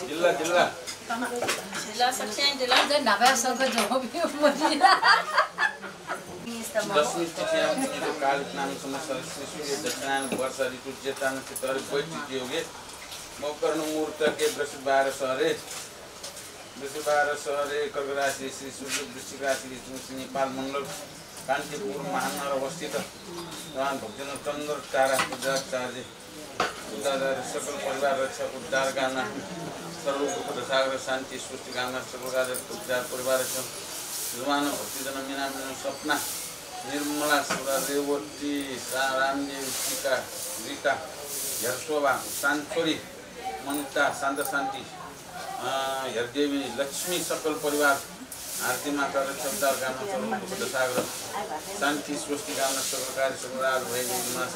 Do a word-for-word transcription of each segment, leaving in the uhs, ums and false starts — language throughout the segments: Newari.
जिल्ला, जिल्ला। जिल्ला सक्सें जिल्ला। दशमी तिथियां पुण्यको कालज्ञान समस्त श्री सूर्य दक्षिणायन वर्षा ऋतु ज्येष्ठा नक्षत्र बैठक योगे मकरण मुहूर्तके वृषभार शहरे, वृषभार शहरे कर्क राशि श्री सूर्य वृश्चिक राशि नेपाल मण्डल कान्तिपुर महानगर अवस्थित भगवान भक्तजन चन्द्र तारा पूजाचार्य उद्धार सकल परिवार रक्षा उद्धार कामना सर्व दुःख दशाग्र शान्ति सृष्टि कामना सकल राजा उद्धार परिवार रक्षा जमान भक्तजन मीना मिलन सपना निर्मला सुरा रेवती रा-, रामदेव टीका रीता झ्यारशोभा शान्त छोरी मनिता शान्त शान्ति अ, हरदेवी लक्ष्मी सकल परिवार आरती माता रक्षा उद्धार कामना सर्व दुःख दशाग्र शान्ति सृष्टि कामना सकल कार्य सकल राज भय विघ्न नाश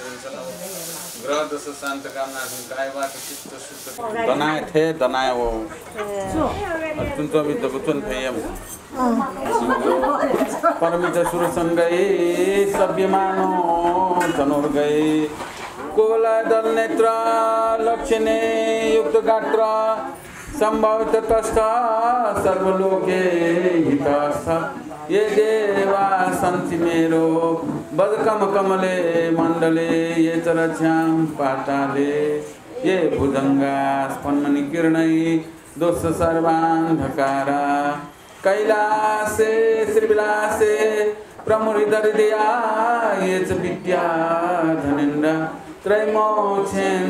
ग्रह दशा शान्त कामना कायवाच चित्त शुद्ध दनाय थे दनाय वो। तुंचो भी दबुचन फेयम। परमित सुर संगई सभ्यमानो धनुर्गई कुवलय दल नेत्र लक्षणे युक्त गात्र संभवित तस्थ सर्वलोके हितस्थ ये देवा सन्ति मेरो बजकम कमले मण्डले ये च रक्षां पाताले ये भुजंगा स्फन्मनि किरणै दोष सर्वान्धकारा कैलासे श्रीविलासे प्रमुदित हृदया ये च विद्या धनेन्द्र त्रैमोक्षेन्द्वारभूतं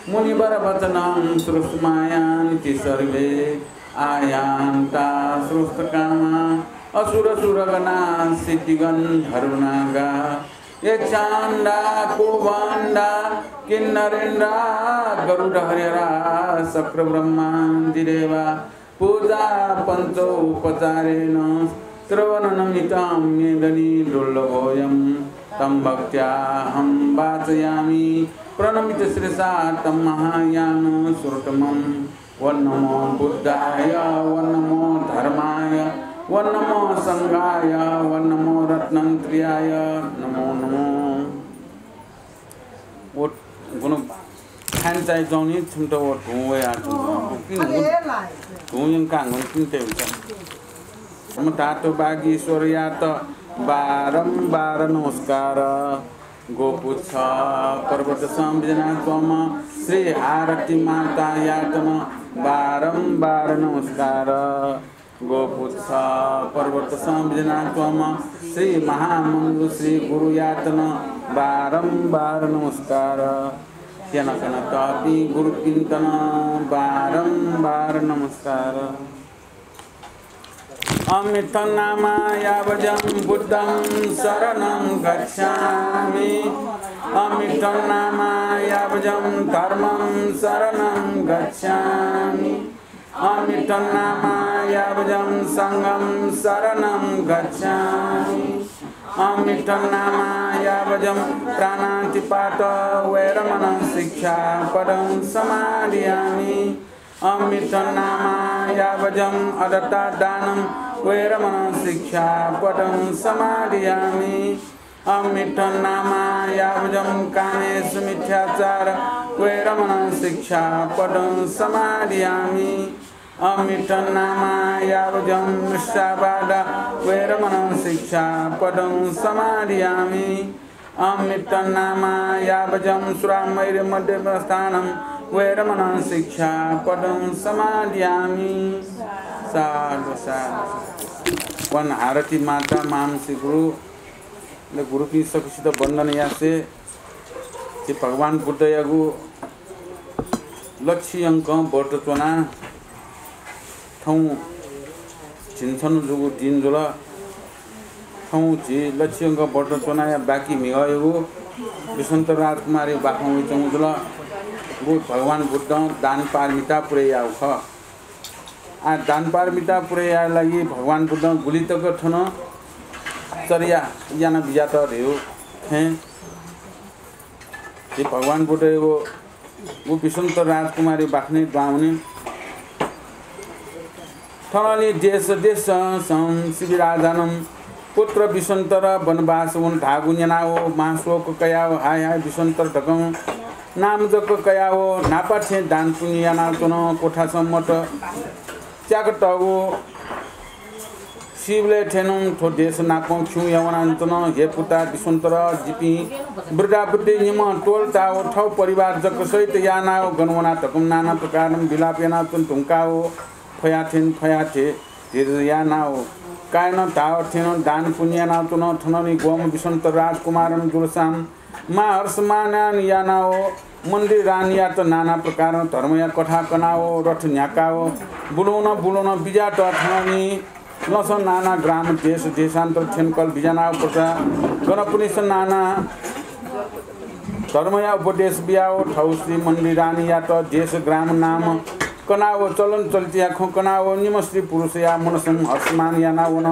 मुनिवर वचनं श्रुत्वा यान्ति सर्वे आयान्ता श्रुतकामा असुर सुरगणा सिद्धिगन्धर्वनागा यक्षाण्डा कुम्भाण्डा किन्नरेन्द्रा गरुडहरिहरा शक्र ब्रह्मादिदेवा पूजा पञ्चोपचारेण श्रवणनमितं मेदनी दुर्लभोऽयं तं भक्त्याहं वाचयामि प्रणमित शिरसा तं महायान सुरतमं। ॐ नमो बुद्धाय, ॐ नमो धर्माय, ॐ नमो संघाय, ॐ नमो रत्नत्रयाय नमो नमो। व गुण खान चाहिँ जाउने छिमटा व धुँ वया किन धुँ यंकांगुन किन ते हुन्छ। हम धातु बागीश्वरयात बारम्बार नमस्कार। गोपुच्छ पर्वत संविजना त्वम श्री हारती मातायातन बारम्बार नमस्कार। गोपुच्छ पर्वत संविजना त्वम श्री महामंजु श्री गुरुयातन बारम्बार नमस्कार। त्यनकन तपी गुरुपिन्तन बारम्बार नमस्कार। अमितं नामा यावजं बुद्धं शरणं गच्छामि। अमितं नामा यावजं धर्मं शरणं गच्छामि। अमितं नामा यावजं संघं शरणं गच्छामि। अमितं नामा यावजं प्राणातिपात वेरमणं शिक्षापदं समादियामि। अमितं नामा यावजं अदत्ता दानं वेरमणं शिक्षापदं समादियामि। अमितं नामा यावजं कामेसु मिथ्याचार वेरमणं शिक्षापदं समादियामि। अमितं नामा यावजं मृषावाद वेरमणं शिक्षापदं समादियामि। अमितं नामा यावजं सुरामेरय मद्यपान वेरमणं शिक्षापदं समादियामि। साधु, साधु। वन हारती माता, मामसी गुरु, ले गुरुपिं सकसित वन्दन यासे, झी भगवान बुद्धयागु लच्छि यंकं व्रत च्वना थौं झिंछन्हु जूगु दिं जुल। थौं झी लच्छि यंकं व्रत च्वनाया बाकी म्हिगःयागु बिसन्त राजकुमारया बाखं वइच्वंगु जुल। व भगवान बुद्धं दान पारमिता पुरे याःगु खः। आः दान पारमिता पुरे याये लागि भगवान बुद्धं गुलि तक थन चर्या याना बिज्यात धइगु थें झी भगवान बुद्धयागु व बिसन्त राजकुमारया बाखनय् दुहां वने। थनंलि देश देशं संसि विराजानं पुत्र विश्वन्तर वनवास वन धाःगु न्यनाव महाशोक कयाव हाय हाय विश्वन्तर धकं नाम जक कयाव न्हापा थें दान पुण्य यानाव च्वन। कोठासं मत च्याकतःगु सिबलय् थें नं थ्व देश नापं खिउँया वनाच्वन। हे पुता विश्वन्तर, जिपिं वृद्धावृद्ध निम्ह त्वलताव थव परिवार जक सहित यानाव गन वना धकं नाना प्रकारं विलाप यानाव च्वन धुंकाव फया थें फया थें धीरज यानाव काय्‌नं धाव थें नं दान पुण्य यानाव च्वन। थनंलि ग्वम्ह विश्वन्तर राजकुमारं जुलसां मां हर्षमानयान यानाव मन्दिर रानीयात नाना प्रकारं धर्मया कथा कनाव रथ न्ह्याकाव बुलुन बुलुन बिज्यात। थनंलि लसं नाना ग्राम देश देशान्तर थ्यंकल बिज्यानाव प्रजा गणपुनिस नाना धर्मया उपदेश बियाव थव श्री मन्दिर रानीयात देश ग्राम नाम कनाव चलन चलितया खँ कनाव निम्ह स्त्री पुरुषया मनसं हर्षमान यानाव वन।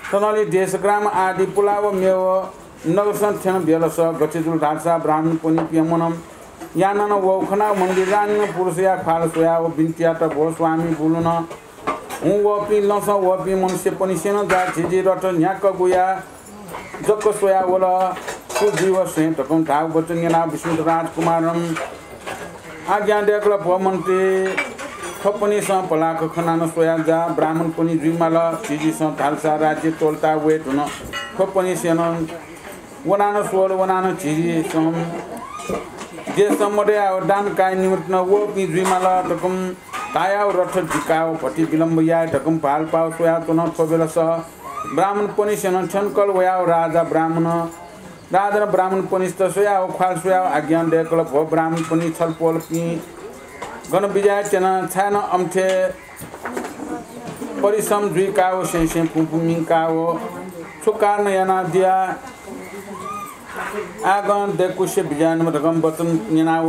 थनंलि देश ग्राम आदि पुलाव मेव नगरसं थ्यन बेलस गथे जुल धालसा ब्राह्मणपनि प्यम्हं यानाव वव खनाव मन्दिर रानीनं पुरुषया ख्वाल स्वयाव बिन्ति यात, भो स्वामी बुलुन हुँ वःपिं लसं वःपिं मनुष्यपनिसेनं जा झिझी रथ न्ह्याकगुया जक स्वया वल। छु जुइ व स्वये धकं धाःगु वचन न्यनाव विश्वन्त राजकुमारं आज्ञा दय्‌कल, भो मन्त्री, थ्वपनिसं पलाख खनानं स्वया जा, ब्राह्मणपनि जुइमाल। झिझीसं धालसा राज्य त्वलता वये धुन। थ्वपनिसेनं वनानं स्वल, वनानं झिझीसं देशं मदयाव दान काये निमित्तं वःपिं जुइमाल धकं धायाव रथ दिकाव भति विलम्ब याये धकं भालपाव स्वयाच्वन। थ्व बेलस ब्राह्मणपनिसेनं थ्यंकल वयाव राजा ब्राह्मण राजानं ब्राह्मणपनिस्त स्वयाव ख्वाल स्वयाव आज्ञा दय्‌कल, भो ब्राह्मणपनि, छलपोलपिं गन बिज्याये त्यन, छाय्‌नं अम्थे परिश्रम जुइकाव सेंसें पुंपुं मिंकाव छु कारण यानादिया आगं दय्‌कुसे बिज्याये नं धकं वचन न्यनाव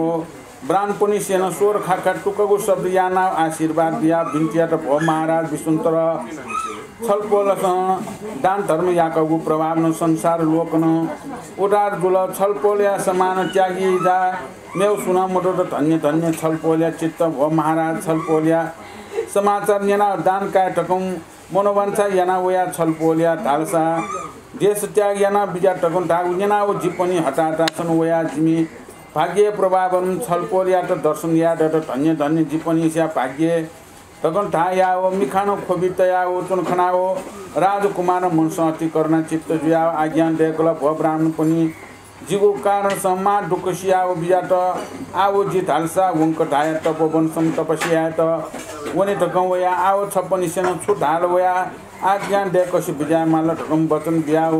ब्राह्मणपनिसेनं स्वर खाखा टुक्कगु शब्द यानाव आशीर्वाद बियाव बिन्ति यात, भो महाराज विश्वन्तर, छलपोलसं दान धर्म याकगु प्रभावनं संसार लोकनं उद्धार जुल। छलपोलया समान त्यागी जा मेव सुनं मदुत। धन्य धन्य छलपोलया चित्त, भो महाराज। छलपोलया समाचार न्यनाव दान काये धकं मनोवाञ्छा याना वया छलपोलया धालसा देश त्याग याना बिज्यात धकं धाःगु न्यनाव जिपनि हताहतासं वया जिमि भाग्य प्रभावनं छलपोलयात दर्शन याये दत। धन्य धन्य जिपनिस्या भाग्य धकं धायाव मिखानं ख्वबि तयाव च्वन खनाव राजकुमारं मनसं अति करुणा चित्त जुयाव आज्ञा दय्‌कल, भो ब्राह्मणपनि, जिगु कारणसं मां दुःख सियाव बिज्यात। आव जि धालसा वंक धाया तपोवनसं तपस्या यायेत वने धकं वया। आव छपनिसेनं छु धाल वया आज्ञा दय्‌कसे बिज्याये माल धकं वचन बियाव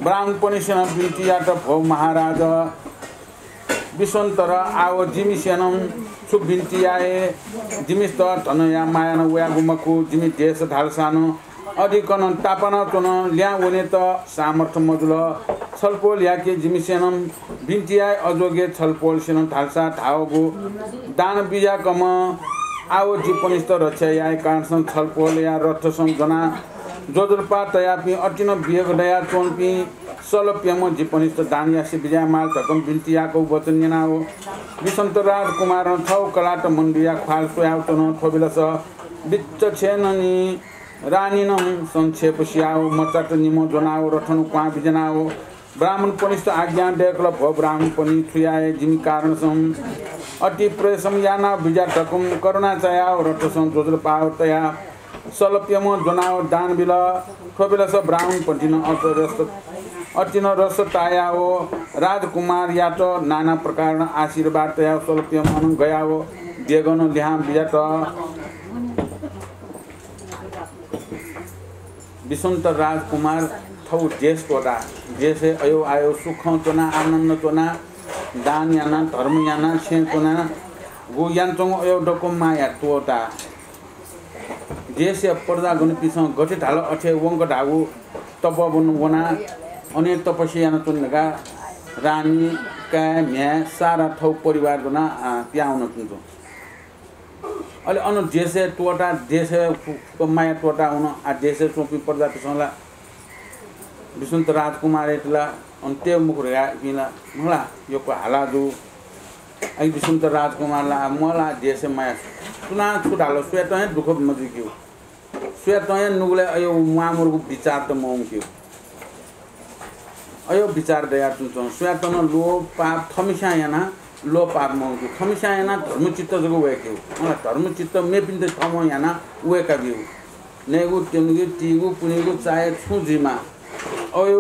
ब्राह्मणपनिसेनं बिन्ति यात, भो महाराज विश्वन्तर, आव जिमिसेनं छु बिन्ति याये, जिमिस्त धनया मायानं वयागु मखु, जिमि देश धालसानं अधिकनं तापानाच्वन, ल्याहां वनेत सामर्थ्य मजुल। छलपोलयाके जिमिसेनं बिन्ति याये अजोगे छलपोलसेनं धालसा धाःगु दान बिज्याकम्ह आव जिपनिस्त रक्षा याये कारणसं छलपोलया रथसं ज्वना ज्वजलपा तयापिं अतिनं वेग दयाच्वंपिं सल प्यम्ह जिपनिस्त दान यासे बिज्याये माल धकं बिन्ति याकगु वचन न्यनाव विश्वन्त राजकुमारं थव कलात मन्दिरया ख्वाल स्वयाव च्वन। थ्व बेलस बिच्चछेननि रानीनं संक्षेप सियाव मचात निम्ह ज्वनाव रथनं क्वां बिज्यानाव ब्राह्मणपनिस्त आज्ञा दय्‌कल, भो ब्राह्मणपनि, छु याये, जिमि कारणसं अति परिश्रम यानाव बिज्यात धकं करुणा चायाव रथसं ज्वजलपाव तयाव सल प्यम्ह ज्वनाव दान बिल। थ्व बेलस ब्राह्मणपतिनं अति रस, अतिनं रस तायाव राजकुमारयात नाना प्रकारं आशीर्वाद तयाव सल प्यम्हं गयाव देगनं लिहां बिज्यात। विश्वन्त राजकुमार थव देश त्वःता, देशय् अयव आयव सुखं च्वना, आनन्द च्वना, दान याना, धर्म याना, छेँ च्वना, गु यानाच्वंगु अयव दक्व माया त्वःता। देशया प्रजागणपिसं गथे धाल अथे वंक धाःगु तपोवन वना, अन तपस्या यानाच्वन धकाः रानी, काय्, म्ह्याय् सारा थव परिवार ज्वना, आ, पिहां वनाच्वंगु। अले अन देशय् त्वःता, देशय् फु-, फुक्क माया त्वःता वन। आ देशय् च्वंपिं प्रजापिसं ला विश्वन्त राजकुमारयात ला अन तये मखु धकाः इपिं ला मला यक्व हाला जू। आ विश्वन्त राजकुमार ला मला देशय् माया सुनां छु धाल, सुयातं हे दुःख मजुइकेगु। सुयातं हे नुगलय् अय् म्वाःमरुगु विचार त मवंकेगु। अय् विचार दयाच्वंच्वं। सुयातं नं लोभ पाप थःमिस्यां यानाः लोभ पाप मवय्कू, थःमिस्यां यानाः धर्मचित्त जक वय्केगु। अँ, धर्मचित्त मेपिन्त थःम्हं यानाः वय्काब्यू। नयेगु, त्यनेगु, तीगु, पुनेगु, चाये छुं जुइमा। अय्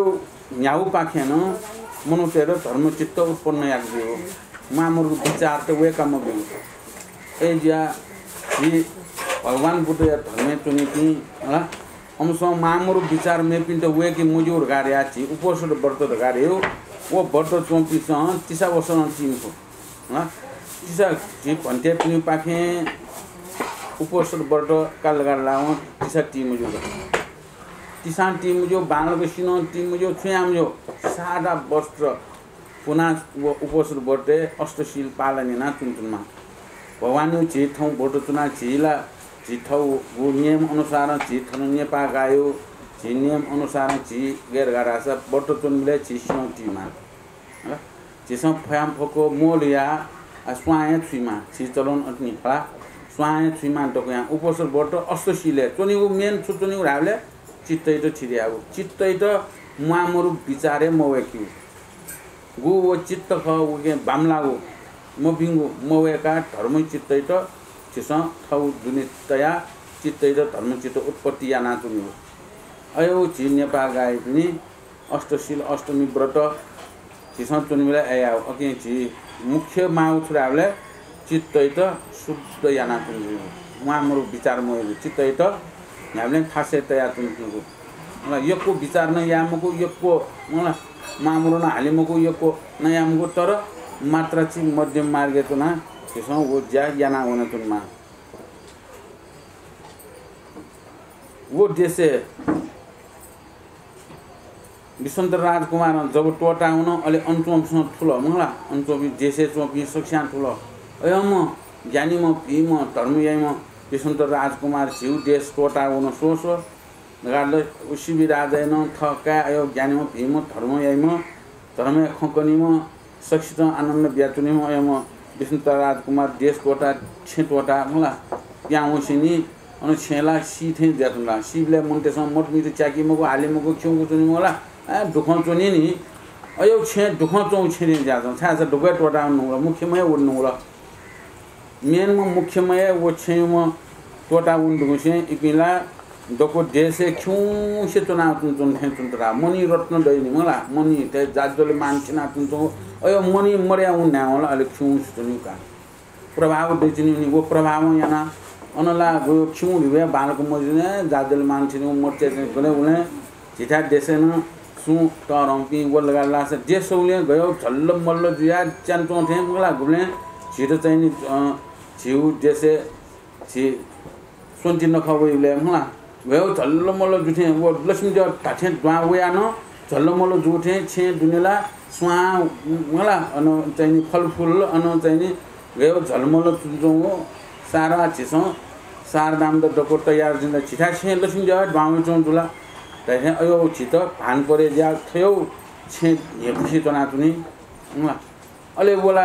न्ह्यागुपाखें नं मनूतय्त धर्मचित्त उत्पन्न याकाब्यू। म्वाःमदुगु विचारत वय्का मब्यू। अय् जुयाः झी भगवान बुद्धया धर्मय् च्वनीपिं, हला, अम्सं म्वाःमदुगु विचार मेपिन्त वय्के मज्यू धकाः धयाः झी उपोषण व्रत धकाः धयागु। व व्रत च्वंपिन्सं तिसा वसः नं ती मखु। हला, तिसा झी भन्तेपिनिपाखें उपोषण व्रत काल धकाः धाःवं तिसा ती मज्यू। तिसां ती मज्यू, बांलाक सिनं ती मज्यू, छुं याये मज्यू। सादा वस्त्र पुनाः व उपोषण व्रतय् अष्टशील पालन यानाः च्वनाच्वनेमाः। भगवानयागु झी थौं व्रत च्वनाः झी ला झी थःगु नियम अनुसारं झी थन नेपाः गाय्गु झी नियम अनुसारं झी गय् धकाः धाःसा व्रत च्वनीबलय् झी सिनं तीमाः। हला? झीसं फयां फक्व मोल या, आ, स्वां हे छुइमाः। झी चलन अथे नि खला। स्वां हे छुइमाः दक्वयां। उपोषण व्रत अष्टशीलय् च्वनीगु main छु च्वनीगु धायेबलय् चित्तयात थिर यायेगु। चित्तयात म्वाःमदुगु विचारय् मवय्केगु। गु व चित्त खः, उके बांमलाःगु, मभिंगु मवय्काः धर्मचित्तयात झीसं थःगु दुने तयाः चित्तयात धर्मचित्त उत्पत्ति यानाच्वनीगु। अय् झी नेपाः गाय्पिनि अष्टशील अष्टमी व्रत झीसं च्वनीबलय् अय् यायेगु। अकिं झी मुख्य माःगु छु धायेबलय् चित्तयात शुद्ध यानाच्वनेगु, म्वाःमदुगु विचार मवय्केगु, चित्तयात न्ह्याबलें थासय् तयाच्वनेगु। मला, यक्व विचार नं याये मखु, यक्व, मला, म्वाःमदु नं हाले मखु, यक्व नं याये मखु, तर मात्रा चिं मध्यम मार्गय् च्वनाः झीसं व ज्या यानाः वनाच्वनेमाः। व देशय् वसन्त राजकुमारं जब त्वःताः वन, अले अन च्वंपिन्सं थुल, मखुला, अन च्वंपिं देशय् च्वंपिं सकसियां थुल, अय्म्ह ज्ञानीम्ह, भिंम्ह, धर्म याइम्ह वसन्त राजकुमार झीगु देश त्वःताः वन, स्व स्व धकाः ल। व शिबि राजाया नं थः काय्, अय् ज्ञानीम्ह, भिंम्ह, धर्म याइम्ह, धर्मया खँ कनीम्ह, सकसितं आनन्द बियाच्वनीम्ह अय्म्ह वसन्त राजकुमार देश त्वःताः, छेँ त्वःताः, मखुला, पिहां वंसेंलि अन छेँय् ला सी थें जुयाच्वन ला। सीबलय् मनूतय्सं मत मित च्याकी मखु, हाले मखु, खिउँगु च्वनी मखुला, अय् दुःखं च्वनी नि। अय् छेँ दुःखं च्वंगु छेँ थें जुयाच्वन, छाय्धाःसा दुःखय् त्वःताः वने धुंकल, मुख्यम्ह हे वने धुंकल। मेनम्ह मुख्यम्ह हे व छेँयुम्ह त्वःताः वने धुंकूसें इपिं ला दक्व देशय् खिउँसे च्वनाच्वंच्वन थें च्वन तता। मणि रत्न दइ नि मला, मणि थें जाज्वल्यमान थिनाच्वंच्वंगु। अय् मणि मदया वने धायेवं ला अले खिउँसे च्वनीगु का। प्रभाव दइच्वनी नि, व प्रभावं यानाः अन ला गयो खिउँ धिबय् बांलाक मजुने जाज्वल्यमान थिनिगु मत च्याच्वनी। गले उलें झीथाय् देशय् नं सुं तःधंपिं वल धकाः धाःसा देश उलें गयो झल्लमल्ल जुयाः च्यानाच्वं थें मखुला। गुबलें झीत चाहिँ नि, अ, झीगु देशय् झी स्वन्ति नखः वइबलय् मखुला, गयो झल्लमल्ल जु थें व लक्ष्मी देव धाथें दुहां वयाः नं झल्लमल्ल जु थें छेँ दुने ला स्वां मखुला, अन चाहिँ नि फलफुल, अन चाहिँ नि गयो झल्लमल्ल च्वंच्वंगु सारा झीसं सारदाम द दक्व तयार जुल। झीथाय् छेँ लक्ष्मी देव दुहां वयाच्वंगु जुल धाइथें अयो झीत भान परे ज्या थयो छेँ न्ह्यपुसे च्वनाच्वनी। मखुला। अले व ला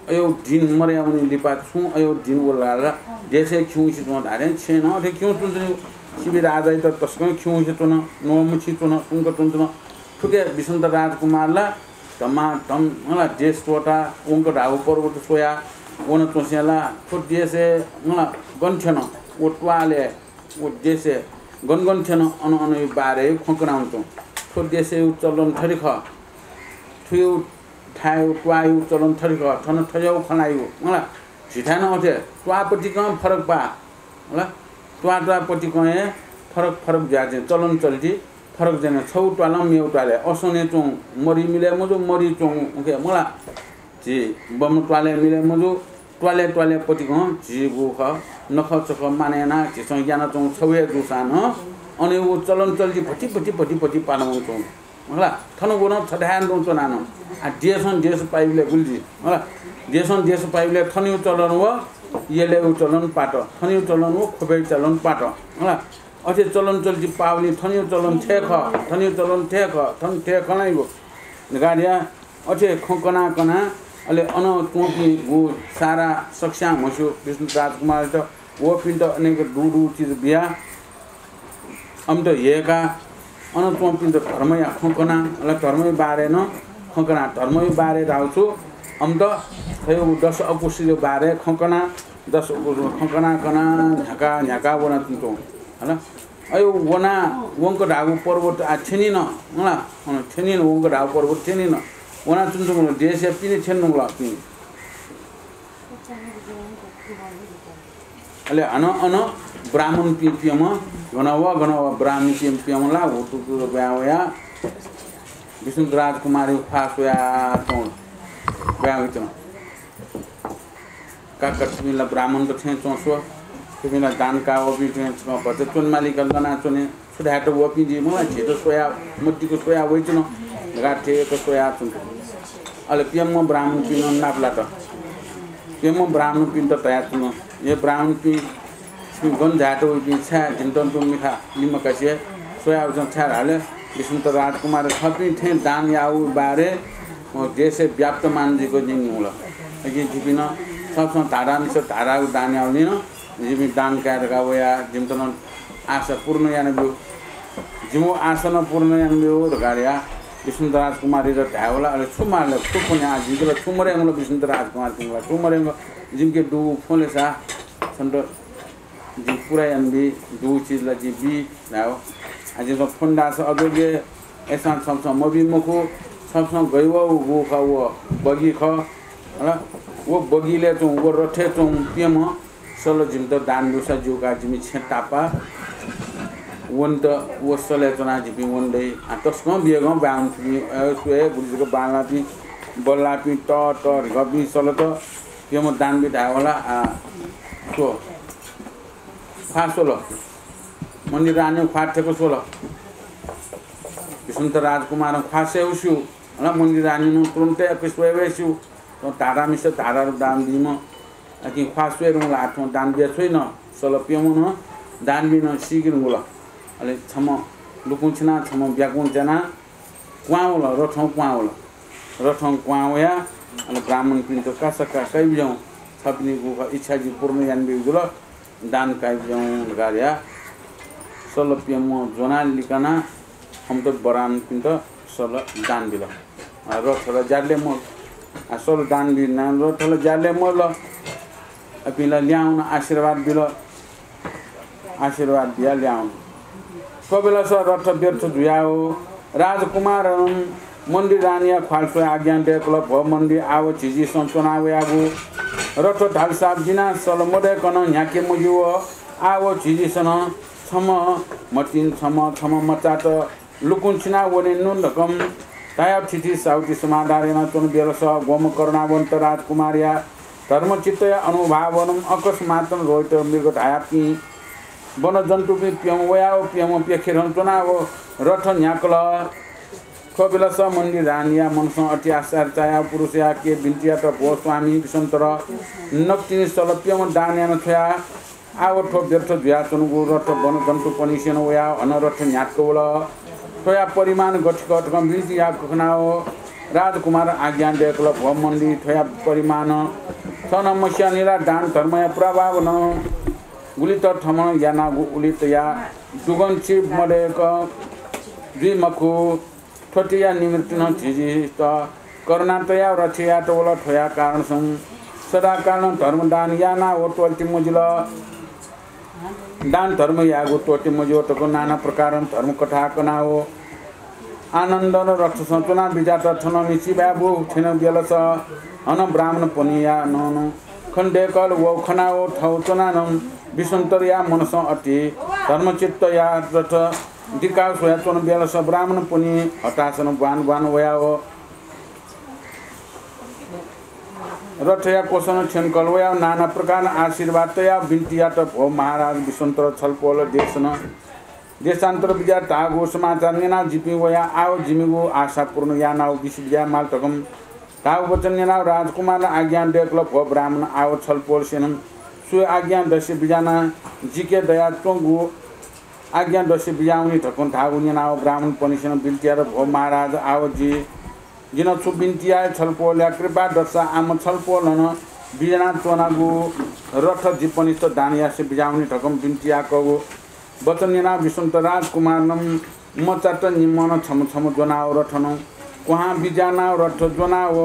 अयो दिन मदया वनी लिपा छुं अयो दिन वल ला देशय् खिउँसे च्वं धाःथें छेँ नं अथे खिउँ च्वंच्वनी। शिबि राजायात तसकं खिउँसे च्वन, नवमुछि च्वन, उंक च्वंच्वन। थुके वसन्त राजकुमार ला धमाधम मखुला देश त्वःताः उंक धाःगु पर्वत स्वयाः वनाच्वंसें ला थ्व देशय् मखुला गन थ्यन, व त्वालय् व देशय् गन गन थ्यन, अन अनयो बारे खँ कनावंच्वं। थ्व देशय् चलन थथे खः, थुयो थाय् त्वाःयो चलन थथे खः, थन थज्याःगु खँ ल्हाइगु, मखुला। झीथाय् नं अथे त्वाः पतिकं फरक पाः, मखुला। त्वाः त्वाः पतिकं हे फरक फरक जुयाच्वं, चलन चल्ति फरक जुयाच्वं। छगू त्वालं मेगु त्वालय् असनय् च्वंगु मरि मिले मजू, मरि च्वंगु उखे, मखुला। झी बम त्वालय् मिले मजू, त्वालय् त्वालय् पतिकं झीगु खः, नखःचखः मानय् यानाः झीसं यानाच्वंगु छगू हे जूसां नं अनयो चलन चल्ति भति भति भति भति पाना वंच्वंगु। मखुला, थन व नं छथाय् तुं च्वनाः नं। आ, देशं देश पाइबलय् गुलि जुइ, मखुला, देशं देश पाइबलय् थनयो चलन व यलय् चलन पात, थनयो चलन व ख्वपय् चलन पात, मखुला। अथे चलन चल्ति पाःबलय् थनयो चलन थथे खः, थनयो चलन थथे खः, थन थथे खः ला इगु। धकाः धयाः अथे खँ कना कना अले अन च्वंपिं गु सारा सकस्यां म्हस्यू वसन्त राजकुमारयात वपिन्त अनेक दु दु चिज बियाः अमित हेय्काः अन च्वंपिन्त धर्मया खँ कना, अले धर्मया बारे नं खँ कना, धर्मया बारे धाःगु छु, अम्त थ्व दश अकुशलया बारे खँ कना, दश अकुशल खँ कना कना न्ह्याका न्ह्याका वनाच्वंच्वं। हला, अयो वना वंक धाःगु पर्वत आ थ्यनिन, हला, अन थ्यनिन, वंक धाःगु पर्वत थ्यनिन, वनाच्वंच्वंगु देशया पिने थ्यन नुगल पिने। अले हानं अन ब्राह्मणपिं प्यम्ह गन व गन व ब्राह्मणपिं प्यम्ह ला हुतुतु ब्यां वया विष्णुत राजकुमारया ख्वाः स्वया च्वं ब्यां वइच्वन। का, का, छिपिं ला ब्राह्मणत थें च्वं स्व, छिपिं ला दान काः वःपिं थें छकः भचा च्वनेमाली का, लना च्वने। छु धायेत वःपिं जुइ मला, झीत स्वया, मतिक स्वया वइच्वन धकाः थेक स्वया च्वन। अले प्यम्ह ब्राह्मणपिं नं नापलात। प्यम्ह ब्राह्मणपिन्त धयाच्वन, हे ब्राह्मणपिं, छिपिं गन झायेत वइपिं, छाय् जिमित तुं मिखा लिमकासे स्वया वइच्वन, छाय् धाःले विष्णुत राजकुमार थःपिं थें दान याःगु बारे देशय् व्याप्तमान जुइक न्यंगु हुल। अकिं जिपिं नं छसं धारामिस धारागु दान याःगुलिं नं जिपिं दान काये धकाः वया, जिमित नं आशा पूर्ण यानाब्यु। जिमिगु आशा नं पूर्ण यानाब्यु धकाः धया विष्णुत राजकुमारयात धायेवल। अले छु माल, छु पुण्य आ जिमित ला छु मदयेगु ला विष्णुत राजकुमारपिन्त ला छु मदयेगु, जिमिके दुगु फ्वँ ले सा छन्त जिं पूरा यानाबी, दुगु चिज ला जिं बी धायेवल। आ जिमिसं फ्वँ धाःसा अजोग्य, अय्‌सां छसं मबी मखु, छसं गय् वःगु खः व बगि खः। हला, व बगिलय् च्वं, व रथय् च्वं प्यम्ह सल जिमित दान ब्यूसा ज्यू का, जिमि छेँ तापाः वनेत व सलय् च्वनाः जिपिं वने दइ। आ, तसकं बियगं बांलाःपिं, अ, स्वये, गुलि जक बांलाःपिं, बल्लाःपिं, त, त, रिघपिं सलत प्यम्ह दान बी धायेवल। आ, स्व। ख्वाः स्वल। मन्दिर रानीया ख्वाः थ्यंक स्वल। विष्णुत राजकुमारं ख्वाः स्वयेगु स्यू। अले मन्दिर रानीनं तुरुन्त अय्‌क स्वयेगु स्यू। थ्व धारामिस धारारु दान बीम्ह। अकिं ख्वाः स्वये धुंगु ला थ्वं दान बिया छ्वइन, सल प्यम्हं नं दान बीनं सीके धुंगु ला। अले छम्ह लुकुं छिनाः छम्ह ब्याकुं ज्यानाः क्वहां वल, रथं क्वहां वल। रथं क्वहां वयाः अले ब्राह्मणपिन्त कासा का काइबिज्याहुँ, छपिनिगु इच्छा जिं पूर्ण यानाबीगु जुल, दान काइबिज्याहुँ धकाः धयाः सल प्यम्हं ज्वनाः लिकानाः अम्त ब्राह्मणपिन्त सल दान बिल। आ, रथ ला ज्यालय् मल। आ, सल दान बिल, रथ ला ज्यालय् मल। अपिं ला ल्याहां वनाः आशीर्वाद बिल। आशीर्वाद बियाः ल्याहां वन। थ्व बेलस रथ व्यर्थ जुयाव राजकुमारं मन्दिर रानीया ख्वाः स्वयाः आज्ञा दय्‌कल, भो मन्दिर, आव झीझीसं च्वना वयागु रथ धालसा बिना सल मदय्‌कं न्ह्याके मज्यू। आव झीझीसं छम्ह मतिन छम्ह, छम्ह मचात लुकुं छिना वने नु धकं धयाव थिथि साहुति समाधान यानाच्वन बेलस ग्वम्ह करुणावन्त राजकुमारया धर्मचित्तया अनुभावनं अकस्मातं रोहित मृग धायापिं वनजन्तुपिं प्यम्ह वयाव प्यम्ह प्यखेरं च्वनाव रथ न्ह्याकल। थ्व बेलस मन्दिर रानीया मनसं अति आश्चर्य चायाव पुरुषया के बिन्ति यात, भो स्वामी विसन्तर, नकतिनि सल प्यम्ह दान याना छ्वया। आव थ्व व्यर्थ जुयाच्वंगु रथ वनजन्तुपनिसेनं वयाव अन रथ न्ह्यातक वल। थ्वया परिमाण गथिक धकं बिन्ति याक खनाव राजकुमारं आज्ञा दय्‌कल, भो मन्दिर, थ्वया परिमाण छं नं मस्यानि ला, दान धर्मया प्रभावनं गुलित थमं यानागु उलितया दुगंछि मदय्‌क जुइ मखु। थ्वतिया निमित्तं झीझीत करुणा तयाव रथ यात वल। थ्वया कारणसं सदाकालं धर्मदान यानाव त्वःते मजिल। दान धर्म यायेगु त्वःते मज्यू धकं नाना प्रकारं धर्मकथा कनाव आनन्दनं रथसं च्वना बिज्यात। थनं मिसिबाय् बु थ्यन बेलस हनं ब्राह्मणपनिया नं खँ दय्‌कल। व खनाव थव च्वनाः नं विसन्तरया मनसं अति धर्मचित्तया रथ दिकाव स्वयाच्वन बेलस ब्राह्मणपनि हतासन ब्वान ब्वान वयाव रथया क्वसनं थ्यंकल वयाव नाना प्रकारं आशीर्वाद तयाव बिन्ति यात, भो महाराज विसन्तर, छलपोल देशनं देशान्तर बिज्यात धाःगु समाचार न्यनाव जिपिं वयाव आव जिमिगु आशा पूर्ण यानाव बिसे बिज्याये माल धकं धाःगु वचन न्यनाव राजकुमारं आज्ञा दय्‌कल, भो ब्राह्मण, आव छलपोलसेनं स्वयाव आज्ञा दसे बिज्यानाव जिके दयाच्वंगु आज्ञा दसे बिज्याहुनि धकं धाःगु न्यनाव ब्राह्मणपनिसेनं बिन्ति यात, भो महाराज, आव जि जिं छु बिन्ति याये, छलपोलया कृपा दसा आम छलपोलं बिज्यानाच्वनागु रथ जिपनिस्त दान यासे बिज्याहुनि धकं बिन्ति याकःगु वचन न्यनाव विसन्त राजकुमारनं मचात निम्हं छम्ह छम्ह ज्वनाव रथनं क्वहां बिज्यानाव रथ ज्वनाव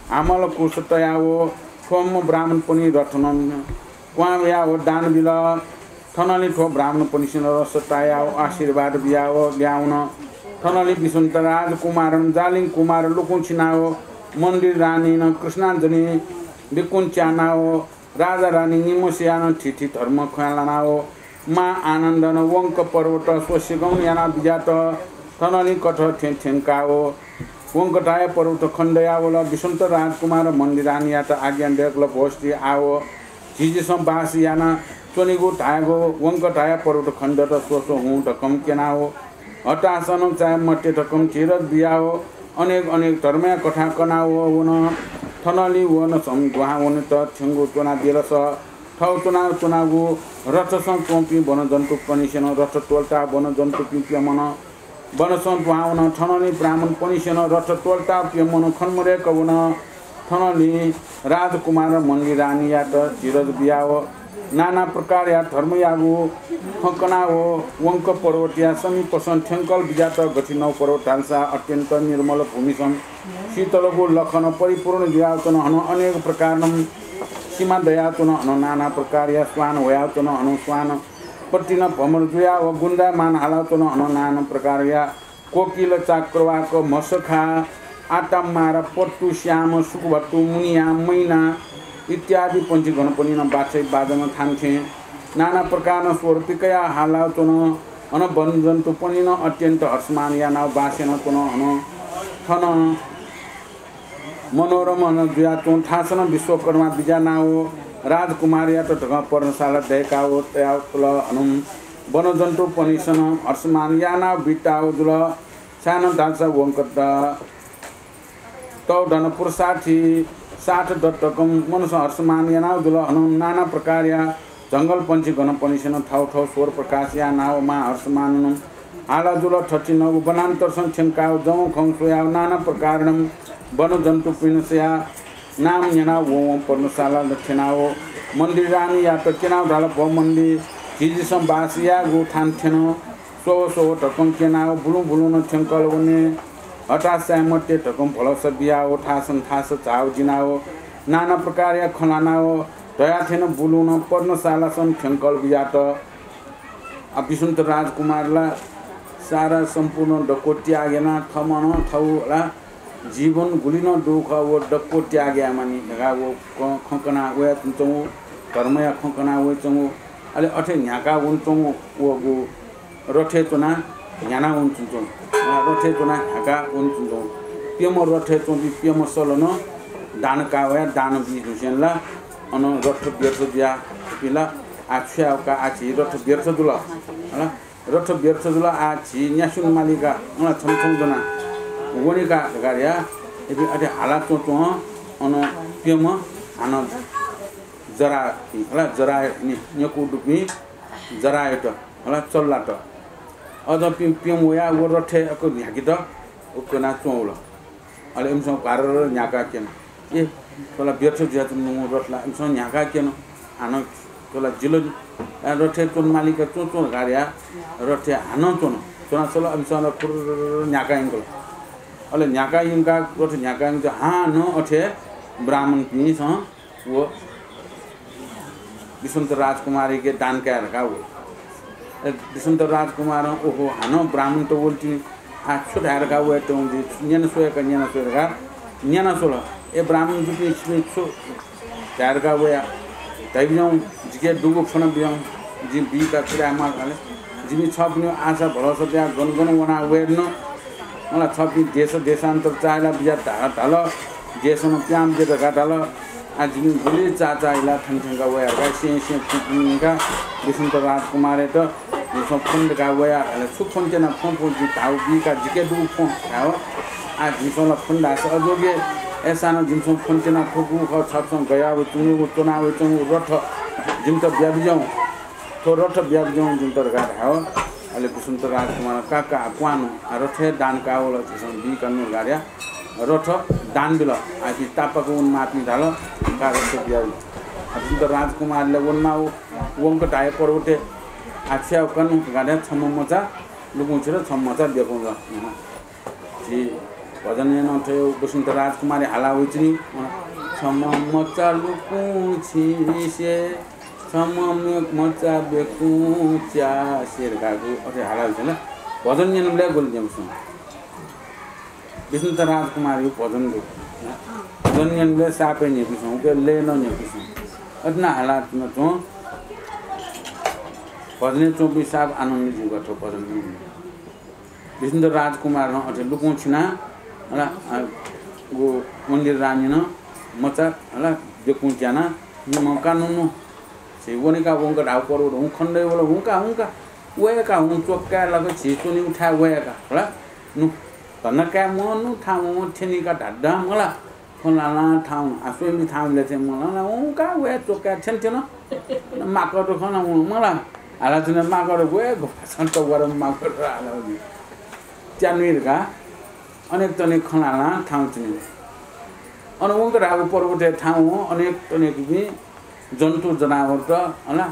हामल कुस तयाव थ्वम्ह ब्राह्मणपनि रथनं क्वहां वयाव दान बिल। थनंलि थ्व ब्राह्मणपनिसेनं रस तायाव आशीर्वाद बियाव ल्यावन। थनंलि विसुन्त राजकुमारं जालिं कुमार लुकुं छिनाव मन्दिर रानीनं कृष्णाञ्जलि बिकुं च्यानाव राजा रानी निम्हसियानं थीथी धर्म खँय् लानाव मां आनन्दनं वंक पर्वत स्वसिगं याना बिज्यात। थनंलि कथ थें थ्यंकाव वंकटाया पर्वत खण्डयावल। विसुन्त राजकुमार मन्दिर रानीयात आज्ञा दयकल, भोस्ति आव झीझीसं बास याना च्वनेगु धायेगु वंकटाया पर्वत खण्डत स्वस्व हुँ धकं क्यनाव हतासनं चाये मते धकं धीरज बियाव अनेक अनेक धर्मया कथा कनाव वन। थनंलि वनसं दुहां वनेत थ्यंगु च्वनादिलस। थव च्वना च्वनागु रथसं च्वंपिं वनजन्तुपनिसेनं रथ त्वलता वनजन्तुपिं प्यमन। वनसं दुहां वन। थनंलि ब्राह्मणपनिसेनं रथ त्वलता प्यमन खनेमदय्क वन। थनंलि राजकुमार मन्दिर रानीयात धीरज बियाव नाना प्रकारया धर्मयागु खँ कनाव वंक पर्वतया समीपसं थ्यंकल बिज्यात। गथिनव पर्वत धालसा अत्यन्त निर्मल भूमिसं शीतलगु लखनं परिपूर्ण जुयाव च्वन। हनं अनेक प्रकारनं सिमा दयाव च्वन। हनं नाना प्रकारया स्वान ह्वयाव च्वन। हनं स्वान पतिनं भ्रमर जुयाव गुञ्जायमान हालाव च्वन। हनं नाना प्रकारया कोकिल, चाक्रवाक, म्हसखा, आताम्मारा, पत्तु, श्याम, सुकुभत्तु, मुनिया, मैना इत्यादि पन्छीगणपनिनं बाछै बाजनं थान्थें नाना प्रकारनं स्वर पिकयाव हालाव च्वन। हनं वनजन्तुपनिनं अत्यन्त हर्षमान यानाव बास यानाव च्वन। हनं थन मनोरम हनं जुयाच्वं थासनं विश्वकर्मा बिज्यानाव राजकुमारयात धकं पर्णशाला दयकाव तयातल। हनं वनजन्तुपनिसनं हर्षमान यानाव बिताव जुल। छाय्नं धालसा वंकत तव धन पुरुषार्थी साथ दत्तकं मनसं हर्षमान यानाव जुल। हनं नाना प्रकारया जंगल पन्छीगणपनिसेनं थव थव स्वर प्रकाश यानाव मां हर्षमाननं हाला जुल। थथिनव वनान्तरसं थ्यंकाव जवं खँ स्वयाव नाना प्रकारनं वनजन्तुपिन्सया नाम न्यनाव वं पर्णशाला थ्यनाव मन्दिर रानीयात क्यनाव धाल, भो मन्दिर, झीझीसं बास यायेगु थान थ्यन। स्वव स्वव धकं क्यनाव बुलुं बुलुं नं थ्यंकल वने। हताश चाये मते धकं भलसा बियाव थासं थास झाव जिनाव नाना प्रकारया खँ ल्हानाव धयाथें नं बुलुं नं पर्णशालासं थ्यंकल बिज्यात। आ, विसुन्त राजकुमार ला सारा सम्पूर्ण दक्व त्याग यानाः थःम्हं नं थःगु ला जीवन गुलि नं दु खः, व दक्व त्याग यायेमानि धकाः व खँ, खँ कनाः वयाच्वंगु, धर्मया खँ कनाः वयाच्वंगु, अले अथे न्ह्याकाः वनाच्वंगु वःगु रथय् च्वनाः न्ह्यानाः वनाच्वंगु, अ, रथय् च्वनाः न्ह्याकाः वनाच्वंगु। प्यम्ह रथय् च्वंपिं प्यम्ह सल नं दान काः वयाः दान बी धुंसें ला अन रथ व्यर्थ जुयाः थुपिं ला आः छु याये का, आः झी रथ व्यर्थ जुल, हला। रथ व्यर्थ जुल, आः झी न्यासि वने माली का, अन छम्ह छम्ह ज्वनाः वने का धकाः धयाः इपिं अथे हाला च्वंच्वं अन प्यम्ह हानं जरापिं, हला, जरा नि-, न्यकू दुपिं जरायत, हला, चल्लात। अझ पिं प्यम्ह वयाः व रथय् अक न्ह्याकेत उक्कना च्वंवल। अले इमिसं घारर न्ह्याकाः क्यन। ए, थ्व ला व्यर्थ जुयाच्वंगु रथ ला, इमिसं न्ह्याकाः क्यन। हानं थ्व ला जिल नि। आ, रथय् च्वने माली का, च्वँ च्वँ धकाः धयाः रथय् हानं च्वन। च्वनाः सल, इमिसं ला फुर्र न्ह्याकाः यंकल। अले न्ह्याकाः यंकाः रथ न्ह्याकाः यंकाः हानं अथे ब्राह्मणपिन्सं व विसुन्त राजकुमारयाके दान काये धकाः वल। ए, विसुन्त राजकुमारं, ओहो, हानं ब्राह्मणत वल तिनि, आः छु धाये धकाः वयाच्वंगु, न्यना स्वये का, न्यना स्वये धकाः न्यना स्वल। ए ब्राह्मणजुपिं, छिपिं छु धाये धकाः वया, धयाबिज्याहुँ, जिके दुगु फ्वना बिज्याहुँ, जिं बी का, छु धाये माल धाल। जिमि छःपिनिगु आशा भलसा बियाः गन गन वना वये धुन। मला छःपिं देश देशान्तर चाःहिला बिज्यात धाल, देशं पिहां बिज्यात धकाः धाल। आः जिमि गुलि चाःचाःहिला थन थ्यंका वया धकाः स्यं स्यं फुं फुं यंकाः विसुन्त राजकुमारयात जिमिसं फ्वन दय्काः वया धाल। छु फ्वन त्यना फ्वँ फ्वँ, जिं धाःगु बी का, जिके दुगु फ्वँ धाल। आः जिमिसं ला फ्वन धाःसा अजोगे, अय्सां नं जिमिसं फ्वन त्यना फ्वकूगु खः, छपिसं गया वयाच्वंगु, च्वना वयाच्वंगु रथ जिमित बियाबिज्याहुँ। थ्व रथ बियाबिज्याहुँ जिमित धकाः धाल। अले विसुन्त राजकुमारं, का का, क्वहां नु, आः रथ हे दान काः वल, झीसं बी का नु धकाः धयाः रथ दान बिल। आः इपिं तापाक वनेमाःपिं धाल, का रथ बियाबिल। आः विसुन्त राजकुमारले वनेमाः वंकटाया पर्वतय्, आः छु याये का नु धकाः धयाः छम्ह मचा लुकुं छि र छम्ह मचा बेकुं ला। झी भजनय् नं थ्व वसन्त राजकुमारया हाला वइच्वनी। छम्ह मचा लुकुं छिसे, छम्ह मेगु मचा बेकुं च्यासे धकाः अथे हाला वइच्वन ला। भजन न्यनाबलय् गुलि न्यंकूसां। वसन्त राजकुमारया भजन दु। भजन न्यनाबलय् सापय् न्यंकूसां, उकी लय् नं न्यंकूसां। अथे नं हाला च्वनाच्वं। भजनय् च्वंपिं साप आनन्द जुइगु थ्व भजन न्यनाबलय्। वसन्त राजकुमारं अथे लुकुं छिनाः, हला, अ, व मन्दिर रानीनं मचा, हला, बेकुं च्यानाः, निम्ह कानुनु, झी वनेका वंक धाःगु पर्वत हुँ खनेदइ वल, हुंका, हुंका, वय्‌का हुँ च्वकाय् लाक झी च्वनीगु थाय् वय्‌का, हला, नु, धन्दा काये मनु थाहां वं थ्यनीका धाधां मला। खँ ल्हां ल्हां थाहां वन। आ, स्वयम्भू थाहां वंबलय् थें मलां ला, हुंका वया च्वकाय् थ्यन थ्यन। माकड खँ ल्हां वन मला। हाला च्वनाः माकड वये गपासं तवार माकड हाला वनी। च्यान्हुइ धकाः अनेक तनेक खँ ल्हां ल्हां थाहां वंच्वनी। अन वंक धाःगु पर्वतय् थाहां वं अनेक तनेकपिं जन्तु जनावरत, हला,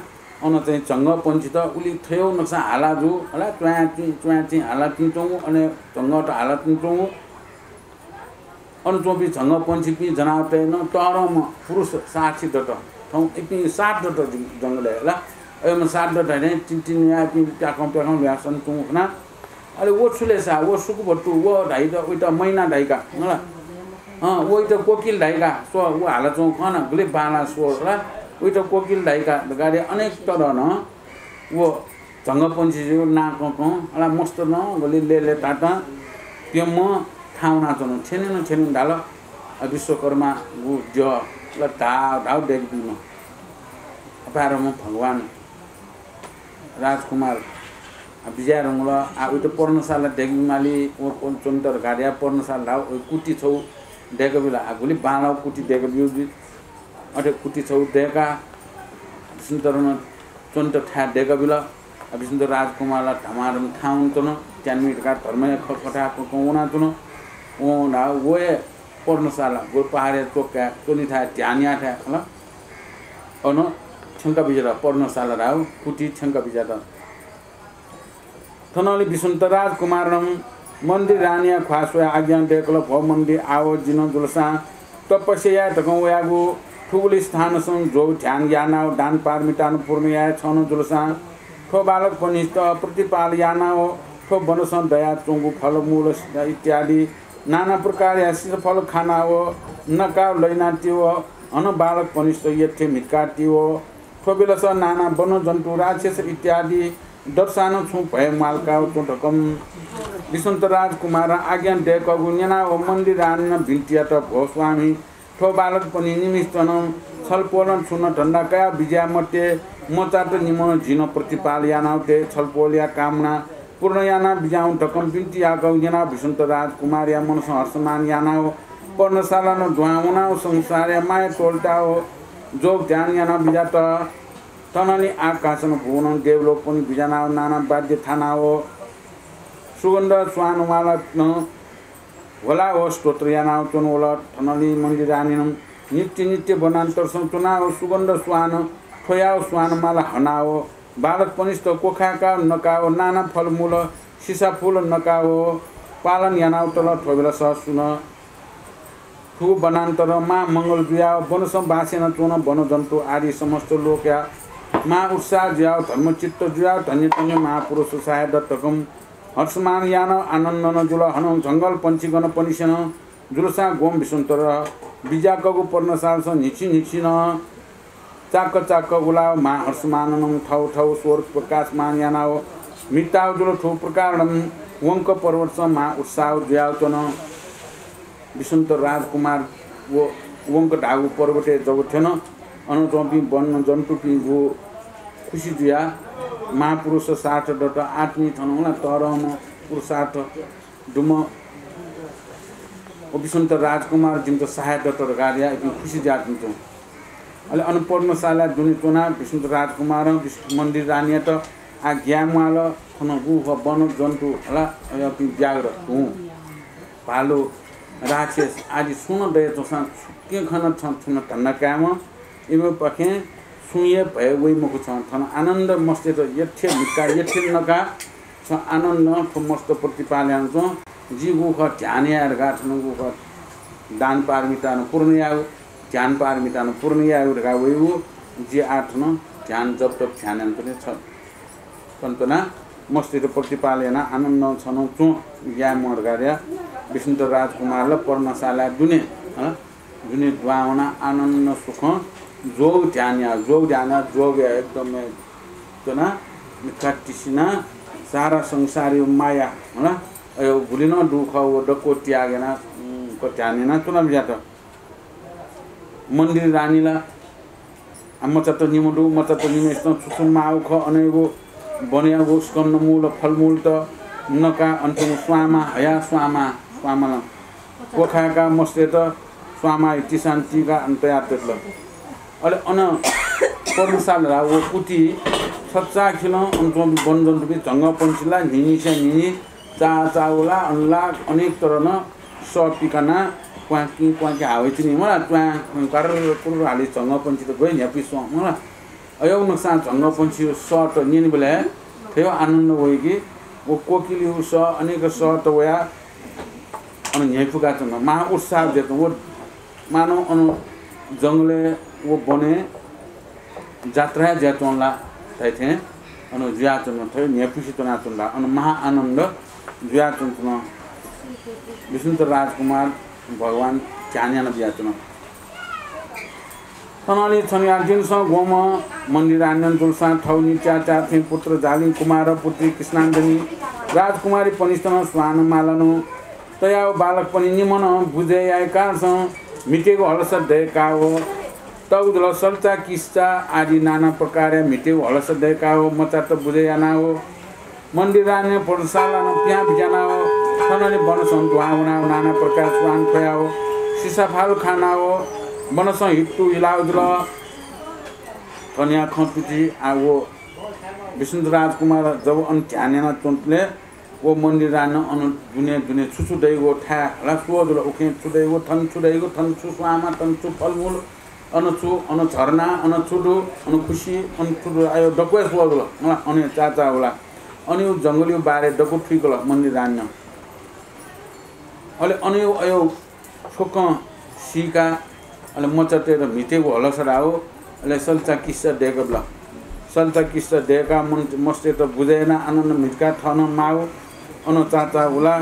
अन चाहिँ झंगःपंक्षीत उलि थय्‌गू नकसां हाला जू, हला, च्वाँय् चिं, च्वाँय् चिं हाला चिं च्वंगु, अन झंगःत हाला चिं च्वंगु। अन च्वंपिं झंगःपंक्षीपिं जनावरतय् नं तःधंम्ह पुरुष सारथी दत। थौं इपिं सात दत जि-, जंगलय् ला। अय्‌म्ह सात दत थें तिन्तिन्हुयाः इपिं प्याखं प्याखं ल्हुयाः सनाच्वंगु खना। अले व छु ले सा, व सुकुभत्तु, व धाइत, वइत मैना धाइका, मला। अँ, वइत कोकिल धाइका, स्व, व हालाच्वंगु खना, गुलि बांलाः स्व ला। वइत कोकिल धाइका धकाः अनेक तःधं व झंगःपंक्षीया नां कं कं, अला मस्त नं, गुलि लय्‌लय्‌तातां प्यम्ह थाहां वनाच्वन। थ्यनेनु थ्यनेनु धाल, अ, विश्वकर्मागु द्यः ला धाव धाव दय्‌काबीम्ह अपारम्ह भगवान राजकुमार, अ, बिज्याये धुंकल। आ, वइत पर्णशाला दय्‌काबीमाली, व, व च्वनेत धकाः पर्णशाला धाव, व कुटी छगू दय्‌काबिल। आ, गुलि बांलाःगु कुटी दय्‌काब्यू। अथे कुटी छगू दय्‌काः वसन्त नं च्वनेत थाय् दय्‌काबिल। आ, वसन्त राजकुमार ला धमाधम थाहां वनाच्वन। च्यान्हुइ धकाः धर्मया खँ कथय् कं कं वनाच्वन। वं ला व हे पर्णशाला, गुलि पहाडया च्वकाय् च्वनीथाय् ध्यान याःथाय् खला। अन थ्यंका बिज्यात, पर्णशाला धाःगु कुटी थ्यंका बिज्यात। थनंलि वसन्त राजकुमारं मन्दिर रानीया ख्वाः स्वयाः आज्ञा दय्‌कल, भो मन्दिर, आव जि नं जुलसां तपस्या याये धकं वयागु थुगुलि स्थानसं ज्वः ध्यान यानाव दान पारमितां पूर्ण याये, छं नं जुलसां थ्व बालकपनिस्त प्रतिपाल यानाव थ्व वनसं दयाच्वंगु फलमूल इत्यादि नाना प्रकारया सीसफल खानाव नकाव लइनातिव हनं बालकपनिस्त यःथें म्हितकातिव। थ्व बेलस नाना वनजन्तु, राक्षस इत्यादि दतसां नं छुं भय म्वालकाव च्वँ धकं वसन्त राजकुमारं आज्ञा दय्‌कःगु न्यनाव मन्दिर रानीनं बिन्ति यात, भो स्वामी, थ्व बालकपनि निमित्तं छलपोलं छुं नं धन्दा कयाव बिज्याये मते, मचात निम्हं जिं नं प्रतिपाल यानाव तये, छलपोलया कामना पूर्ण यानाव बिज्याहुँ धकं बिन्ति याःगु न्यनाव वसन्त राजकुमारया मनसं हर्षमान यानाव पर्णशाला नं दुहां वनाव संसारया माया त्वःताव ज्वः ध्यान यानाव बिज्यात। थनंलि आकाशं भुवनं देवलोकपनि बिज्यानाव नाना वाद्य थानाव सुगन्ध स्वान माला नं ह्वलाव स्तोत्र यानाव च्वनावल। थनंलि मन्दिर रानीनं नित्य नित्य वनान्तरसं च्वनाव सुगन्ध स्वान थ्वयाव स्वान माला हनाव बालकपनिस्त क्वखाय्‌काव नकाव नाना फलमूल, सिसाफूल नकाव पालन यानाव तल। थ्व बेलस सुनं थुगु वनान्तरं महामंगल जुयाव वनसं बास यानाच्वन वनजन्तु आदि समस्त लोकया महाउत्साह जुयाव धर्मचित्त जुयाव धन्य धन्य महापुरुष सहाय दत्त धकं हर्षमान यानाव आनन्दनं जुल। हनं झंगलपंक्षीगणपनिसेनं जुलसां ग्वम्ह वसन्त बिज्याकःगु पर्णशालासं न्हिच्छि न्हिच्छि नं चाक्क चाक्क उलाव महाहर्षमाननं थव थव स्वर प्रकाशमान यानाव म्हिताव जुल। थुप्रकारनं वंक पर्वतसं महाउत्साह जुयाव च्वन। वसन्त राजकुमार व वंक धाःगु पर्वतय् जव थ्यन। अन च्वंपिं वनजन्तुपिं व खुसि जुयाव महापुरुष सारथ दत्त आत्मी थन ला तःधंम्ह पुरुषार्थ दुम्ह व वसन्त राजकुमार जिमित सहाय दत धकाः धयाव इपिं खुसि जुयाच्वन। अले अन पर्णशालाय् दुने च्वनाव वसन्त राजकुमारं वस-, मन्दिर रानीयात आः ग्याये म्वाल। थन गुगु वनजन्तु हला, अय्‌पिं व्याघ्र, हुँ, भालु, राक्षस आदि सुं नं दयाच्वंसां छुकिं खन छं थन धन्दा कायेवं इमिपाखें सुं हे भय वइ मखु। छं थन आनन्द मस्तय्‌त यःथें म्हितका, यःथें नका छ आनन्दं थ्व मस्त प्रतिपाल यानाच्वँ। जिगु खः ध्यान याये धकाः थनगु खः दान पारमितां पूर्ण यायेगु, ध्यान पारमितां पूर्ण यायेगु धकाः वइगु। जि आः थन ध्यान जप तप ध्यान यानाच्वने छ। तन्तुना मस्तय्त प्रतिपाल यानाः आनन्दं छनं च्वँ, याये म्वाः धकाः धया। विष्णुत राजकुमार ला पर्णशालाय् दुने, हँ, दुने दुहां वनाः आनन्द सुखं जोग ध्यान याः, जोग ध्यान याः, जोग याः एकदम च्वनाः मिखा तिसिनाः सारा संसारया माया, हला, अयो गुलि नं दुःख व दक्व त्याग यानाः, उम्, क ध्यान यानाः च्वना बिज्यात। मन्दिर रानी ला आ, मचात निम्ह दु, मचात निम्हय्सितं छु छु माःगु खः, अनयागु वनयागु स्कन्द मूल, फलमूलत नकाः अन च्वंगु स्वांमा हयाः स्वांमा, स्वांमालं क्वखाय्काः मस्तय्त स्वांमाया तिसां तीकाः अन तयातल। अले अन पर्णशाला व कुति छचाःखिलं अन च्वंपिं वनजन्तुपिं झंगःपंक्षी ला न्हिन्हिस्यां न्हिन्हि चाचाःगु ला, अन ला अनेक तरं सः पिकानाः क्वाँकिं क्वाँकिं हावइतिनि मला, त्वाँय् कर्र कुर्र हाली झंगःपंक्षीत ग्वय् न्ह्यापुइ स्वं मला। अय् नकसां झंगःपंक्षीया सःत न्यनेबलय् थ्व आनन्द वइ कि व कोकिलया सः, अनेक सःत वयाः अन न्ह्याइपुकाच्वन। महा उत्साह जुयाच्वन। व मानव अन जंगलय् व वनय् जात्राय् जुयाच्वन ला धाइथें अन जुयाच्वन, थ्व न्ह्यापुसे च्वनाच्वन ला, अन महा आनन्द जुयाच्वन। विष्णुत राजकुमार भगवान ध्यान याना बियाच्वन। थनंलि छन्हुया दिनसं ग्वम्ह मन्दिर रानीनं जुलसां थःगु नित्याचार थें पुत्र जालिं कुमार, पुत्री कृष्णाञ्जनी, राजकुमारी पनिस्तं स्वान मालन तयाव बालकपनि निम्हं नं बुझय् याय्काः नं म्हितेगु हलस दय्काव तःगु जुल। सल्चा किस्चा आदि नाना प्रकारया म्हितेगु हलस दय्काव मचात बुझय् यानाव मन्दिर रानीनं पर्णशालां पिहां बिज्यानाव थनंलि वनसं दुहां वनाव नाना प्रकारया स्वान ख्वयाव सिसाफल खानाव वनसं हित्तु हिलाव जुल। थनया खँ तुति आ व विष्णुत राजकुमार जब अन ध्यान याना च्वंतले व मन्दिर रानीनं अन दुने दुने छु छु दइगु थाय् हला स्वः जुल। उखें छु दइगु, थन छु दइगु, थन छु स्वांमा, थन छु फलमूल, अन छु, अन झरना, अन छु दु, अन खुसि, अन छु दु, अयो दक्व हे स्वः जुल। मला अन चाचाःगु ला। अन जंगलया बारे दक्व थुइकल मन्दिर रानीनं। अले अन अयो थ्वकं सीकाः अले मचातय्त म्हितेगु हलस धाव, अले सल्चा किस्चा दय्काबिल। सल्चा किस्चा दय्काः मन-, मस्तय्त बुझय् यानाः आनन्द म्हितकाः थनं माव, अन चाचाःगु ला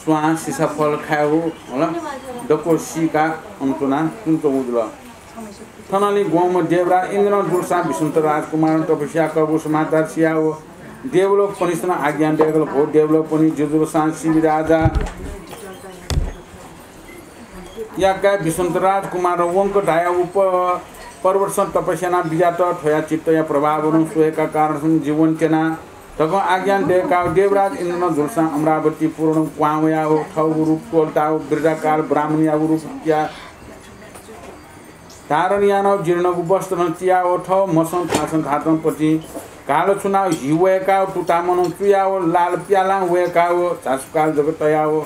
स्वां सिसाफल खायेगु हला दक्व सीकाः अन च्वनाः तुं च्वंगु जुल। थनंलि ग्वम्ह देवराज इन्द्रं जुलसां विष्णुत राजकुमारं तपस्या कःगु समाचार सियाव देवलोकपनिस्तं आज्ञा दय्कल, भो देवलोकपनि जि जुलसां शिवि राजा या काय् विष्णुत राजकुमारं वंक धायाव प-, पर्वतसं तपस्या याना बिज्यात। थ्वया चित्तया प्रभावनं स्वयेका कारणसं जि वनेत्यना धकं आज्ञा दय्काव देवराज इन्द्रं जुलसां अमरावतीपुरं क्वहां वयाव थःगु रूप त्वलताव वृद्धाकाल ब्राह्मणयागु रूप या धारण यानाव जीर्णगु वस्त्रं तियाव थव म्हसं थासं धातंपतिं घाल छुनाव हि वय्काव तुतामनं चुयाव लाल प्यालां वय्काव झासुकाल जक तयाव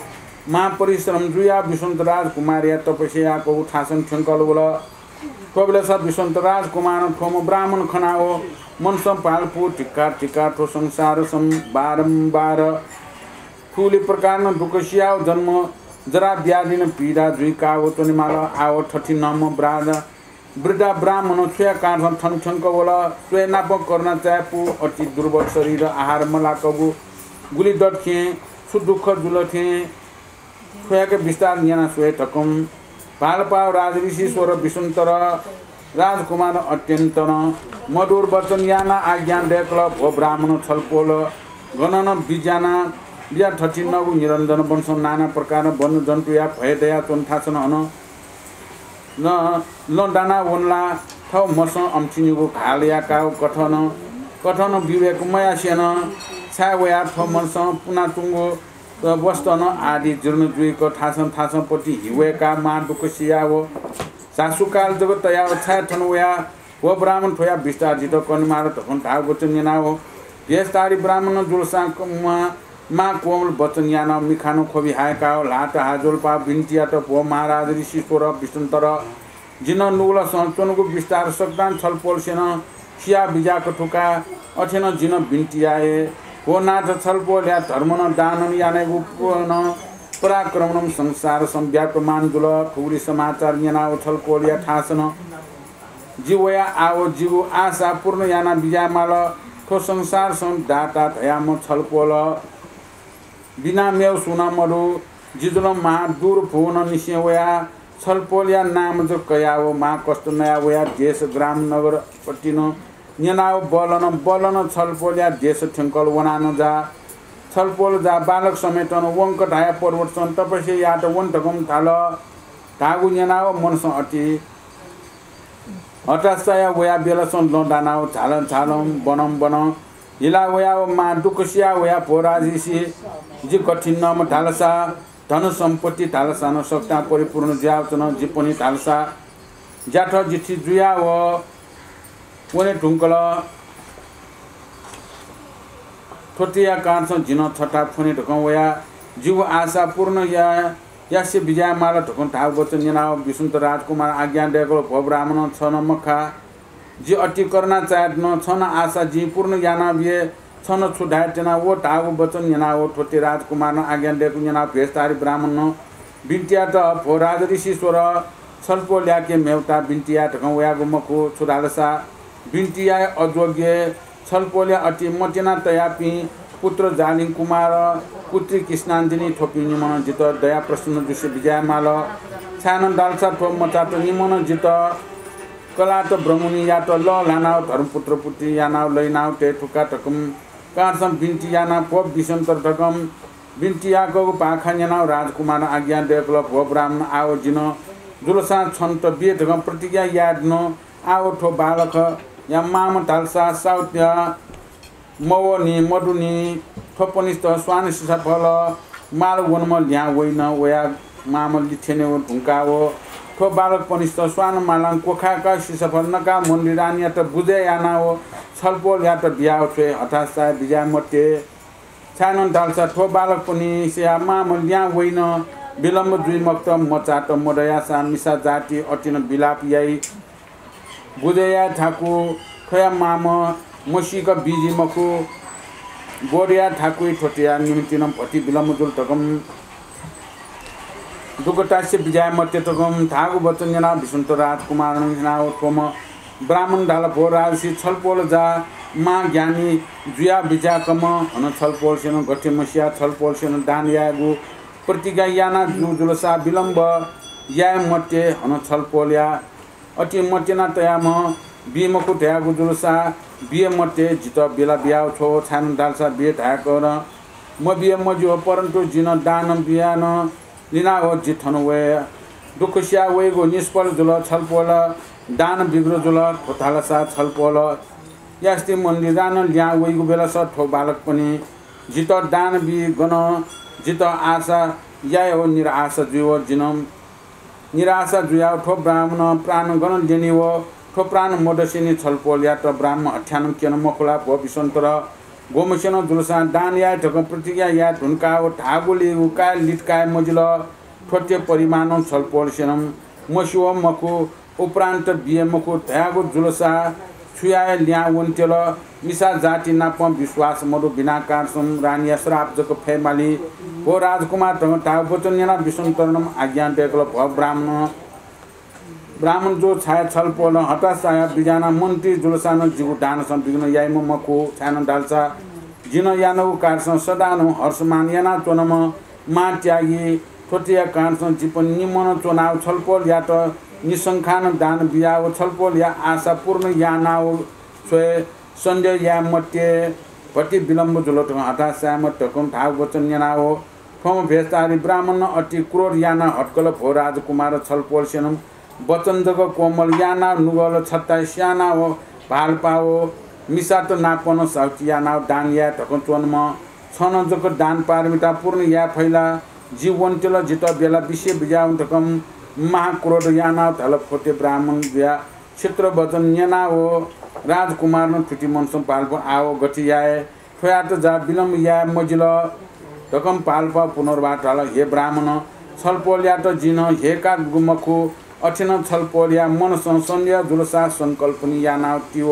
महापरिश्रम जुयाव विष्णुत राजकुमारया तपस्या याकःगु थासं थ्यंकल वल। थ्वबलय् विष्णुत राजकुमारं थ्वम्ह ब्राह्मण खनाव मनसं भालपु धिक्कार धिक्कार, थ्व संसारसं बारम्बार थुलि प्रकारनं दुःख सियाव जन्म जरा व्याधिनं पीडा जुइकाव च्वनेमाल। आव थथिंम्ह ब्रा-, वृद्धा ब्राह्मण छुया कारणसं थन थ्यंक वल। स्वये नापं करुणा चायापु अति दुर्बल शरीर आहार मलाकःगु गुलि दत थें छु दुःख जुल थें थ्वयाके विस्तार न्यना स्वये धकं भालपाव राजऋषीश्वर विष्णुत राजकुमारं अत्यन्तं मधुर वचन यानाव आज्ञा दय्कल, भो ब्राह्मण छलपोल, गनं नं बिज्याना बिज्यात थथिंगु निरञ्जन वनसं नाना प्रकारं वनजन्तुया भय दयाच्वन थासं अन नं लँ दाना वन ला? थव म्हसं अम्थिनिगु घाल याकाव कथं नं, कथं नं विवेक मयासें नं छाय् वयाव थव म्हसं पुनाच्वंगु वस्त्रं आदि जीर्ण जुइक थासं थासंपतिं हि वय्काव महादुःख सियाव झासुकाल जक तयाव छाय् थन वयाव व ब्राह्मण थ्वया विस्तार जितः कनेमाल धकं धाःगु वचन न्यनाव भेषधारी ब्राह्मण जुलसां क-, मा-, मां कोमल वचन यानाव मिखानं ख्वबि हाय्काव ल्हात हाजोलपाव बिन्ति यात, भो महाराज ऋषीश्वर विष्णुत, जि नं नुगलसं च्वनागु विस्तार सकतां छलपोलसें नं सिया बिज्याक थुका। अथे नं जिं नं बिन्ति याये, भो नाथ छलपोलया धर्मनं दानं यानागु पुनं पराक्रमनं संसारसं व्याप्यमान जुल। थुगुलि समाचार न्यनाव छलपोलया थासनं जि वया आव जिगु आशा पूर्ण याना बिज्यायेमाल। थ्व संसारसं दाता धयाम्ह छलपोल बिना मेव सुं नं मदु। जि जुल महादुर भुवनंनिसें वया छलपोलया नाम जक कयाव महाकष्ट नया वया देश ग्राम नगरपतिनं न्यनाव बल्लन बल्लन छलपोलया देश थ्यंकल वनानं जा। छलपोल जा बालक समेतन वंक धाया पर्वतसं तपस्या यात वन धकं धाल। धागु न्यनाव मनसं अति हताशया वया बेलसं लँ दानाव झालं झालं बनं बनं हिला वयाव मां दुःख सिया वया भो राजऋषि, जि कठिन नम धालसा धन सम्पत्ति धालसा नं सकतां परिपूर्ण जुयावचन। जिपनि धालसा ज्याथ जिथि जुयाव वने धुंकल। थ्वतिया कारणसं जिनं छता फ्वने धकं वया जिगु आशा पूर्ण या यासे बिज्यायेमाल धकं धाव वचन न्यनाव विसुन्त राजकुमार आज्ञा दयकल, भो ब्राह्मण, छ नं मखा। जि अति करुणा चायेत नं छन आशा जिं पूर्ण याना बिये। छन छु धाये त्यना व धाव वचन न्यनाव थ्वति राजकुमारनं आज्ञा दयकु न्यनाव भेषधारी ब्राह्मणनं बिन्ति यात, भो राजऋषीश्वर, छलपोलयाके मेवता बिन्ति याये धकं वयागु मखु। छु धालसा बिन्ति याये अयोग्य छलपोलया अति मतिना तयापिं पुत्र जालिं कुमार, पुत्री कृष्णाञ्जली थ्वपिं निम्हनं जितः दया प्रसन्न जुसे बिज्यायेमाल। छाय्‌नं धालसा थ्व मचात निम्हनं जितः कलात ब्रह्मणि यात लः ल्हानाव धर्मपुत्र पुत्री यानाव लइनाव तये थुका धकं कारणसं बिन्ति यानाव भो विसन्तर धकं बिन्ति याकःगु पाखा न्यनाव राजकुमारनं आज्ञा दयकल, भो ब्राह्मण, आव जिनं जुलसां छन्त बिये धकं प्रतिज्ञा याये धुन। आव थ्व बालकया मांम्ह धालसा साहुत्या मवःनि, मदुनि। थ्वपनिस्त स्वान सिसाफल माल वनम्ह ल्यां वइन। वया मांम्ह लिथ्यने धुंकाव थ्व बालकपनिस्त स्वान मालां क्वखाय्‌काः सिसाफल नकाः मन्दिर रानीयात बुझय् यानाव छलपोलयात बियाव छ्वये हताशा बिज्याये मते। छाय्‌नं धालसा थ्व बालकपनिसया मांम्ह ल्यां वइन। विलम्ब जुइ मखुत, मचात मदयासा मिसा जाति अतिनं विलाप याइ। बुझय् याये थाकु, थ्वया मांम्ह मसीक बीजी मखु। बोध याये थाकुइ, थ्वतिया निम्तिनं भति विलम्ब जुल धकं दुःखतासे बिज्याये मते धकं धाःगु वचन न्यनाव विसन्त राजकुमारनं न्यनाव थ्वम्ह ब्राह्मण धाल, भो राजर्षि, छलपोल जा महाज्ञानी जुया बिज्याकम्ह। हनं छलपोलसेनं गथे मसिया, छलपोलसेनं दान यायेगु प्रतिज्ञा याना जू जुलसा विलम्ब याये मते। हनं छलपोलया अति मतिना तयाम्ह बी मखु धयागु जुलसा बिये मते, जितः बिला बियाव छ्वः, छाय्‌नं धालसा बिये धाय्‌क नं मबिये मज्यू, परन्तु जिं दान बियाः नं लिनाव जि थन वये। दुःख सिया वइगु निष्फल जुल, छलपोल दान बिग्र जुल। थ्व धालसा छलपोलयास्ति मन्दिर रानं ल्यां वइगु बेलस थ्व बालकपनि जितः दान बी गन जितः आशा याये व निराशा जुइ व जिनं निराशा जुयाव थ्व ब्राह्मण प्राण गन ल्यनी व थ्व प्राण मदसेनि छलपोलयात ब्राह्मण हत्यानं क्यन मखु ला भो विसन्तर? गोमसेनं जुलसां दान याये धकं प्रतिज्ञा याये धुंकाव धाःगुलिगु काय् लित काये मजिल। थ्वते परिमाणं छलपोलसेनं मस्यू व मखु, उपरान्त बिये मखु धयागु जुलसा छु याये ल्यां वन्त्यल। मिसा जाति नाप विश्वास मदु बिना कारणसं रानीया श्राप जक फयेमाली। भो राजकुमार धकं धाःगु वचन न्यनाव विसन्तरनं आज्ञा दयकल, भो ब्राह्मण, ब्राह्मण जो छाय् छलपोलं हताशा या बिज्याना मन्त्री जुलसानं जिगु दानसं विघ्न याइम्ह मखु, छाय्‌नं धालसा जिं यानागु कार्यसं सदानं हर्षमान यानाच्वनाम्ह महात्यागी। थ्वतिया कारणसं जिपनि निम्हनं च्वनाव छलपोलयात निशंकानं दान बियाव छलपोलया आशा पूर्ण यानाव छ्वये। सन्देह याये मते, भति विलम्ब जुल धकं हताशा याये मते धकं धाःगु वचन न्यनाव थ्वम्ह भेषधारी ब्राह्मणनं अति क्रोध यानाव हतकल, भो राजकुमार, छलपोलसेनं वचन जक कोमल यानाव नुगल छत्ताय् स्यानाव भालपाव मिसात नापनं साहुति यानाव दान याये धकं च्वंम्ह छनं जक दान पारमिता पूर्ण याये फइ ला? जि वन्त्यल, जितः बेला बिसे बिज्याहुँ धकं महाक्रोध यानाव धाल। थ्वते ब्राह्मण जुया छित्र वचन न्यनाव राजकुमारनं थुति मनसं भालपाव आव गथे याये? थ्वयात जा विलम्ब याये मजिल धकं भालपाव पुनर्वार धाल, हे ब्राह्मण, छलपोलयात जिं हेकागु मखु। अथेनं छलपोलया मनसं सन्देह जुलसा संकल्पनि यानाव तिव।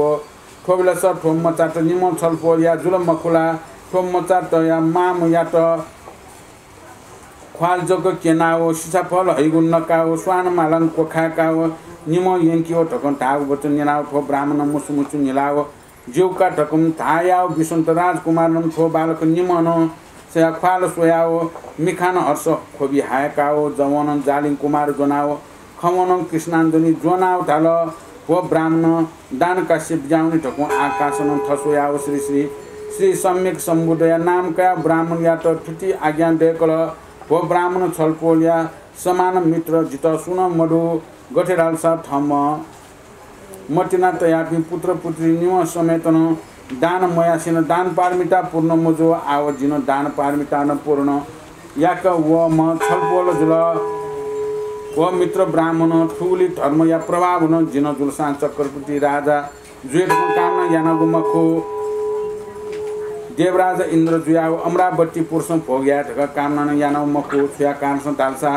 थ्व बेलस थ्व मचात निम्ह छलपोलया जुल मखु ला? थ्व मचातया मामयात ख्वाल जक क्यनाव, सिसाफल हइगु नकाव, स्वान मालां क्वखाय्काव, निम्ह यंकेव धकं धाःगु वचन न्यनाव थ्व ब्राह्मणं मुसु मुसु न्हिलाव, ज्यू का धकं धायाव विसन्त राजकुमारं थ्व बालक निम्हं सया ख्वाल स्वयाव मिखां हर्ष ख्वबि हाय्काव जवनं जालिं कुमार ज्वनाव खवनं कृष्णाञ्जनी ज्वनाव धाल, भो ब्राह्मण, दान काश्य बिज्याहुनि धकं आकाशनं थस्वयाव श्री श्री श्री सम्यक सम्बुद्धया नाम कयाव ब्राह्मणयात थुति आज्ञा दय्कल, भो ब्राह्मण, छलपोलया समान मित्र जितः सुनं मदु। गथे धालसा थम्ह मतिना तयापिं पुत्र पुत्री निम्ह समेतनं दान मयासेनं दान पारमिता पूर्ण मजू, आव जिनं दान पारमिता नं पूर्ण याक वःम्ह छलपोल जुल। व मित्र ब्राह्मण, थुगुलि धर्मया प्रभावनं जिनं जुलसां चक्रवर्ती राजा जुये धकं कामना यानागु मखु। देवराज इन्द्र जुयाव अमरावती पुरसं भोग याये धकं कामना नं यानागु मखु। छुया कारणसं धालसा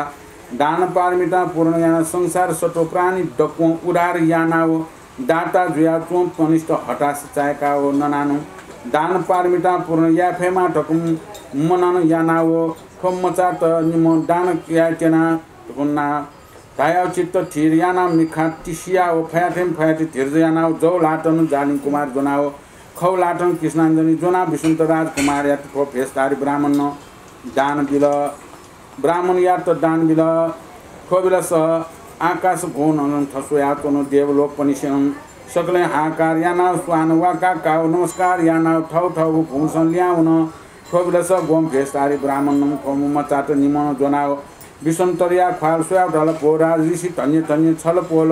दान पारमिता पूर्ण यानाव संसार सत्व प्राणी दक्वं उद्धार यानाव दाता जुयाव च्वंपनिस्त हतास चाय्काव ननानं दान पारमिता पूर्ण याये फयेमा धकं मनन यानाव थ्व मचात निम्हं दान याये त्यना धकं ना धायाव चित्त थिर यानाव मिखा तिसियाव फयाथें फयाथें धीरज यानाव जव ल्हातं जालिं कुमार ज्वनाव खव ल्हातं कृष्णाञ्जनी ज्वनाव विसन्त राजकुमारयात थ्व भेषधारी ब्राह्मणं दान बिल। ब्राह्मणयात दान बिल। थ्व बेलस आकाश घोनं थस्वयाव च्वन। देवलोकपनिसेनं सकलें हाहाकार यानाव स्वान वाकाकाव नमस्कार यानाव थव थवगु भुउँसं ल्याहां वन। थ्व बेलस ग्वम्ह भेषधारी ब्राह्मणं थ्व मचात निम्हं ज्वनाव विसन्तरया ख्वाल स्वयाव धाल, भो राजऋषि, धन्य धन्य छलपोल।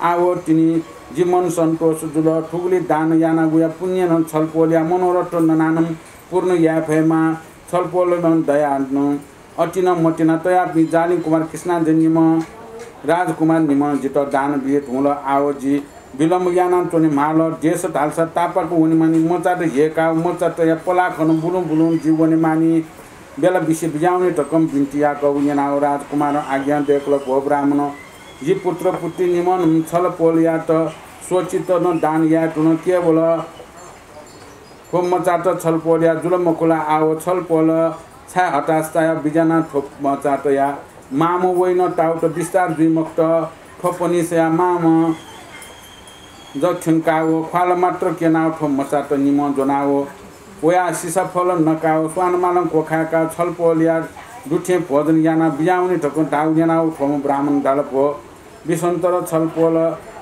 आव तिनि जि मन सन्तोष जुल। थुगुलि दान यानागुया पुण्यनं छलपोलया मनोरथ ननानं पूर्ण याये फयेमा। छलपोलनं दयानं अतिनं मतिना तयापिं जालिं कुमार कृष्णाञ्जनी निम्हं राजकुमार निम्हं जितः दान बिये धुंकल। आव जि विलम्ब यानाच्वने म्हाल। देश धालसा तापाक वनेमानि। मचात ह्यय्काव मचातया पलाखनं बुलुं बुलुं जि वनेमानि। बेला बिसे बिज्याहुनि धकं बिन्ति याकःगु न्यनाव राजकुमारं आज्ञा दय्कल, भो ब्राह्मण, जि पुत्र पुत्री निम्हं छलपोलयात स्वचित्तनं दान याये धुन। केवल थ्व मचात छलपोलया जुल मखु ला? आव छलपोल छाय् हतास चायाव बिज्याना? थ्व मचातया मामं वइन ताउत बिस्तार जुइ मखुत। थ्वपनिसया मामं जक थ्यंकाव ख्वाल मात्र क्यनाव थ्व मचात निम्हं ज्वनाव वयाव सिसाफल नकाव स्वानमालं क्वखाय्काव छलपोलया दुथें भोजन यानाव बिज्याहुनि धकं धाःगु न्यनाव थ्वम्ह ब्राह्मणं धाल, भो विसन्तर छलपोल,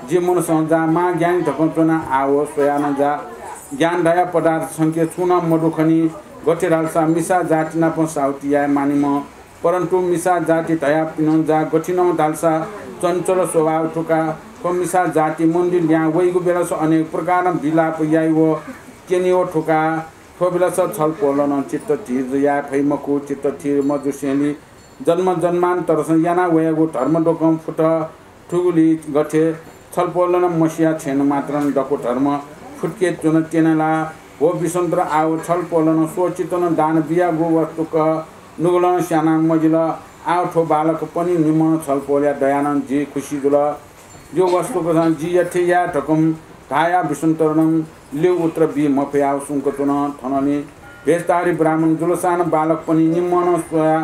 जि मनसं जा, मां ज्ञानी धकं च्वना, आव स्वयानं जा। ज्ञान धया पदार्थ संके छुं नं मदु खनी। गथे धालसा मिसा जाति नाप साहुति याये मानिम्ह, परन्तु मिसा जाति धयापिनं जा गथिनं धालसा चञ्चल स्वभाव थुका। थ्व मिसा जाति मन्दिर ल्याहां वइगु बेलस अनेक प्रकारं विलाप याइ व क्यनी व थुका। थ्व बेलस छलपोलनं चित्त थिर याये फइ मखु। चित्त थिर मजुसेंलि जन्म जन्मान्तरसं याना वयागु धर्म दक्वं फुत। थुगुलि गथे छलपोलनं मसिया छेँनं मात्रं दक्व धर्म फुतके च्वन त्यन ला? भो विसन्तर, आव छलपोलनं स्वचित्तनं दान बियागु वस्तुक नुगलं स्याना मजिल। आव थ्व बालकपनि निम्हं छलपोलया दयानं जि खुसी जुल। ज्यू वस्तुकसं जि यथे याये धकं धायाव विसन्तर नं ल्यू उत्तर बी मफयाव सुंक च्वन। थनंलि भेषधारी ब्राह्मण जुलसानं बालकपनि निम्हं स्वया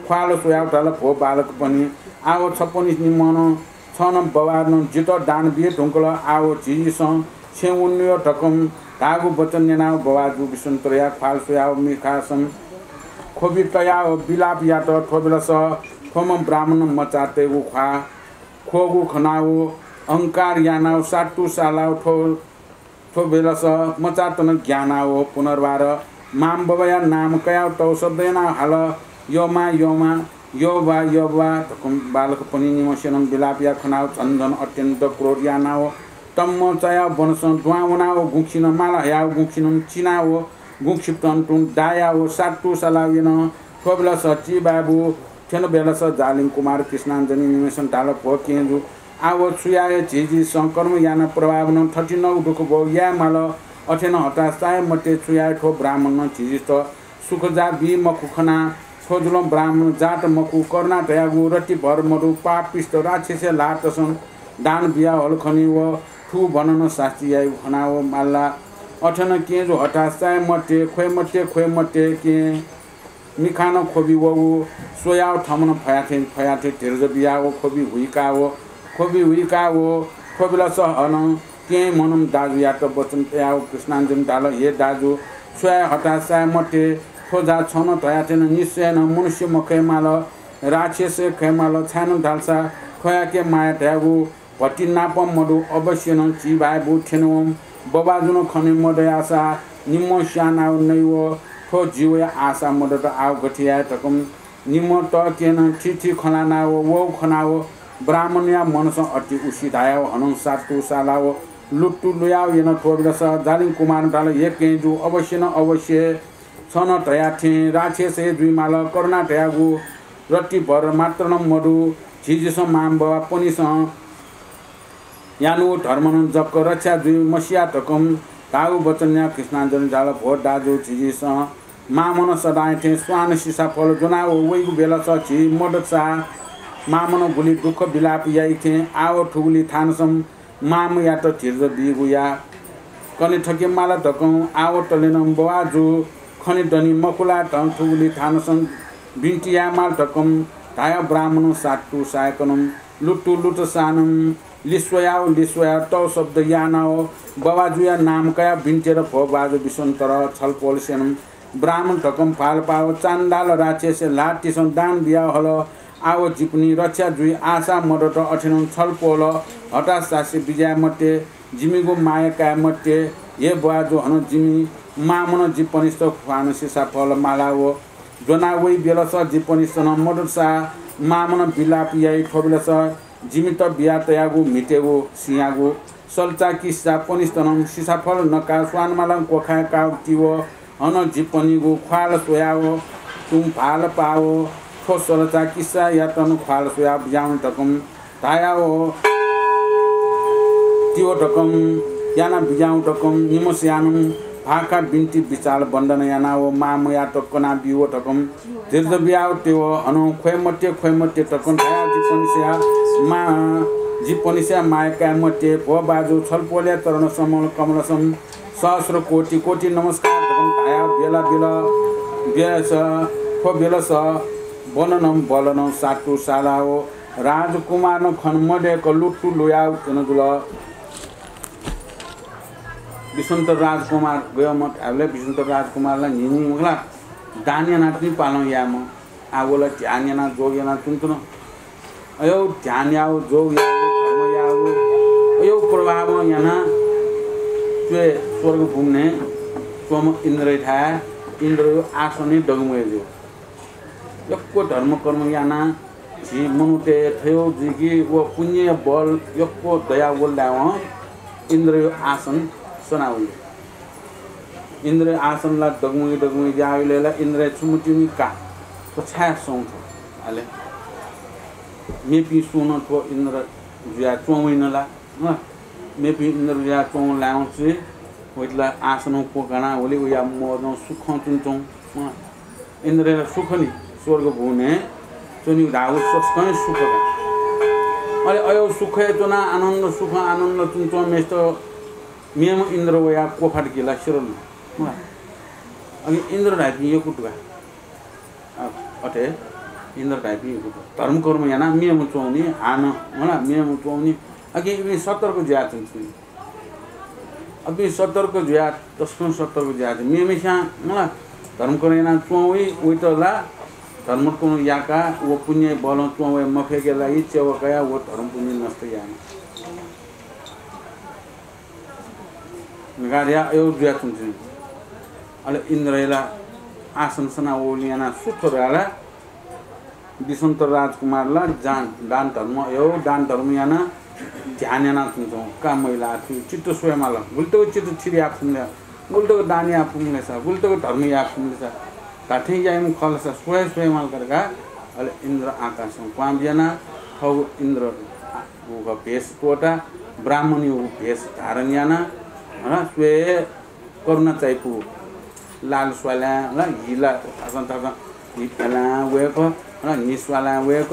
ख्वाल स्वयाव धाल, भो बालकपनि, आव छपनि निम्हं छनं बवानं जितः दान बिये धुंकल। आव झीसं छेँ वनेयो धकं धाःगु वचन न्यनाव बवाजु विसन्तरया ख्वाल स्वयाव मिखासं ख्वबि तयाव विलाप यात। थ्व बेलस थ्वम्ह ब्राह्मणं मचातय्गु ख्वाः ख्वःगु खनाव अहंकार यानाव सातु सालाव थ्व थ्व बेलस मचातनं ग्यानाव पुनर्वार मां बबाया नाम कयाव तव शब्द यानाव हाल, यःमां, यःमां, यःबा, यःबा धकं बालकपनि निम्हसेनं विलाप याः खनाव झन झन अत्यन्त क्रोध यानाव तम्म चायाव वनसं दुहां वनाव गुँखिनं माला हयाव गुँखिनं चिनाव गुँखिप्तं तुं दायाव सातु सालाव यन। थ्व बेलस चिबाय्बु थ्यन बेलस जालिं कुमार कृष्णाञ्जनी निम्हसेनं धाल, भो केहेँजु, आव छु याये? झीझीसं कर्म याना प्रभावनं थथिनगु दुःख भोग याये माल। अथेनं हताश चाये मते। छु याये? थ्व ब्राह्मणं झीझीत सुख जा बी मखु खना। थ्व जुलं ब्राह्मण जात मखु, करुणा धयागु रतिभर मदु, पापिष्ट राक्षसया ल्हातसं दान बिया हल खनी व थुगु भननं सास्ती याइगु खनाव माला। अथे नं केंजु हतास चाये मते, ख्वये मते, ख्वये मते, कें मिखां नं ख्वबि वःगु स्वयाव थःम्हं फयाथें फयाथें धीरज बियाव ख्वबि हुइकाव, ख्वबि हुइकाव ख्वबिलस हनं कें म्हनं दाजुयात वचन तयाव कृष्णाञ्जन धाल, हे दाजु, छु याये हतास चाये मते, थ्व जा छं नं धयाथें निश्चयनं मनुष्य मखयेमाल, राक्षस खयेमाल, छाय्‌नं धालसा थ्वयाके माया धयागु भति नापं मदु, अवश्यनं झी भाय्‌बु थ्यनेवं बबाजुनं खने मदयासा निम्ह स्यानाव नइव थ्व जीवया आशा मदत, आव गथे याये धकं निम्ह तःकेनं थीथी खँ ल्हानाव वउ खनाव ब्राह्मणया मनसं अति उसी धायाव हनं सातु सालाव लुत्तु लुयाव यन थ्वबिलस जालिं कुमारं धाल, हे केंजु, अवश्यनं अवश्य छं नं धयाथें राक्षस हे जुइमाल, करुणा धयागु रत्तिभर मात्र नं मदु, झीझीसं मांबौपनिसं यानु धर्मनं जक रक्षा जुइ मसिया धकं धाउ वचनया कृष्णाञ्जन धाल, भो दाजु, झीझीसं मांमनं सदां थें स्वान सिसाफल ज्वनाव वइगु बेलस झी मदतसा मांमनं गुलि दुःख बिलाप याइथें आव थुगुलि थानसं मांमयात धीरज बीगु या। कने थके माल धकं आवतलेनं बवाजु खने दनि मखुला धं थुगुलि थानसं बिन्ति याये माल धकं धाया ब्राह्मणं सातु सायकनं लुतु लुत सानं लिस्वयाव लिस्वयाव तौ शब्द यानाव बवाजुया नाम कयाव बिन्ति यात, भो बाजु बिसन्तर छलपोलसेनं ब्राह्मण धकं भालपाव चान्दाल राक्षसया ल्हातिसं दान बियाव हल। आव जिपनि रक्षा जुइ आशा मदत अथेनं छलपोल हताश चासे बिज्याये मते, जिमिगु माया काये मते। हे ब्वाजु हनं जिमि मामनं जिपनिस्त ख्वान सिसाफल मालाव ज्वना वइ बेलस जिपनिस्तनं मदतसा मामनं बिलाप याइ थ्वबिलस जिमित बिया तयागु म्हितेगु सिंयागु सल्चा किस्सा पनिस्तनं सिसाफल नका स्वानमालं क्वखाय् काव तिव हनं जिपनिगु ख्वाल स्वयाव तुं भालपाव थ्व सल्चा किस्सायातन ख्वाल स्वयाव बिजाउन धकं धायाव तिव धकं याना बिजाउ धकं निम्हस्यानं भाखा बिन्ति बिचाल बन्दन यानाव मामयात कना बिव धकं धीरज बियाव तेव हनं ख्वये मते, ख्वये मते धकं धाया जिपनिस्या मा, जिपनिस्या माया काये मते। भो बाजु छलपोलया चरण समल कमलसं सहस्र कोटि कोटि नमस्कार धकं धाया बेला बिल। बेस, थ्व बेलस बननं बलनं सातु सालाव राजकुमारनं खन मदय्क लुतु लुयाव थन जुल। बिसन्त राजकुमार गय्म्ह धायेबलय् बिसन्त राजकुमारला न्हिं न्हिं मखुला दान यानातुनि पालं यायेम्ह। आः व ला ध्यान याना जोग याना च्वंतुन। अयौ ध्यान याव जोग याव धर्म याव अयौ प्रभावं याना च्वय् स्वर्गभूमि च्वंम्ह इन्द्रयाथाय् इन्द्रया आसनय् दगमय् जू। यक्व धर्म कर्म याना झी मनूतय् थयौ जुइकी व पुण्य बल यक्व दया वल धायेवं इन्द्रया आसन सना वइ। इन्द्रया आसन ला दगमय् दगमय् ज्या वइलय् ला इन्द्रया छुमुतिमि का थ्व छाय् सं थ्व? अले मेपिं सुं नं थ्व इन्द्र जुया च्वं वइन ला? हँ, मेपिं इन्द्र जुया च्वं लायेवं च्वय् वइत ला आसनं क्वकाना वले वया मजं सुखं च्वंच्वं। हँ, इन्द्रया सुख नि स्वर्गभुवनय् च्वनीगु धाःगु तसकं सुख का। अले अयौ सुखय् च्वना आनन्द सुख आनन्द च्वंच्वंम्हेसित मेम्ह इन्द्र वया क्वफात कि ला सिरल। हँ, अले इन्द्र धाइपिं यक्व दु का। अ, अथे इन्द्र धाइपिं यक्व दु। धर्म कर्म याना मेम्ह च्वंनि, हानं, हला, मेम्ह च्वंनि। अकिं इपिं सतर्क जुया च्वंनि। अपिं सतर्क जुया, तसकं सतर्क जुया च्वंनि। मेम्हस्यां, हला, धर्म कर्म याना च्वं वइ, वइत ला धर्म कर्म याका व पुण्य बलं च्वं वये मफय्के लागि चेवा कया व धर्म पुण्य नष्ट याना। गार्या अयौ जुया च्वंच्वं। अले इन्द्रया ला आसन सना वःगुलिं याना सु थ्व धाःला बिसन्त राजकुमार ला जान, दान धर्म अयौ दान धर्म याना ध्यान याना च्वंच्वं। का महिला थुइ चित्त स्वयेमाल। गुलितक चित्त थिर या फुम्हले, गुलितक दान या फुम्हलेसा, गुलितक धर्म या फुम्हलेसा, धाथें याइम्ह खलसा स्वये स्वयेमाल का धकाः अले इन्द्र आकाशं क्वां बियाना थःगु इन्द्र उगु भेष त्वःता ब्राह्मणयागु भेष धारण याना, हला, स्वये करुणा चाइपु लाल स्वालां, हला, हि ला थासं थासं हि फ्यालां वय्क, हला, हि स्वालां वय्क,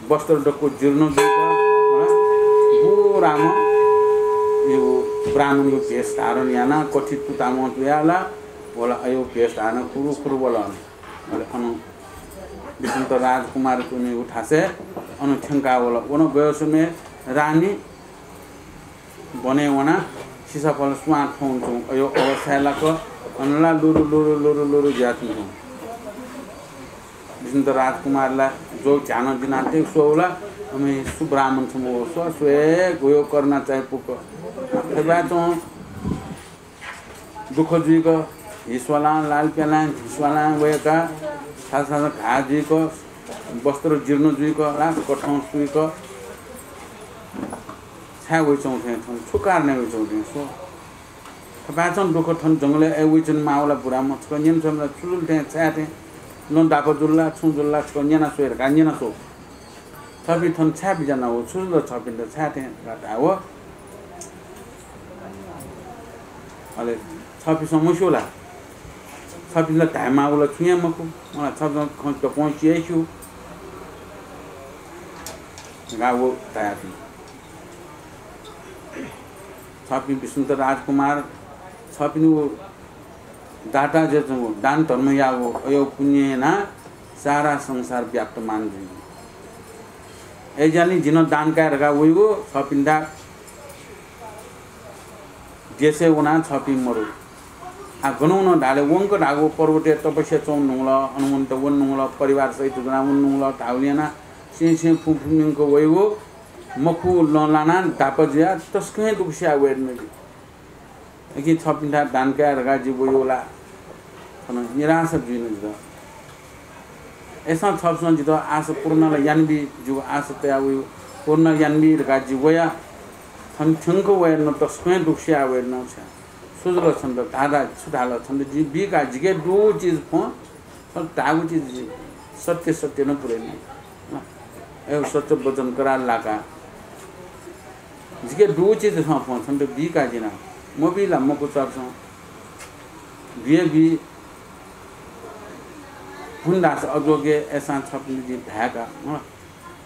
वस्त्र दक्व जीर्ण जुइक, हला, बुराम्ह इगु ब्राह्मणयो भेष धारण यानाः कथि तुतामं तुयाः ला वल। अयो भेष धारण खुरु खुरु वल। अले अन विष्णुत राजकुमार तुनिगु थासय् अन थ्यंकाः वल। वन गयो समय रानी वनय् वनाः सिसाफल स्वां थौं तुं अयो अवस्थाय् लाक। अन ला लुरु लुरु लुरु लुरु जुयाच्वंगु। विष्णुत राजकुमार ला ज्वः ध्यान दिनाः तय् स्वः ला, अमे सु ब्राह्मण छम्ह वः, स्व, स्वये गयो करुणा चायापुक। थपाय्‌च्वं दुःख जुइक, हिस्वालां, लाल प्यालां, हिस्वालां वय्‌काः, छाछाछा घाः जुइक, वस्त्र जीर्ण जुइक, ला कथं सुइक, छाय् वइच्वं थें, थन छु कारणय् वइच्वं थें स्व। थपाय्‌च्वं दुःख थन जंगलय् अय् वइच्वने माः वला बुराम्ह, छकः न्यन स्वयेमा छु जुल थें, छाय् थें, नं दाप जुल ला, छुं जुल ला, छकः न्यना स्वये धकाः न्यना स्व। छपिं थन छाय् बिज्याना वः, छु जुल छपिन्त छाय् थें धकाः धाये वः। अले छपिसं मस्यू ला? छपिन्त धायेमाः वला छुं हे मखु, मला छपिसं खँ दक्वं सि हे स्यू धकाः व धयाच्वन। छपिं विष्णुत राजकुमार, छपिं व दाता जुयाच्वंगु, दान धर्म याःगु, अयो पुण्य यानाः सारा संसार व्याप्तमान जुइगु। अय्‌ज्याःनिं जिं दान काये धकाः वइगु, छपिन्त देशय् वनाः छपिं मरु। आ, गन वन धाःले वंक धाःगु पर्वतय् तपस्या च्वं नुंगल, अन वनेत वन नुंगल, परिवार सहित गना वन नुंगल, धाःगुलिं यानाः सें सें फुं फुं न्यंक वइगु, मखु लं लानाः दाप जुयाः तसकं हे दुःख सिया वये धुन। अकिं छपिन्थाय् दान काये धकाः जि वइगु ला थन निराशा जुइन जितः। अय्‌सां छपिसं जितः आशा पूर्ण ला यानाबी, जिगु आशा तया वइगु पूर्ण यानाबी धकाः जि वया। थन थ्यंक वये धुन, तसकं हे दुःख सिया वये धुन। छु जुल छन्त? धा धा, छु धाल छन्त? जिं बी का, जिके दुगु चिज फ्वँ, छं धाःगु चिज जिं सत्य सत्य नं पुरय् याये। अय् सत्य वचन करार लाका। जिके दुगु चिज छं फ्वँ, छन्त बी का जिं नं। मबी ला? मखु छपिसं। बी हे बी। हुं धाःसा अज्वःके, अय्‌सां छपिन्त जिं धाये का।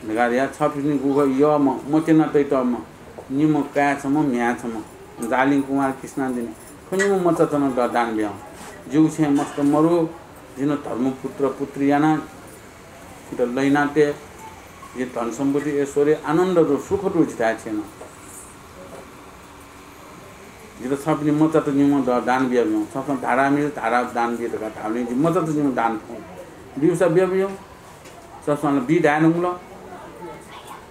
धकाः धया। छपिनि गुगु यःम्ह, मतिना तइतःम्ह, निम्ह काय् छम्ह, म्ह्याय् छम्ह, जालिं कुमार कृष्णादिनी, थ्व निम्ह मचात नं द-, दान बियां। जिगु छेँय् मस्त मरु, जिं धर्मपुत्र पुत्री यानाः जितः लहिना तये, जि धन सम्पत्ति, ऐश्वर्य, आनन्द दु, सुख दु जिथाय् छेँय् नं। जितः छपिनि मचात निम्ह द-, दान बियाबियं। छपिसं धारामिस धारा दान बी धकाः धाःबलय् जिं मचात निम्ह दान फ्वं। ब्यूसा बियाबियं। छपिसं ला बी धाये धुंकल।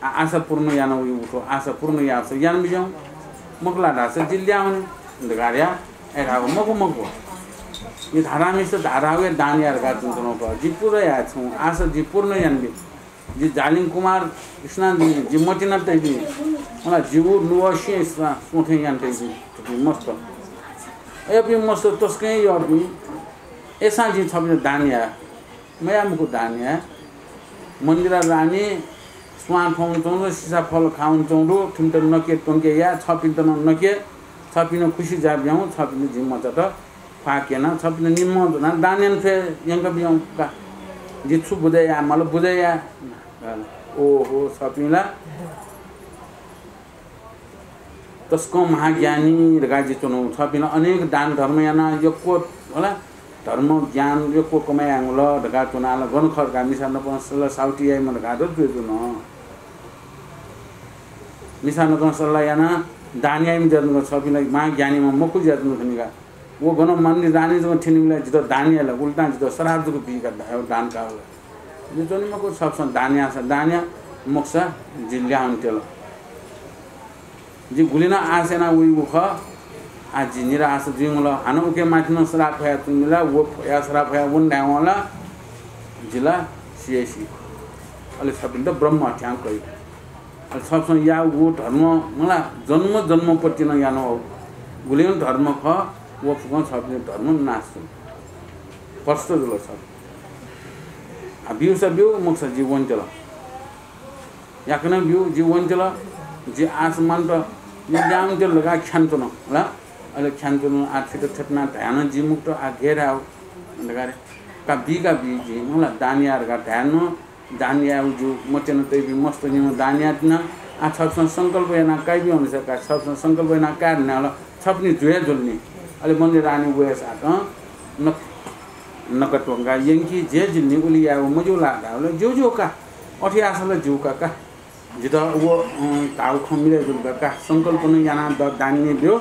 आ, आशा पूर्ण याना वइगु थ्व, आशा पूर्ण याःसा यानाबिज्याहुँ। मखु ला धाःसा जि ल्याहां वने धकाः धया। अय् धाःगु मखु, मखु। जि धारामिस धारावया दान याये धकाः तुं च्वनागु खः। जि पूजा याये छुं, आशा जि पूर्ण यानाबी। जि जालिं कुमार कृष्णादिनी, जि मतिना तइपिं, मला जिगु नुगः सिं स-, स्वथें याना तइपिं, थुपिं मस्त। अय्‌पिं मस्त तसकं यःपिं, अय्‌सां जिं छपिन्त दान याये। मयाः मखु दान याये। मन्दिरय् रानी स्वां थ्वं च्वं दु, सिसा फल खां च्वं दु, थुमित नके त्वंके याये, छपिन्त नं नके, छपिं नं खुसि जुयाबियाहुँ, छपिन्त जिं मचात ख्वाः क्यना, छपिन्त निम्हं ज्वनाः दान याना छ्वये यंकाबियाहुँ का। जिं छु बुझे याये माल बुझे याये। ओहो, छपिं ला तसकं महाज्ञानी धकाः जि च्वनागु। छपिं ला अनेक दान धर्म यानाः यक्व, होला, धर्म ज्ञान यक्व कमय् यानागु ल धकाः च्वनाः ला गन खः धकाः मिसा नाप सल्लाह साउति याइम्ह धकाः द जुयाच्वन। मिसा नाप सल्लाह यानाः दान याइम्ह जुयाच्वन, छपिं ला महाज्ञानीम्ह मखु जुयाच्वन खनि का। व गन मन्दिर रानी जक थ्यनीबलय् जितः दान याइ ला, उल्टां जितः श्राप जक बी का धायेगु दान काः ला। जि च्वने मखु, छपिसं दान याःसा दान या, मखुसा जि ल्याहां वनेत्यल। जि गुलि नं आशा याना वइगु खः, आः जि निराशा जुइगु ल। हानं उके माथि नं श्राप फया च्वंगु ला, व फया श्राप फया वन धायेवं ला जि ला सिया सी। अले छपिन्त ब्रह्म हत्यां कइ। अले छपिसं याःगु धर्म मला जन्म जन्मपति नं याना वःगु। गुलि नं धर्म खः, व फुकं छपिनि धर्म नाश जुल। भ्रष्ट जुल छपिं। आः ब्यूसा ब्यू, मखुसा जि वनेत्यल। याकनं ब्यू, जि वनेत्यल, जि आशा मानत, जि ल्याहां वनेत्यल धकाः ख्यानाच्वन ला। अले ख्यानाच्वन, आः छित थथे यानाः धाये नं जि मखुत, आः गय् धाये धकाः रे। का बी का बी, जिं मला दान याये धकाः धाये नं, दान यायेगु जिगु मतिना तइपिं मस्त निम्हं दान याये तिनि। आ, छपिसं संकल्प यानाः काइ बियागु निसा का, छपिसं संकल्प यानाः काये धुनावल, छपिनि जुया जुल नि। अले मन्दिर रानी वय्‌सातं नक-, नकत्वंका यंकी जे जिल नि, उलि यायेगु मज्यू ला धावल, ज्यू ज्यू का, अथे याःसा ला ज्यू का का। जितः व, अँ, धाउ खँ मिले जुल का, का। संकल्प नं यानाः द-, दान नि ब्यू,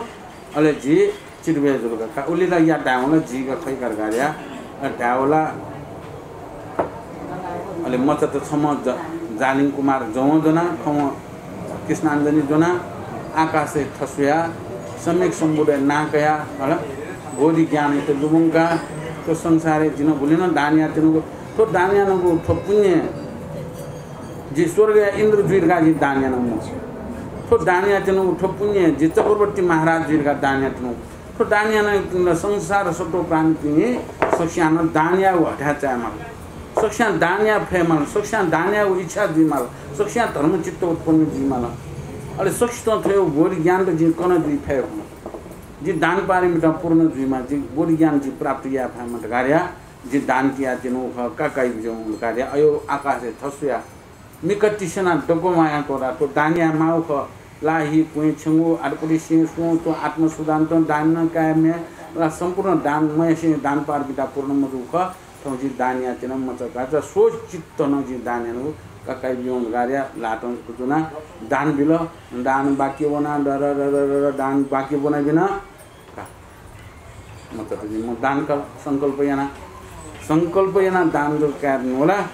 अले जि चितबे जुल का, का। उलि ला या धायेवं ला जि का खइ का धकाः या, अ, धायेवं ला अले मचात छम्ह ज-, जालिङ कुमार जवं ज्वना, खम्ह कृष्णाञ्जनी ज्वना, आकाशय् थस्वया, सम्यक सम्बुद्धया नां कया, हला, बोधि ज्ञानयात लुमंका, थ्व संसारय् जिं गुलि नं दान यानातयागु, थ्व दान यानागु, थ्व पुण्य जि स्वर्गया इन्द्र जुइ धकाः जि दान यानागु मखु। थ्व दान यानातयागु, थ्व पुण्य जि चक्रवर्ती महाराज जुइ धकाः दान यानातयागु। थ्व दान यानाः संसार सत्त्व प्राणीपिं सकसियां नं दान यायेगु हथाय् चायेमाल, सकसियां दान याये फयेमाल, सकसियां दान यायेगु इच्छा जुइमाल, सकसियां धर्मचित्त उत्पन्न जुइमाल। अले सकसितं थ्व बोधि ज्ञानत जिं कना जुइ फयेखन। जि दान पारमिता पूर्ण जुइमा, जि बोधि ज्ञान जि प्राप्त याये फयेमा धकाः या, जि दान कियातिनु खः, काकाइ बिज्याहुँ धकाः या, अयो आकाशय् थस्वया मिकतिसेना दक्व माया तोरा, थ्व दान याये माःगु खः। ला हि क्वँय् छेंगू आतपुति सिं सुं थ्व आत्मसुदान्तं दान नं काये म्ये ला, सम्पूर्ण दान मयासें दान पारमिता पूर्ण मजूगु खः। थौं जिं दान यातिन मचा गाचा सोच चित्त नं जिं दान यानागु काकाइ बिज्याहुँ धकाः या, ल्हातं कुतुना दान बिल। दान बाकी वना, the, the, the, the, the, the, दान बाकी वना बिना। का। मतलब जिं मो दान का संकल्प याना, संकल्प याना दान दु कायेधुन वला।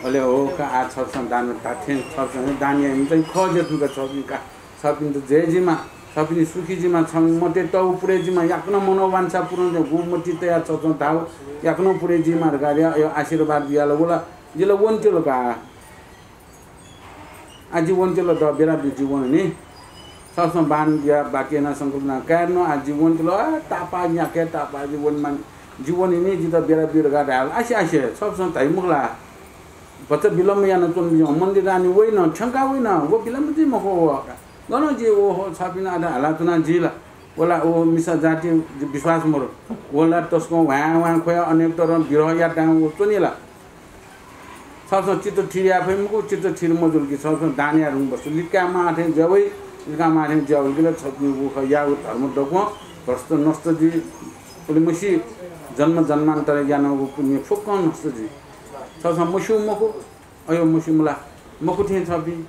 अले हो का, आ छपिसं दान धात्थें छपिसं दान याइम्ह चाहिँ खः जे तुका छपिं का, छपिन्त जय जिमा, छपिनि सुखी जिमा, छपिनि मते तौ पुरे जिमा, याकनं मनोवांछा पूर्ण जि गुमति तया छपिसं धाउ, याकनं पुरे जिमा धकाः या, अयो आशीर्वाद बियाल वला। जिल वन्तिल का। आ जि वन्तिल द बेरा बि जि वन नि। छपिसं बान बिया बाकी याना संकल्प याना कायेधुन आ जि वन्तिल, आ तापा न्याके तापा जि वन मान जि वन नि जित बेरा बि धकाः धायल। आसे आसे छपिसं धाइ मखु ला। भचा विलम्ब याना च्वन बिज्याहुँ मन्दिर रानी वइन, थ्यंका वइन, व विलम्ब जुइ मखु व। गन जि ओहो छपिं आधा हाला च्वना जि ला। वला ओ मिसा जाति विश्वास मरु। वला तसकं ह्वाँ ह्वाँ ख्वया अनेक तरह विरह यात दां व च्वनी ला। छपिसं चित्त थिर याये फइ मखु, चित्त थिर मजुल कि छपिसं दान याये धुंकूबलय् लिकामाः थें ज्या वइ, लिकामाः थें ज्या वल कि ला छपिनि व खः याःगु धर्म दक्वं भ्रष्ट नष्ट जुइ, उलिमछि जन्म जन्मान्तर यानागु पुण्य फुक्कं नष्ट जुइ। छपिसं मस्यू मखु, अयो मस्यू मला, मखु थें छपिं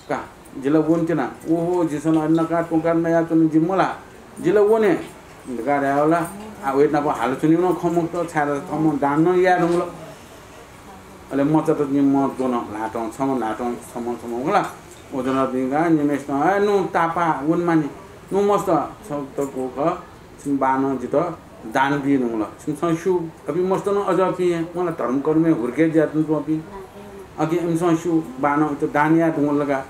का, जिल वन्तिना, ओहो, झीसं ला नका त्वंका नयाच्वने जि मला, जिल वने धकाः धायेवला। आ वय्‌त नाप हालाच्वनेगु नं खँ मखुत, छाय्‌धाःसा थःम्हं दान नं याये धुंकल। अले मचात निम्ह ज्वन ल्हातं, छम्ह ल्हातं, छम्ह छम्ह वला। वजन दिंका निम्हेसितं, ए, नु तापा, वन मानि, नु मस्त, छगू खः, छिमि बानं जितः दान बी धुंकल। छिमिसं स्यू, अपिं मस्त नं अज्याःपिं हे, मला धर्मकर्मय् हुर्के जुयाच्वंपिं। अकिं इमिसं स्यू, बानं इमित दान याये धुंकल का।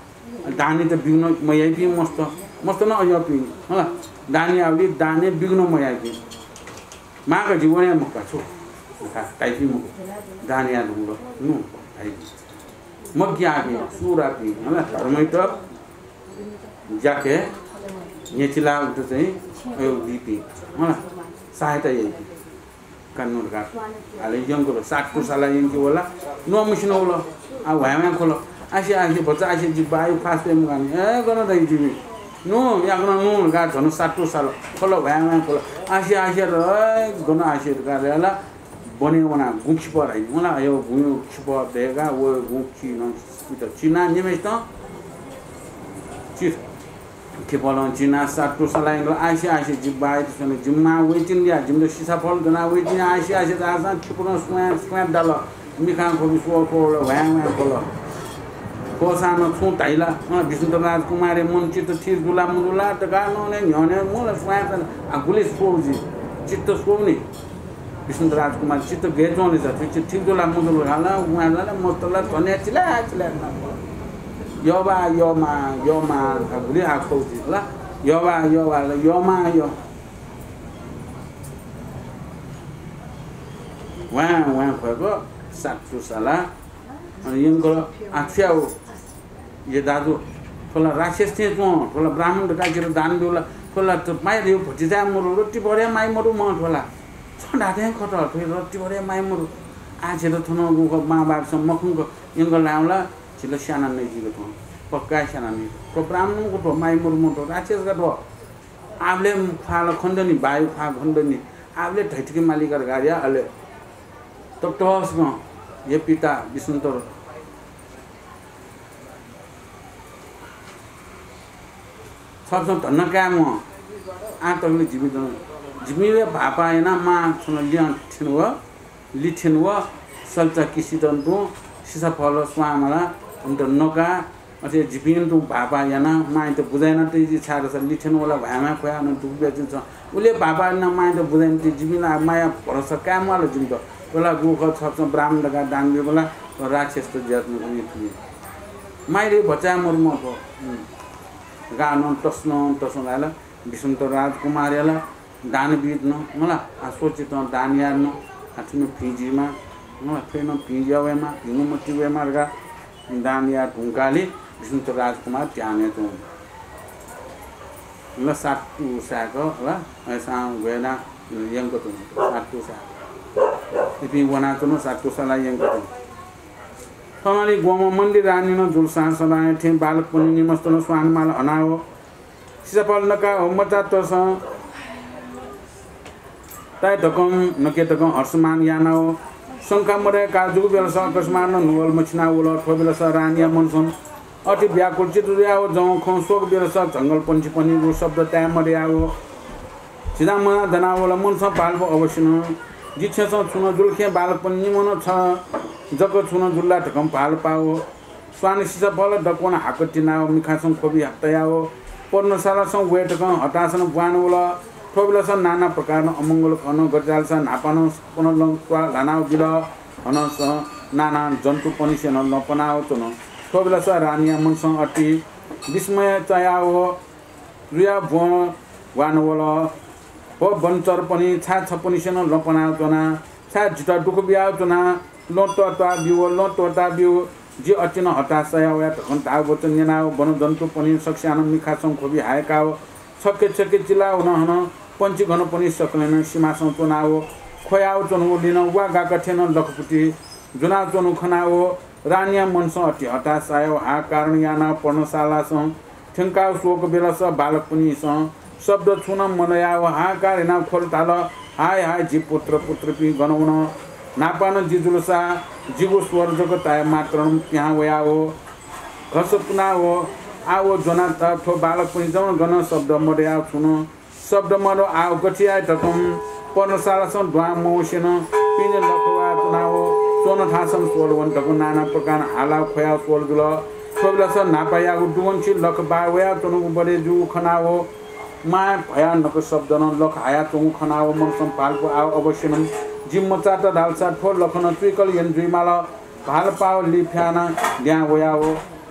दानयात विघ्न मयाइपिं मस्त, मस्त नं अज्याःपिं, मला। दान याःबलय् दानय् विघ्न मयाइपिं। मां का जि वने मखु का छु। का, धाइपिं मखु। दान याये धुंकल, नु, धाइपिं। मग्याःपिं, सुरापिं, हला, धर्मयात ज्याके न्ह्यचिलाः उत चाहिँ अयो बीपिं, हला, सहायता याइपिं। कानु धकाः हाले यंकल, सात टुसाला यंके वला, न्वःमसिन वल, आ, ह्वाँय् ह्वाँय् ख्वल। आसे, आसे, भचा आसे, जि बायु फास पे मुगानि, ए, गन दाइ जिमि। नु, याकनं नु धकाः झन सात टुसाला ख्वल, ह्वाँय् ह्वाँय् ख्वल। आसे, आसे, र, ए, गन आसे धकाः ला, बने वना गुँ खिपः धाइ। वना हयो गुँ खिपः दयेका व गुँ खि नं इमित चिना निम्हेसितं चिर खिपलं चिना सात टुसाला यंकल। आसे आसे जि बाय् तिस्वने जिम्मा वइतिन या, जिमित सिसा फल दना वइतिन या। आसे आसे धाःसां खिपलं स्वयां स्वयां दाल। मिखां ख्वबि स्व ख्वल, ह्वाँय् ह्वाँय् ख्वल। ख्वःसां नं छुं धाइ ला, अँ, विष्णुत राजकुमारया मन चित्त थिर जुला मजुला धकाः नं न्ह्यःने मुला स्वयां आ गुलि स्वउ जि चित्त स्वउ नि। विष्णुत राजकुमार चित्त गय् च्वंले जा, थुइ चित्त ठीक जुला मजुला ला, उहाँ ला, ला, मस्त ला, झन्या चिला, चिला, यबा, यमा, यमा, आ, गुलि आ खौ जि, ला, यबा, यबा, ला, यमा, य। वाँ, वाँ, ख्वय्‌क, सात टुसाला, अनि यंकल, आ, छु याउ, ये दाजु, थ्व ला राक्षस थें च्वं, थ्व ला ब्राह्मण धकाः जितः दान ब्यूला, थ्व ला त माया धयागु भतिचा मरु, रत्तिभर हे माया मरु मं थ्व ला। छं धाःथें खः त, थ्व रत्तिभर हे माया मरु। आः झीत थन गुख मां बापसं मखंक यंकल धायेवं ला, झी ला स्याना नइजिक थ्वं। पक्का स्यानानि। थ्व ब्राह्मणगु थ्व माइ मरुमं थ्व राक्षसका थ्व। आबले ख्वाल खन्दनि, वायु ख्वा खन्दनि। आबले धैथिके मालिका गारिया अले। तक्तहसं हे पिता विष्णुतर। छब्सं धन्न काय् म्वाः। आः तकले जिमि दन। जिमि वे भापा याना मां छन लिं थिन व। लिथिन व सल्चा किसितन तुं सिसाफल स्वांमाला हुन्त नका। अथे जिपिं तुं भापा याना माइत बुझाइना तइ जि छाय्‌धाःसा लिथिन वला भाय्‌माय् ख्वया नं दुगु बेचिन छ। उले भापा याना माइत बुझाइना तइ जिपिं ला माया भरोसा काय् म्वाल जिमित। वला गुखः छब्सं ब्राह्मण दका दान बिबला राक्षसत ज्यात नं थुइ। माइरे भचा मरुमं थ्व। गानं तसनं तसं धायला विष्णुत राजकुमार याला दान बीत न मला। आ सोचित दान यार न। आ थुन भिं जीमा मला। थ्वय् नं भिं या वयेमा, भिंगु मति वयेमा धकाः दान यार धुंकाली विष्णुत राजकुमार ध्यानय् तुं। ल सातु साय्‌क ल अय्‌सां ग्वय्‌ना यंक तुं। सातु साय्‌क। इपिं वनाच्वन सातु साला यंक तुं। थनलि ग्वम्ह मन्दिर रानीनं जुलसां सदां थें बालकपनि निमस्तन स्वांमाला हनाव सिसाफल नका व मचातसं ताये धकं नके धकं हर्षमान यानाव शंका मदय्‌का जुगु बेलस अकस्मात नं नुगल मछिना वल। थ्व बेलस रानीया मनसं अति व्याकुल चित्त जुयाव जं खं स्वक बेलस झंगल पंछीपनिगु शब्द ताये मदयाव झिदां मना दनावल। मनसं भालपु अवश्य नं जि छेँसं छुं नं जुल खें बालकपनि निम्हं नं छ जक छुं नं जुल ला धकं भालपाव स्वान सिसाफल दक्वं हाकतिनाव मिखासं ख्वबि तयाव पर्णशालासं वये धकं हतासं ब्वान वल। थ्व बेलस नाना प्रकारं अमंगल खन। गजालसा न्हापानं सपन लं त्वाः ल्हानाव बिल। हनस नाना जन्तुपनिसेनं लँ पनाव च्वन। थ्व बेलस रानीया मनसं अति विस्मय चयाव जुयाव ब्वं ग्वान वल। व बनचरपनि छाय् छपनिसेनं लँ पनाव च्वना? छाय् जितः दुःख बियाव च्वना? लँ त्वःता ब्यु, लँ त्वःता ब्यु। जि अतिनं हताश चया वया धकं धाःगु वचन न्यनाव बनजन्तुपनि सकस्यानं मिखासं ख्वबि हाय्‌काव छखे छखे चिलाव नं हनं पंचिघनपनि सकलेनं सिमासं च्वनाव ख्वयाव च्वंगु लिनं वा गाक थें नं लखपुति ज्वनाच्वंगु खनाव रानीया मनसं अति हताश चायाव हाहाकार यानाव पर्णशालासं थ्यंकाव स्वःगु बेलस बालकपनिसं शब्द छुं नं मदयाव हाहाकार यानाव ख्वल धाल, हाय हाय, जि पुत्र पुत्रीपिं गन वन? न्हापानं जि जुलसा जिगु स्वर जक ताये मात्रं पिहां वयाव घसपुनाव आव ज्वना। थ्व बालकपनि जक गन शब्द मदयाव छुं नं शब्द मदु। आव गथे याये धकं पर्णशालासं दुहां मवसेनं पिने लख वयाव च्वनाव च्वन थासं स्वल वन धकं नाना प्रकारं हालाव ख्वयाव स्वल जुल। थ्व बेलस न्हापायागु दुवंछि लख बाः वयाव च्वंगु बले जूगु खनाव मां भयानक शब्दनं लख हायाच्वंगु खनाव मनसं भालपु आव अवश्यनं जि मचात धालसा थ्व लखनं चुइकल यन जुइमाल। भालपाव लिफ्यानाव ल्याहां वयाव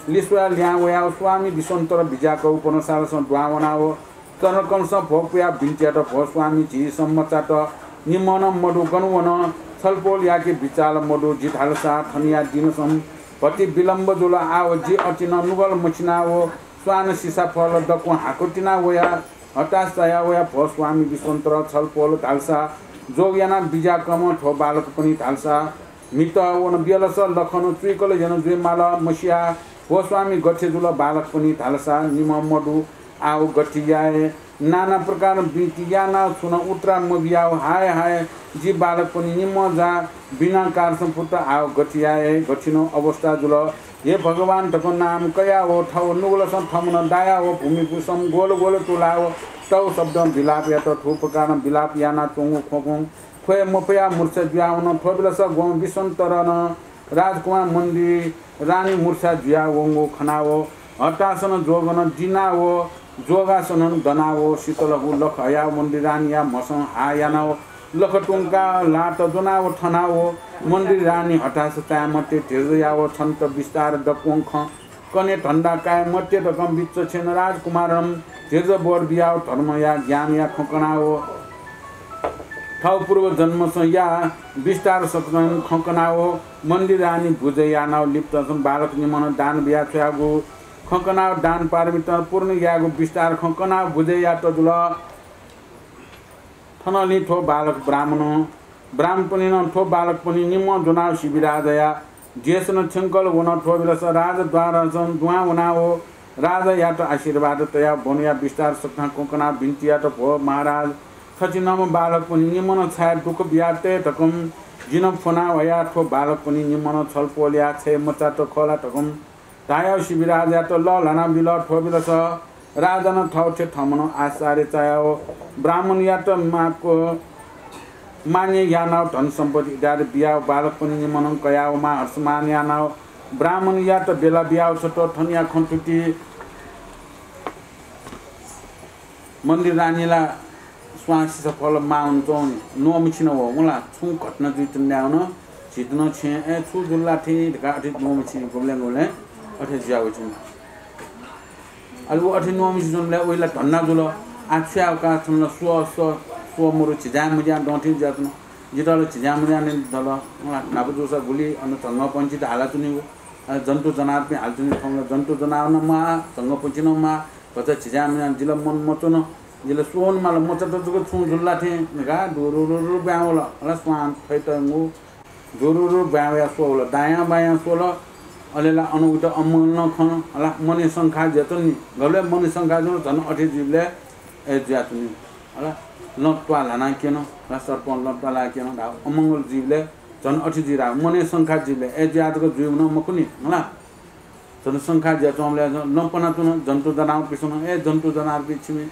लिस्वाया ल्याहां वयाव स्वामी विश्वन्तर बिज्याकव पर्णशालासं दुहां वनाव चरणकमलसं भ्वपुयाव बिन्ति यात, भो स्वामी, झीसं मचात, निम्हं नं मदु, गन वन? छलपोल याके बिचाल मदु, जि धालसा थनया दिनसं भति विलम्ब जुल। आव जि अतिनं नुगल मछिनाव स्वान सिसाफल दक्वं हाकतिना वया हताश चाया वया, भो स्वामी विश्वन्तर, छलपोल धालसा जोग यानाव बिज्याकम्ह थ्व बालकपनि धालसा म्हितः वन बियलस लखनं चुइकल यन जुइमाल। मसिया भो स्वामी, गथे जुल? बालकपनि धालसा निम्हं मदु, आव गथे याये? नाना प्रकारं बिन्ति यानाव छुं नं उत्तरा मबियाव हाय हाय, जि बालकपनि निम्हं जा बिना कारसं पुत, आव गथे याये? गथिनं अवस्था जुल। हे भगवान धकं नाम कयाव थव नुगलसं थमनं दायाव भूमिपुसं गोल गोल तुलाव तव शब्दं विलाप यात। थुप्रकारं विलाप यानाच्वंगु ख्वखुं ख्वये मफयाव मूर्छा जुयावन। थ्व बेलस ग्वम्ह विश्वन्तरनं राजकुमार मन्दिर रानी मूर्छा जुयावंगु खनाव हतासनं जोगनं दिनाव जोगासनं दनाव शीतलगु लख हयाव मन्दिर रानीया म्हसं हा यानाव लख तुंकाव लात ज्वनाव थनाव मन्दिर रानी हतास चाये मते धीरज याव छन्त बिस्तार दक्वं खँ कने धन्दा काये मते धकं बिच्च छेन राजकुमारं धीरज बोध बियाव धर्मया ज्ञानया खँ कनाव थव पूर्व जन्मसं या बिस्तार सकनं खँ कनाव मन्दिर रानी बुझे यानाव लिप्तसं बालक निम्हं दान बिया छ्वयागु खँ कनाव दान पारमितनं पूर्ण यायेगु बिस्तार खँ कनाव बुझे यात जुल। थनंलि थ्व बालक ब्राह्मण, ब्राह्मणपनिनं थ्व बालकपनि निम्हं ज्वनाव शिविराजया देशनं थ्यंकल वन। थ्व बेलस राजद्वारसं दुहां वनाव राजायात आशीर्वाद तयाव वनया विस्तार सकथां कंकनाव बिन्ति यात, भो महाराज, थचिनम्ह बालकपनि निम्हं छाय् दुःख बियातये धकं जिनं फ्वना वया। थ्व बालकपनि निम्हं छलपोल याः छय् मचात खः ला धकं धायाव शिविराजयात लःल्हाना बिल। थ्व बेलस राजानं थःथें थःमनं आश्चर्य चायाव ब्राह्मणयात माक्व मान्य यानाव धन सम्पत्ति इत्यादि बियाव बालकपनि निम्हं कयाव मा हर्षमान यानाव ब्राह्मणयात बेला बियाव छत। थनया खँ थुकी। मन्दिर रानीला स्वां सिसा फल माः हुन च्वं नि, न्वःमछिन वः। वं ला छुं घटना जुइतिनि धायेवन, झीत नं छेँ, ए, छु जुल ला थें धकाः अथे न्वःमछिं गुबलें गुबलें अथे जुया वइतिनि। अले व अथे न्वःमछिं च्वंबलय् वइ ला धन्दा जुल। आः छु याये का, थन ला स्व, स्व, स्व मरु, झिंज्यां मुंज्यां दं थें जुयाच्वन। जितः ला झिंज्यां मुंज्यां नं दल। वं ला न्हापा जूसा गुलि अन झंगःपंक्षीत हालाच्वनीगु। अले जन्तु जनावरपिं हालाच्वनीगु। थौं ला जन्तु जनावर नं माः, झंगःपंक्षी नं माः। भचा झिंज्यां मुंज्यां, जि ला मन मच्वन, जि ला स्वये माल, मचात जक छुं जुल ला थें धकाः दुरुरुरु ब्वाँय् वल। अले स्वां थ्वयेत्यंगु दुरुरुरु ब्वाँय् वयाः स्वल, दायां बायां स्वल। अले ला अन वइत अमंगलं खन। अले मनय् शंका जुयाच्वन नि, गबलय् मनय् शंका जुल, झन अथे जुइबलय् ए जुयाच्वनी। अले लं त्वाः ल्हानाः क्यन, अले सर्पं लं त्वाः ल्हानाः क्यन धाः। अमंगल जुइबलय् झन अथे जुइ धाः। मनय् शंका जुइबलय् ए जुयाः जक जुइगु नं मखु नि, मला। झन शंका जुयाच्वंबलय् नं पनाच्वन जन्तु जनावरपिसं नं, ए जन्तु जनावरपिं, छिमि,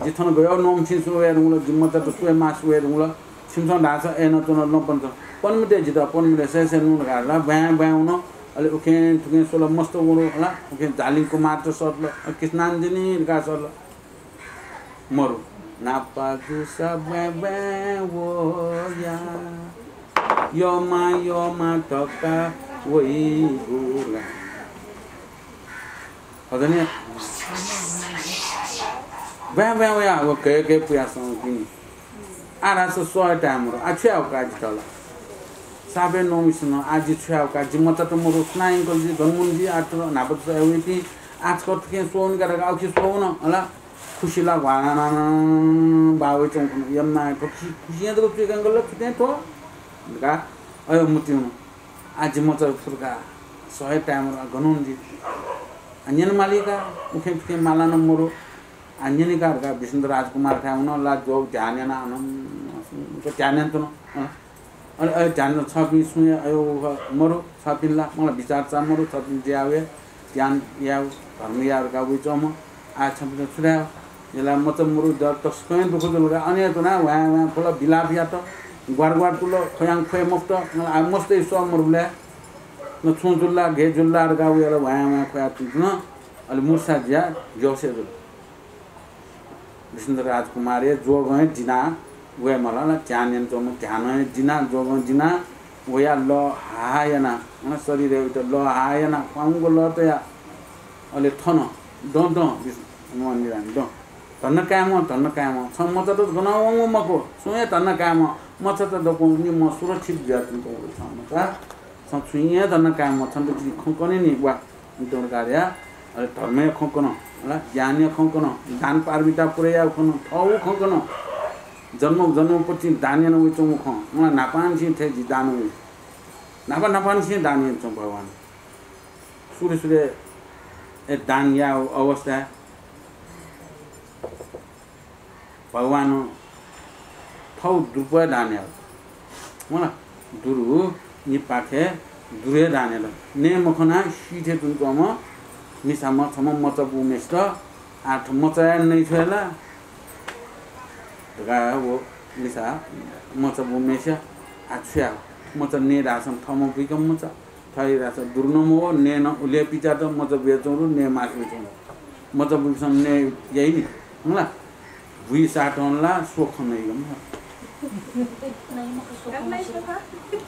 जि थन गय् न्वःमछिं स्वये धुंकल, जि मचात स्वये माः स्वये धुंकल, छिमिसं धाःसा अय्‌नं च्वनाः नं पनाच्वँ। पने मते जितः, पने मते, सय् सय् नु धकाः ला ब्वाँय् ब्वाँय् वन। अले उखें थुखें स्वल, मस्त वन। अले उखें जालिं कुमारत सःतल, अले कृष्णाञ्जनी धकाः सःतल। मरु। नापा जूसा ब्वाँय् ब्वाँय् वया, यःमा यःमा धकाः वइगु ला। खः नि? ब्वाँय् ब्वाँय् वया, व कय् कय् पुयासं तिनि। आः धाःसा स्वये ताये मरु। आः छु याये का जितः ला? सापय् न्वःमछिं नं, आः जि छु याये का? जि मचात मरु, सुनां यंकल जि, गन वन जि, आः थ्व न्हापा जूसा वइतिनि, आः छकः थुखें स्वये का धकाः उखे स्वये वन। अला खुसि ला घ्वानानानानानां बाः वइच्वंगु खन। यम्मा थ्व खुसि, खुसिं जक चुइकांगल ला थुखें थ्व धकाः अय् मुति वन। आः जि मचा फुर्का, स्वये ताये मरु, गन वन जि। आः न्यने माली का, उखें थुखें मालां नं मरु। आः न्यने का धकाः विष्णुदत्त राजकुमारयाथाय् वन। ला ज्वः ध्यान यानाः अनं ध्यान यानाच्वन। अँ। अले अय् ध्यान, छपिं सुं हे अय् मरु, छपिं ला मला विचार चाये मरु, छपिं ज्या वये, ध्यान याये, धर्म याये धकाः वइच्वंम्ह। आः छपिन्त छु धाये? यला मचा मरु, द-, तसकं दुःख जुल का। अन हे च्वनाः ह्वाँय् ह्वाँय् फुल, विलाप यात, ग्वार ग्वार तुल, ख्वयां ख्वये मफुत। मला आः मस्तय् स्वये मरुबलय् न छुं जुल ला, गय् जुल ला धकाः वयाः ह्वाँय् ह्वाँय् ख्वया तुं तुं अले मुर्छा जुयाः बेहोस हे जुल। विष्णुदत्त राजकुमार हे ज्वगं हे दिनाः वये मलाः ला, ध्यान यानाच्वंम्ह ध्यानं हे दिनाः, ज्वगं दिनाः वयाः लः हाः हाः यानाः, अन शरीरय् वइत लः हाः हाः यानाः, ख्वाउँक लः तयाः अले थन दँ दँ विष्णु, हनुमान निरानी दँ। धन्दा कायेम्ह, धन्दा कायेम्ह, छं मचात गनं वंगु मखु, छुं हे धन्दा कायेम्ह, मचात दक्वं निम्ह सुरक्षित जुयाच्वंगु छं मचा। छं छुं हे धन्दा कायेम्ह, छन्त जिं खँ कने नि वा। इतंकार या, अले धर्मया खँ कन, अला ज्ञानया खँ कन, दान पारमिता पुरा यायेगु खँ कन, थःगु खँ कन। जन्म जन्मपतिं दान याना वइच्वंगु खँ, अला न्हापांनिसें थें जि दान वइ। न्हापा न्हापांनिसें दान यानाच्वं भगवान। सुरे सुरे ए दान यायेगु अवस्थाय् भगवानं थःगु दुरुपया दान यात। मला दुरु निपाखे दुरुया दान यात। नये मखनाः सी थें च्वंच्वंम्ह मिसाम्ह छम्ह मचा बूम्हेसित आः थ्व मचाया नये छ्वये ला धकाः व मिसा मचा बूम्हेसिया आः छु याये, मचा नये धाःसां थःम्हं बुइकं मचा। थः हे धाःसा दुरु नं मवः, नये नं उलि हे पिचात, मचा बुयाच्वंगु दु, नये मास्ति वइच्वंगु दु। मचा बुइकं नये याइ नि, हला? बुइसातं ला स्व खँ नइगु मखु।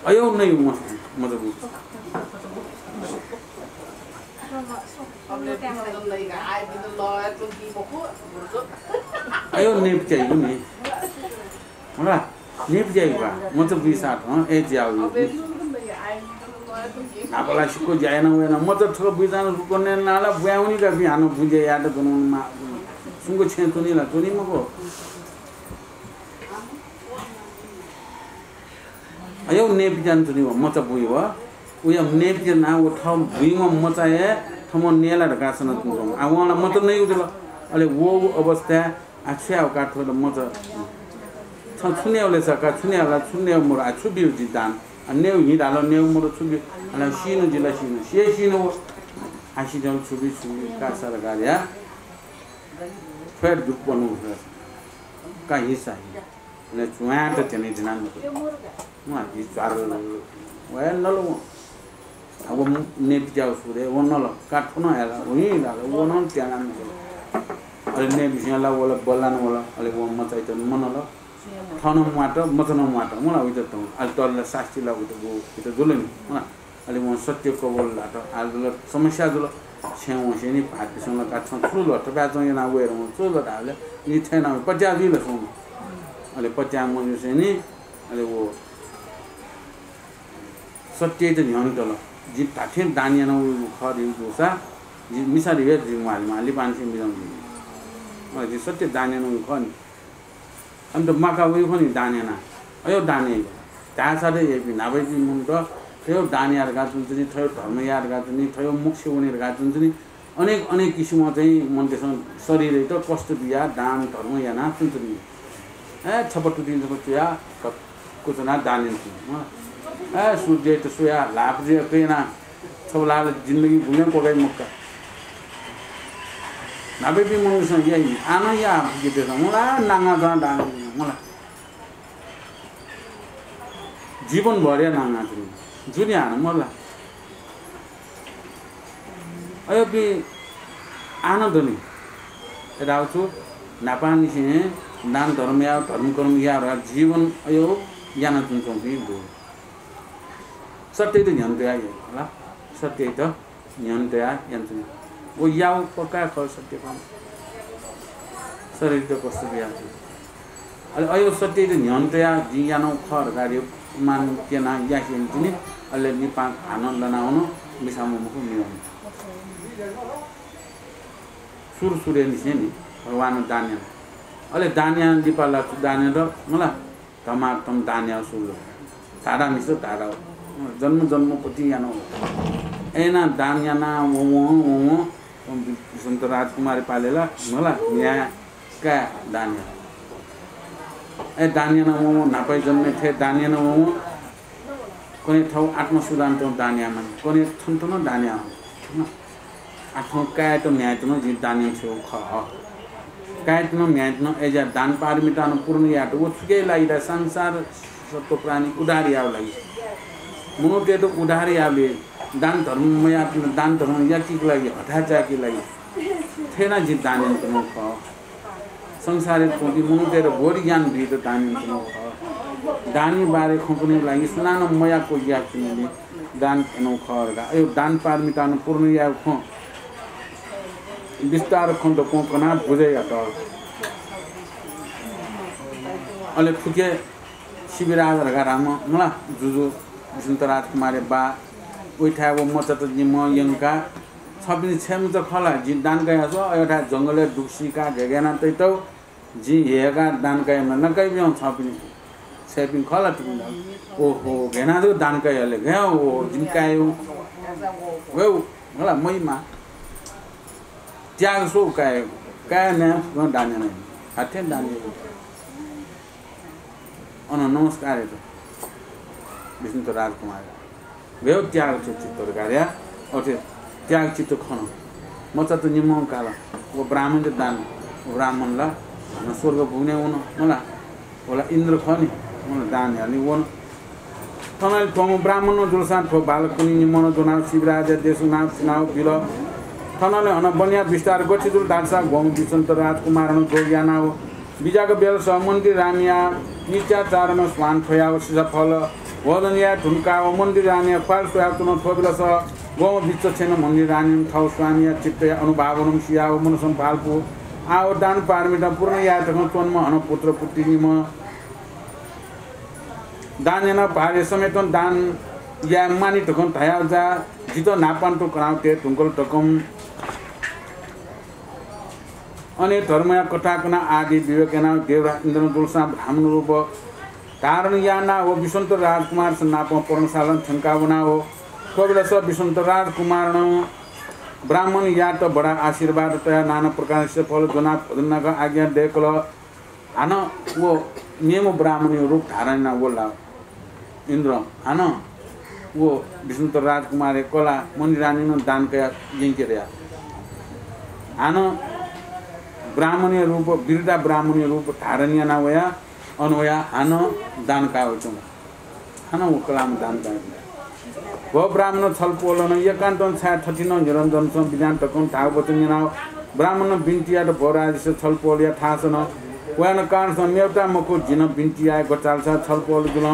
अय्‌यौ नइगु मखु, मचा बुइसातं। अय्‌यौ नये पिचाइगु नि। हला? नये पिचाइगु का, मचा बुइसातं, ए ज्या वइ। न्हापा ला सिक्क ज्या याना वयाना, मचा छकः बुइसां रुक्क नये नाला बुया वनी का, बि हानं बुझे यात गन मा, सुंक छेँ च्वनी ला, च्वनी मखु। अय्‌यौ नये पिचान च्वनी व, मचा बुइ व। उया नयेपिं नं व थः बुइम्ह मचा हे थःम्हं नये ला धकाः सनाच्वंगु। आ, वं ला मचा नइगु जुल। अले व, व अवस्थाय् आ छु याये का, थ्व ला मचा। छं छु नयेगु ले सा का, छु नयेगु ला, छु नयेगु मरु, आ छु ब्यु जि दान। आ, नयेगु हिं धाल, नयेगु मरु, छु ब्यु। आ, ला सिनु जि ला सिनु, सि हे सिनु व। आ सिधल छु ब्यु, छु ब्यु का सा धकाः या। थ्वय् दुःख पनु का हिंसा। अले च्वांयात त्यने दिना मखु। वं जि ज्वार वया नल वं। आ, व नयेपिं त्यागु सुरे, व नल। का थ्व नं याला, व हिं धाल, व नं त्याना नल। अले नयेपिं ला वल, बल्लान वल, अले व मचाइत मनल। थः नं म्वात, मचा नं म्वात, मला उइत तं। अले तर ला सास्ती ला उइत गु, उइत जुल नि, मला। अले वं सत्य कबुल लात। आः जुल समस्या जुल। छेँ वंसे नि भाःपिसं ला का छं छु ल, थपाय्‌चं याना वये धुन छु ल धाःबलय् नि थय्‌ना पत्याः जुइ ला सुं। अले पत्याः मजुसे नि अले व सत्यइत न्ह्यःने तल। जि धात्थें दान याना वइगु खः धइगु जूसा जि मिसा धइगु जि म्वाले मां लिपांनिसें मिजं जुइ। अले जि सत्य दान याना वइगु खः नि। अन त म्वाका वइगु खः नि दान याना। अय् दान याइगु। धाःसा त याइपिं न्हापायापिं मनूत थय् दान याये धकाः च्वंच्वनी, थय् धर्म याये धकाः च्वंच्वनी, थय् मोक्ष वने धकाः च्वंच्वनी। अनेक अनेक किसिमं चाहिँ मनूतय्‌सं शरीरयात कष्ट बियाः दान धर्म याना च्वंच्वनी। ए, छपा तुतिं जक चुयाः धक्क च्वनाः दान याना च्वनी। ए, सूर्ययात स्वयाः ल्हाः पुजुयाः कयाना छपा ल्हाः ला जिन्दगी गुबलें क्वकाइ मखु का। न्हापायापिं मनूतय्‌सं याइ, आः नं याः फुके देछाः, मला नांगाः च्वनाः दान याना, मला। जीवनभर या नांगाः च्वनी। जुनि हानं मला। अय्‌पिं आः नं दनि। धाःगु छु, न्हापांनिसें दान धर्म याः, धर्म कर्म याः धकाः जीवन अय् याना च्वंच्वंपिं दु। सत्यइत न्ह्यःने तयाः याइ, मला। सत्यइत न्ह्यःने तयाः यानाच्वनी। व याःगु पक्का खः सत्य खः। शरीरयात कष्ट बियाच्वनी। अले अय् सत्यइत न्ह्यःने तयाः जिं यानागु खः धकाः रे मान क्यनाः यासें तिनि। अले लिपां हानं लना वन, मिसा ममखु मिवन। सुरु सुरुनिसें नि भगवानं दान याना। अले दान याना लिपा ला छु दान यात, मला। धमाधम दान याः सुरु। धाधामिस धाधा। जन्म जन्मपति याना। अय्‌नं दान याना वं, वं, वं, वं, वं विसन्त राजकुमारया पालय् ला, मला, म्ह्याय् काय् दान याः। अय् दान याना वं, वं, न्हापाया जन्मय् थें दान याना वं, वं। कन्हय् थःगु आत्मा सुदानतं दान याः मानि। कन्हय् थनथन दान याः। आः थौं काय्‌त म्ह्याय्‌त नं जिं दान यानाच्वंगु खः। काय्‌त नं म्ह्याय्‌त नं अय्‌जुयाः दान पारमिता नं पूर्ण यायेत व छुकिया लागि ला संसार सत्त्व प्राणी उद्धार यायेगु लागि। मनूतय्‌त उद्धार यायेबलय् दान धर्म मयाःपिं दान धर्म याकीगु लागि, हथाय् चाय्‌कीगु लागि थें नं जिं दान यानाच्वंगु खः। संसारय् च्वंपिं मनूतय्‌त बोधि ज्ञान बीत दान यानाच्वंगु खः। दानया बारे खँ कनेगु लागि सुनानं मयाक्व याःपिन्त दान यानागु खः धकाः अय् दान पारमिता नं पूर्ण यायेगु खँ विस्तार खँ दक्वं कनाः बुझे यात। अले थुके शिविराज धकाः धाःम्ह मला जुजु विसन्त राजकुमारया बाः, वइथाय् व मचात निम्हं यंकाः, छपिनि छय्‌मचा खः ला? जिं दान कयाच्वं, अय्‌थाय् जंगलय् दुःख सीकाः घय्‌घय् यानाः तइतौ, जिं हेय्‌काः दान कयाम्ह नकैपिं छपिनि छय्‌पिं खः ला तुकुन्दा? ओहो, घय्‌नाः जक दान कयाहले, घय्, ओहो, जिमि काय्, घय्, मला, महिमा। त्याग स्व काय्, काय् नं फुक्कं दान याना। हाथें दान याइ। अन नमस्कार यात विष्णुत राजकुमार। गयो त्याग चित्त धकाः धया, अथे त्याग चित्त खन। मचात निम्हं काल। व ब्राह्मणयात दान, व ब्राह्मण ला हानं स्वर्ग भुवनय् वन, मला। व ला इन्द्र खः नि, व नं दान याःनि वन। थनंलि थ्वम्ह ब्राह्मण नं जुलसां थ्व बालकपिनि निम्हं ज्वनाः शिविराजया देशय् नां चिनाव बिल। थनंलि हनं वनया विस्तार गथे जुल धाःसा ग्वम्ह विसन्त राजकुमारं नं जोग यानाव बिज्याक बेलस मन्दिर रानीया नित्याचारं स्वान थ्वयाव सिसाफल भोजन याये धुंकाव मन्दिर रानीया ख्वाल स्वयाच्वन। थ्व बेलस ग्वम्ह विचक्षण मन्दिर रानीं थव स्वामिया चित्तया अनुभावं सियाव मनसं भालपु आव दान पारमिता पूर्ण याये धकं च्वंम्ह हनं पुत्र पुत्री निम्हं दान यानाव भार्या समेतं दान याये मानि धकं धयाव जा जितः न्हापां तुं कनाव तये धुंकल धकं अन हे धर्मया कथाकना आदि विवेक यानाव देवराज इन्द्रं जुलसां ब्राह्मण रूप धारण यानाव विसन्त राजकुमारस नापं पर्णशालां थ्यंका वनाव थ्व बेलस विश्वामित्र राजकुमारं ब्राह्मणयात बडा आशीर्वाद तयाः नाना प्रकारया फल ज्वनाः भोजन यानाः आज्ञा दय्‌कल। हानं व मेम्ह ब्राह्मणया रूप धारण यानाः वल। इन्द्रं हानं व विश्वामित्र राजकुमारया कलाः मण्डली रानीनं दान कयाः यंके धयाः हानं ब्राह्मणया रूप, वृद्धा ब्राह्मणया रूप धारण यानाः वयाः अन वयाः हानं दान काः वयाच्वन। हानं व कलाःम्ह दान काः वयाच्वन। भो ब्राह्मण छलपोलं एकान्तं छाय् थथिंनं निरञ्जनसं बिज्यान धकं धाःगु वचन न्यनाः ब्राह्मणं बिन्ति यात, भो राजर्षि, छलपोलया थासं वयाच्वन कारणसं मेवता मखु, जिं बिन्ति याये ग्वचालसा छलपोल जुल।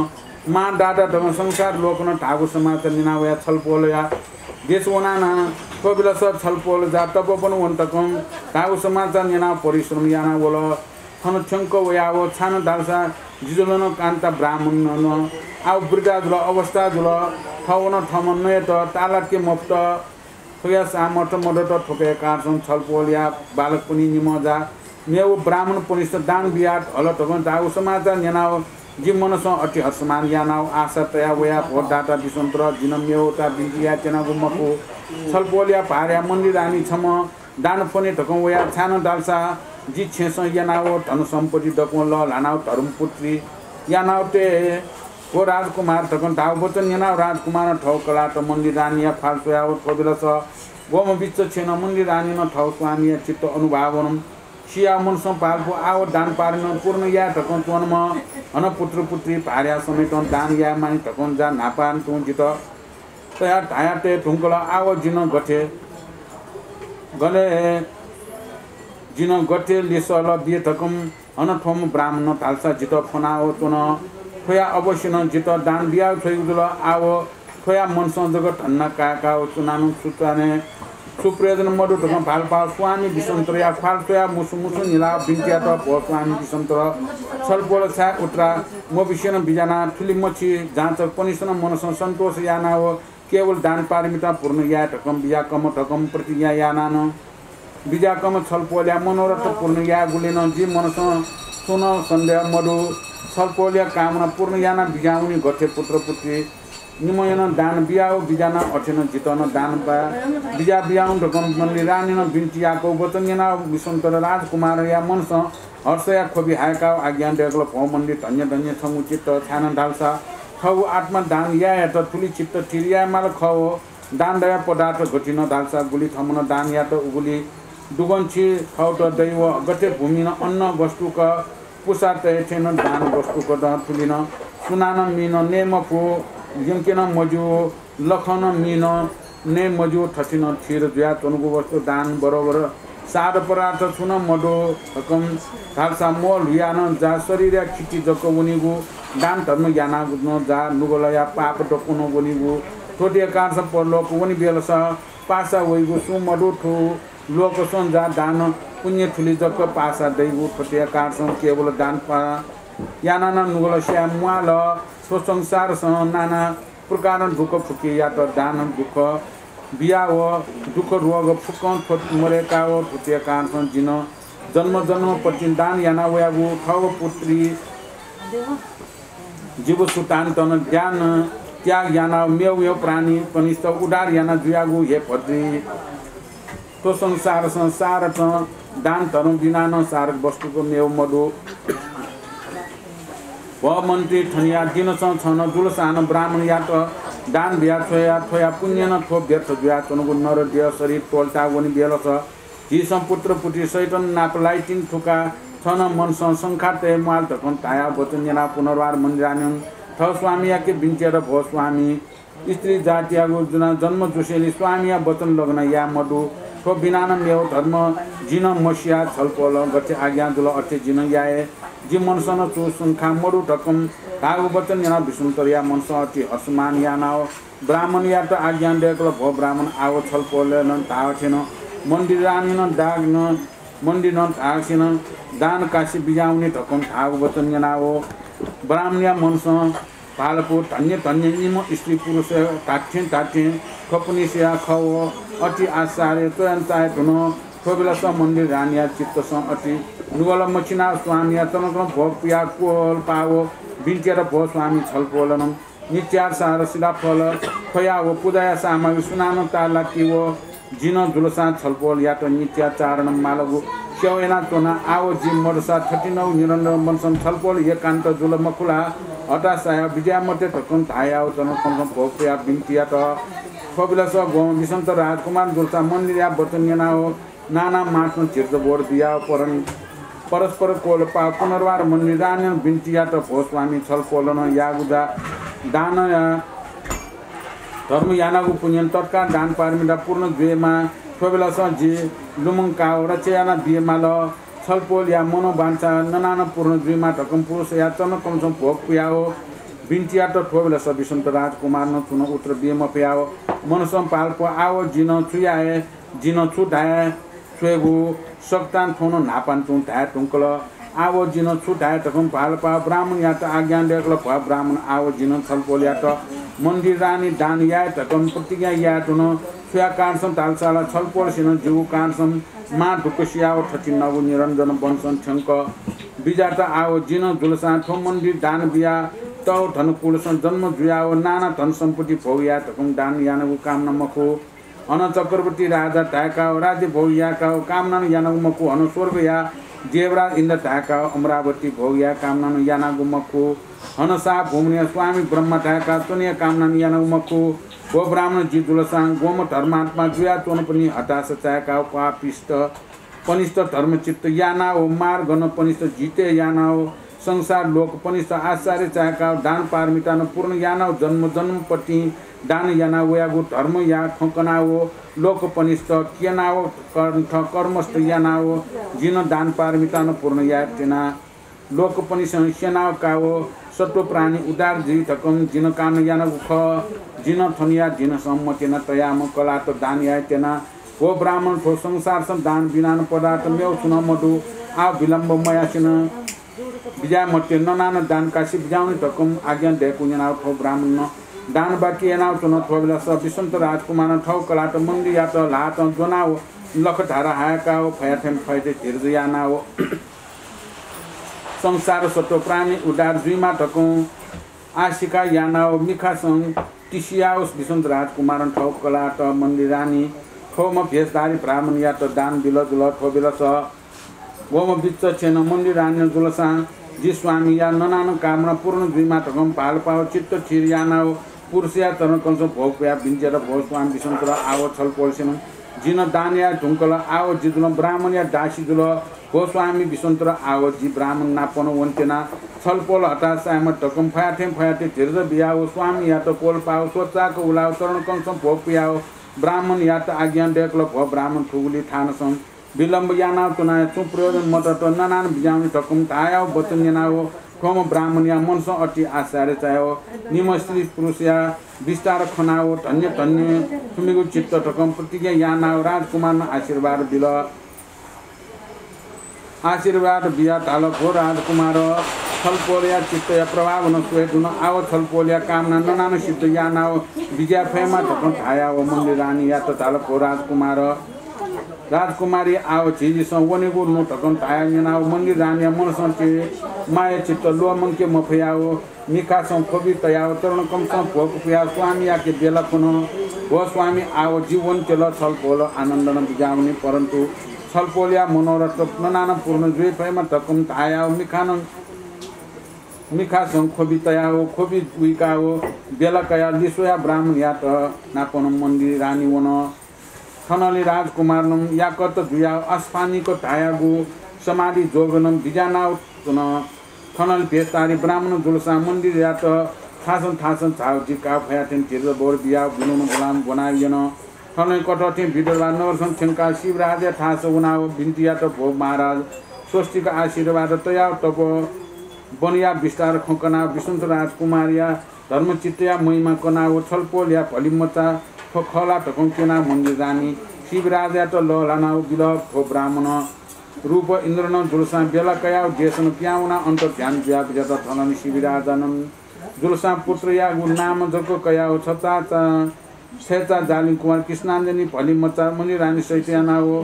मां दादा धकं संसार लोकनं धाःगु समाचार न्यनाः वयाः छलपोलया देश वनाः नं थ्व बेलस छलपोल जा तपोवन वन धकं धाःगु समाचार न्यनाः परिश्रम यानाः वल। थन थ्यंक वयाव छाय् धालसा जिजुलं कान्ता ब्राह्मणनं आव वृद्धा जुल, अवस्था जुल, थवन थमं नयेत तालाके मफुत। थ्वया सामर्थ्य मदत। थुकया कारणसं छलपोलया बालकपनि निम्ह जा मेव ब्राह्मणपनिस्त दान बियात हल धकं धाःगु समाचार न्यनाव जि मनसं अति हर्षमान यानाव आशा तयाव वया, भो दाता विश्वामित्र, जिं मेवता बिन्ति याये त्यनागु मखु। छलपोलया भारया मण्डली रानी छम्ह दान फ्वने धकं वया, छाय् धालसा जि छेँसं यानाव धन सम्पत्ति दक्वं लःल्हानाव धर्मपुत्री यानाव तये, भो राजकुमार धकं धाःगु वचन न्यनाव राजकुमारं थव कलाःत मण्डली रानीया ख्वाल स्वयाव थ्व बेलस ग्वम्ह विचक्षण मण्डली रानीनं थव स्वामीया चित्त अनुभव वन। सियाव मनसं भालपु आव दान पारमित पूर्ण याये धकं च्वंम्ह हनं पुत्र पुत्री भारया समेतं दान याये मानि धकं जा न्हापां तुं जितः तया धाया तये धुंकल। आव जिं गथे गने जिं गथे लिसल बिये धकं हनं थ्वम्ह ब्राह्मणं धालसा जितः फ्वनाव च्वन। थ्वया अवश्यनं जितः दान बियाव छ्वइगु जुल। आव थ्वया मनसं जक धन्दा काय्‌काव च्वनानं सुचाने सुप्रयोजन मदु धकं भालपाव स्वामी विश्वामित्रया ख्वाल स्वयाव मुसु मुसु न्हिलाव बिन्ति यात, भो स्वामी विश्वामित्र, छलपोल छाय् उत्तरा मबिस्यनं बिज्याना थुलि मछि जाँचकपनिसनं मनसं सन्तोष यानाव केवल दान पारमिता पूर्ण याये धकं बिज्याकम्ह धकं प्रतिज्ञा यानानं बिज्याकम्ह छलपोलया मनोरथ पूर्ण यायेगुलिनं जि मनसं छुं नं सन्देह मदु। छलपोलया कामना पूर्ण याना बिज्यावनी। गथे पुत्र पुत्री निम्हय्‌नं दान बियाव बिज्याना अथेनं जितः नं दान बा बिज्या बियावनी धकं मण्डली रानीनं बिन्ति याकव वचन न्यनाव विश्वामित्र राजकुमारया मनसं हर्षया ख्वबि हाय्‌काव आज्ञा दय्‌कल, भो मण्डली, धन्य धन्य छंगु चित्त, छाय् धालसा थःगु आत्मा दान यायेत थुलि चित्त थिर याये माल खः। दान दया पदार्थ गथिं धालसा गुलि थमनं दान यात उगुलि दुगंछि थःत दइ व गथे भूमिनं अन्न वस्तुक पुसा तये थें नं दान वस्तुक दँ थुलिनं सुनानं मिनं नये मफु, यंके नं मज्यू, लखं नं मिनं नये मज्यू, थथिनं थिर जुयाच्वंगु वस्तु दान बरोबर सार पदार्थ छुं नं मदु। धकं धालसा म्वः ल्हुयानं जा शरीरया खिति जक वनीगु, दान धर्म यानागु नं जा नुगलया पाप दक्वं वनीगु। थ्व देकार्स परलोक वनी बेलस पासा वइगु सुं मदु। थ्व लोकसं जा दान पुण्य थुलि जक पासा दइगु। थ्व देकार्सं केवल दान पा यानानं नुगल स्याये म्वाल। थ्व संसारसं नाना प्रकारं दुःख फुके यात। दान दुःख बियाव दुःख रोग फुक्कं थ्व मदय्‌काव थुते कारणसं जिं जन्म जन्म पतिं दान याना वयागु थव पुत्री जीव सुतान्तन ज्ञान त्याग यानाव मेव मेव प्राणी कनिष्ठ उद्धार याना जुयागु हे भद्री। थ्व संसारसं सारथं दान धर्म बिनानं सारक वस्तुक मेव मदु। भो मन्त्री, थनिया दिनसं छन जुलसानं ब्राह्मणयात दान बिया छ्वया थ्वया पुण्यनं थ्व व्यर्थ जुयाच्वंगु नर देह शरीर त्वःता वनी बेलस झीसं पुत्र पुत्री सहितन नाप लाइतिनि थुका छन मनसं शंका तये म्वाल धकं धाया वचन न्यना पुनर्वार मन्दिरानं थव स्वामीयाके बिन्ति यात, भो स्वामी, स्त्री जातियागु जुना जन्म जुसेंलि स्वामीया वचन लग्न याये मदु। थ्व बिनानं मेव धर्म जिं मसिया छलपोलं गथे आज्ञा जुल अथे जिं याये। जि मनसं नं छु शंका मदु धकं धाःगु वचन न्यनाव विश्वामित्रया मनसं अति हर्षमान यानाव ब्राह्मणयात आज्ञा दय्‌कल, भो ब्राह्मण, आव छलपोलं धाःथें मन्दिरानं दान मन्दिरं धाःसेनं दान कासे बिज्यावनी धकं धाःगु वचन न्यनाव ब्राह्मणया मनसं भालपु धन्य धन्य निम्ह स्त्री पुरुष धात्थें धात्थें खपुनिसेया खव अति आश्चर्य च्वयां चाये धुन। थ्व बेलस मन्दिर रानीया चित्तसं अति नुगल मछिनाव स्वामीया चनकं भोग पुया कोल पाव बिन्ति यात, भो स्वामी, छलपोलं नित्याचार सिलाफल ख्वया व पुजाया सामग्री सुनानं तालाकी व जिं जुलसां छलपोलयात नित्याचारण मालगु सेवा यानाच्वना। आव जि मदसा थथिनौ निरन्तर वंसं छलपोल एकान्त जुल मखु ला? हताशाया विद्यामते धकं धायाव चरणकमलसं भोग पुया बिन्ति यात। थ्व बेलस ग्वम्ह बिसन्त राजकुमार जुलसां मन्दिरया वचन न्यनाव नाना माथं धीरज बोध बियाव परन-, परस्पर कोलपाव पुनर्वार मन्दिर रानीनं बिन्ति यात। भो स्वामी, छलपोलं याःगु जा-, दानया धर्म यानागु पुण्यं तत्काल दान पारमिता पूर्ण जुइमा। थ्व बेलस जि लुमंकाव रक्षा याना बियेमाल। छलपोलया मनोवांछा ननानं पूर्ण जुइमा धकं पुरुषया चरणकमलसं भोग पुयाव बिन्ति यात। थ्व बेलस बिसन्त राजकुमारनं छुं उत्तर बिये मफयाव मनसं भालपाव, आव जिं छु याये, जिं छु धाये, स्वयेगु सकतां थौं न्हापां तुं धाये धुंकल। आव जिं छु धाये धकं भालपाव ब्राह्मणयात आज्ञा दय्कल। भो ब्राह्मण, आव जिं छलपोलयात मन्दिर रानी दान याये धकं प्रतिज्ञा याये धुन। सुया कारणसं धालसा ला छलपोलसिनं जिगु कारणसं मां दुःख सियाव थथिनगु निरन्तर वंसं थ्यंक बिज्यात। आव जिं जुलसां थ्व मन्दिर दान बिया तव धनकुलसं जन्म जुयाव नाना धन सम्पत्ति भोग याये धकं दान यानागु कामना मखु। अन चक्रवर्ती राजा धाय्काव राज्य भोग याय्काव कामनानं यानागु मखु। अन स्वर्गया देवराज इन्द्र धाय्काव अमरावती भोग याये कामनानं यानागु मखु। अन साप भुवनया स्वामी ब्रह्मा धाय्काव च्वनेया कामनानं यानागु मखु। भो ब्राह्मण, जि जुलसां ग्वम्ह धर्मात्मा जुयाच्वनपनि हताशा चाय्काव पापिष्ट पनिष्ठ धर्मचित्त यानाव मार्गनं पनिष्ठ जितय् यानाव संसार लोकपनिष्ठ आश्चर्य चाय्काव दान पारमितानं पूर्ण यानाव जन्म जन्मपतिं दान यानाव वयागु धर्मया खँ कनाव लोकपनिष्ठ क्यनाव कण्ठ कर्मस्थ यानाव जिं दान पारमितानं पूर्ण याये त्यना। लोकपनिष्ठं स्यनाव काव सत्व प्राणी उद्धार जुइ धकं जिं कामना यानागु खः। जिं थनया दिनसं मत्यना तयाम्ह कलाःत दान याये त्यना। भो ब्राह्मण, थ्व संसारसं दान बिनानं पदार्थ मेव छुं नं मदु। आव विलम्ब मयासेनं बिज्याये मते, ननानं दान कासे बिज्याहुने धकं आज्ञा दय्कूगु न्यनाव थ्व ब्राह्मणं दान बाकी यानाव च्वन। थ्व बेलस बिसन्त राजकुमारं थव कलाःत मन्दिरयात ल्हातं ज्वनाव लखधारा हाय्काव फयाथें फयाथें धीरज यानाव संसार सत्व प्राणी उद्धार जुइमा धकं आशिका यानाव मिखासं तिसियाव बिसन्त राजकुमारं थव कलाःत मन्दिर रानी थ्वम्ह भेषधारी ब्राह्मणयात दान बिल जुल। थ्व बेलस ग्वम्ह विचक्षण मन्दिर रानीनं जुलसां जि स्वामीया ननानं कामना पूर्ण जुइमा धकं भालपाव चित्त थिर यानाव पुरुषया चरणकमलसं भोग पुया बिन्ति यात। भो स्वामी बिसन्त, आव छलपोलसिनं जिं दान याये धुंकल। आव जि जुलं ब्राह्मणया दासी जुल। भो स्वामी बिसन्त, आव जि ब्राह्मण नापं वने त्यना। छलपोल हताश यायेमा धकं फयाथें फयाथें धीरज बियाव स्वामीयात कोलपाव स्वचाक उलाव चरणकमलसं भोग पुयाव ब्राह्मणयात आज्ञा दय्कल। भो ब्राह्मण, थुगुली थानसं विलम्ब यानाव च्वनाया छुं प्रयोजन मदत, ननानं बिज्याहुने धकं धायाव वचन न्यनाव थ्वम्ह ब्राह्मणया मनसं अति आश्चर्य चायाव निम्ह स्त्री पुरुषया विस्तार खनाव धन्य धन्य थुमिगु चित्त धकं प्रतिज्ञा यानाव राजकुमारनं आशीर्वाद बिल। आशीर्वाद बियाः धाल, भो राजकुमार, छलपोलया चित्तया प्रभावनं स्वये धुन। आव छलपोलया कामना ननानं सिद्ध यानाव बिज्याये फयेमा धकं धायाव मन्दिर रानीयात धाल, भो राजकुमार, राजकुमारी, आव झीझीसं वनेगु नु धकं धायाव न्यनाव मन्दिर रानीया मनसं ति माया चित्त ल्वःमंके मफयाव मिखासं ख्वबि तयाव चरणकमलसं भोग पुयाव स्वामीयाके बेला कुन। भो स्वामी, आव जि वने त्यल। छलपोल आनन्दनं बिज्याहुने, परन्तु छलपोलया मनोरथ ननानं पूर्ण जुइ फयेमा धकं धायाव मिखानं, मिखासं ख्वबि तयाव ख्वबि उइकाव बेला कयाव लिस्वया ब्राह्मणयात नापं मन्दिर रानी वन। थनंलि राजकुमारनं याकत जुयाव अश्वानिक धायागु समाधि जोगनं बिज्यानाव च्वन। थनंलि भेषधारी ब्राह्मण जुलसां मन्दिरयात थासं थासं झाव जिकाव फयाथें धीरज बोध बियाव गुलुं गुलां ब्वनाव यन। थनंलि कथं थें विदर्भ नगरसं थ्यंकाव शिवराजया थासं वनाव बिन्ति यात, भो महाराज, स्वस्तिक आशीर्वाद तयाव तपोवनया विस्तार खँ कनाव बिसन्त राजकुमारया धर्मचित्तया महिमा कनाव छलपोलया भलिमचा थ्व खः ला धकं क्यनाव मन्दिर रानी शिवराजयात लःल्हानाव बिल। थ्व ब्राह्मण रूप इन्द्रनं जुलसां बेला कयाव देशनं पिहां वनाव अन्तर्ध्यान जुयाव बिज्यात। थनंलि शिवराजनं जुलसां पुत्रयागु नाम जक कयाव छचा चा-, छय्चा जालिं कुमार कृष्णाञ्जनी भलिमचा मन्दिर रानी सहित यानाव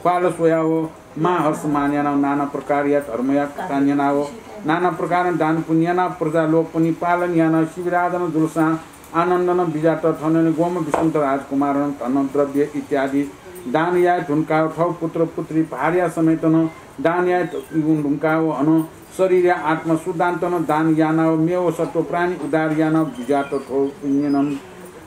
ख्वाल स्वयाव महाहर्ष मान यानाव नाना प्रकारया धर्मया कथा न्यनाव नाना प्रकारं दान पुण्य यानाः प्रजा लोकपनि पालन यानाः शिविराजनं जुलसां आनन्दनं बिज्यात। थनंलि वंम्ह विश्वन्त राजकुमारनं धन द्रव्य इत्यादि दान याये धुंकाः थव पुत्र पुत्री भार्या समेतनं दान याये धुंकाः अन शरीरया आत्मा सुदान्तनं दान यानाः मेव सत्व प्राणी उद्धार यानाः बिज्यात। थव पुण्यनं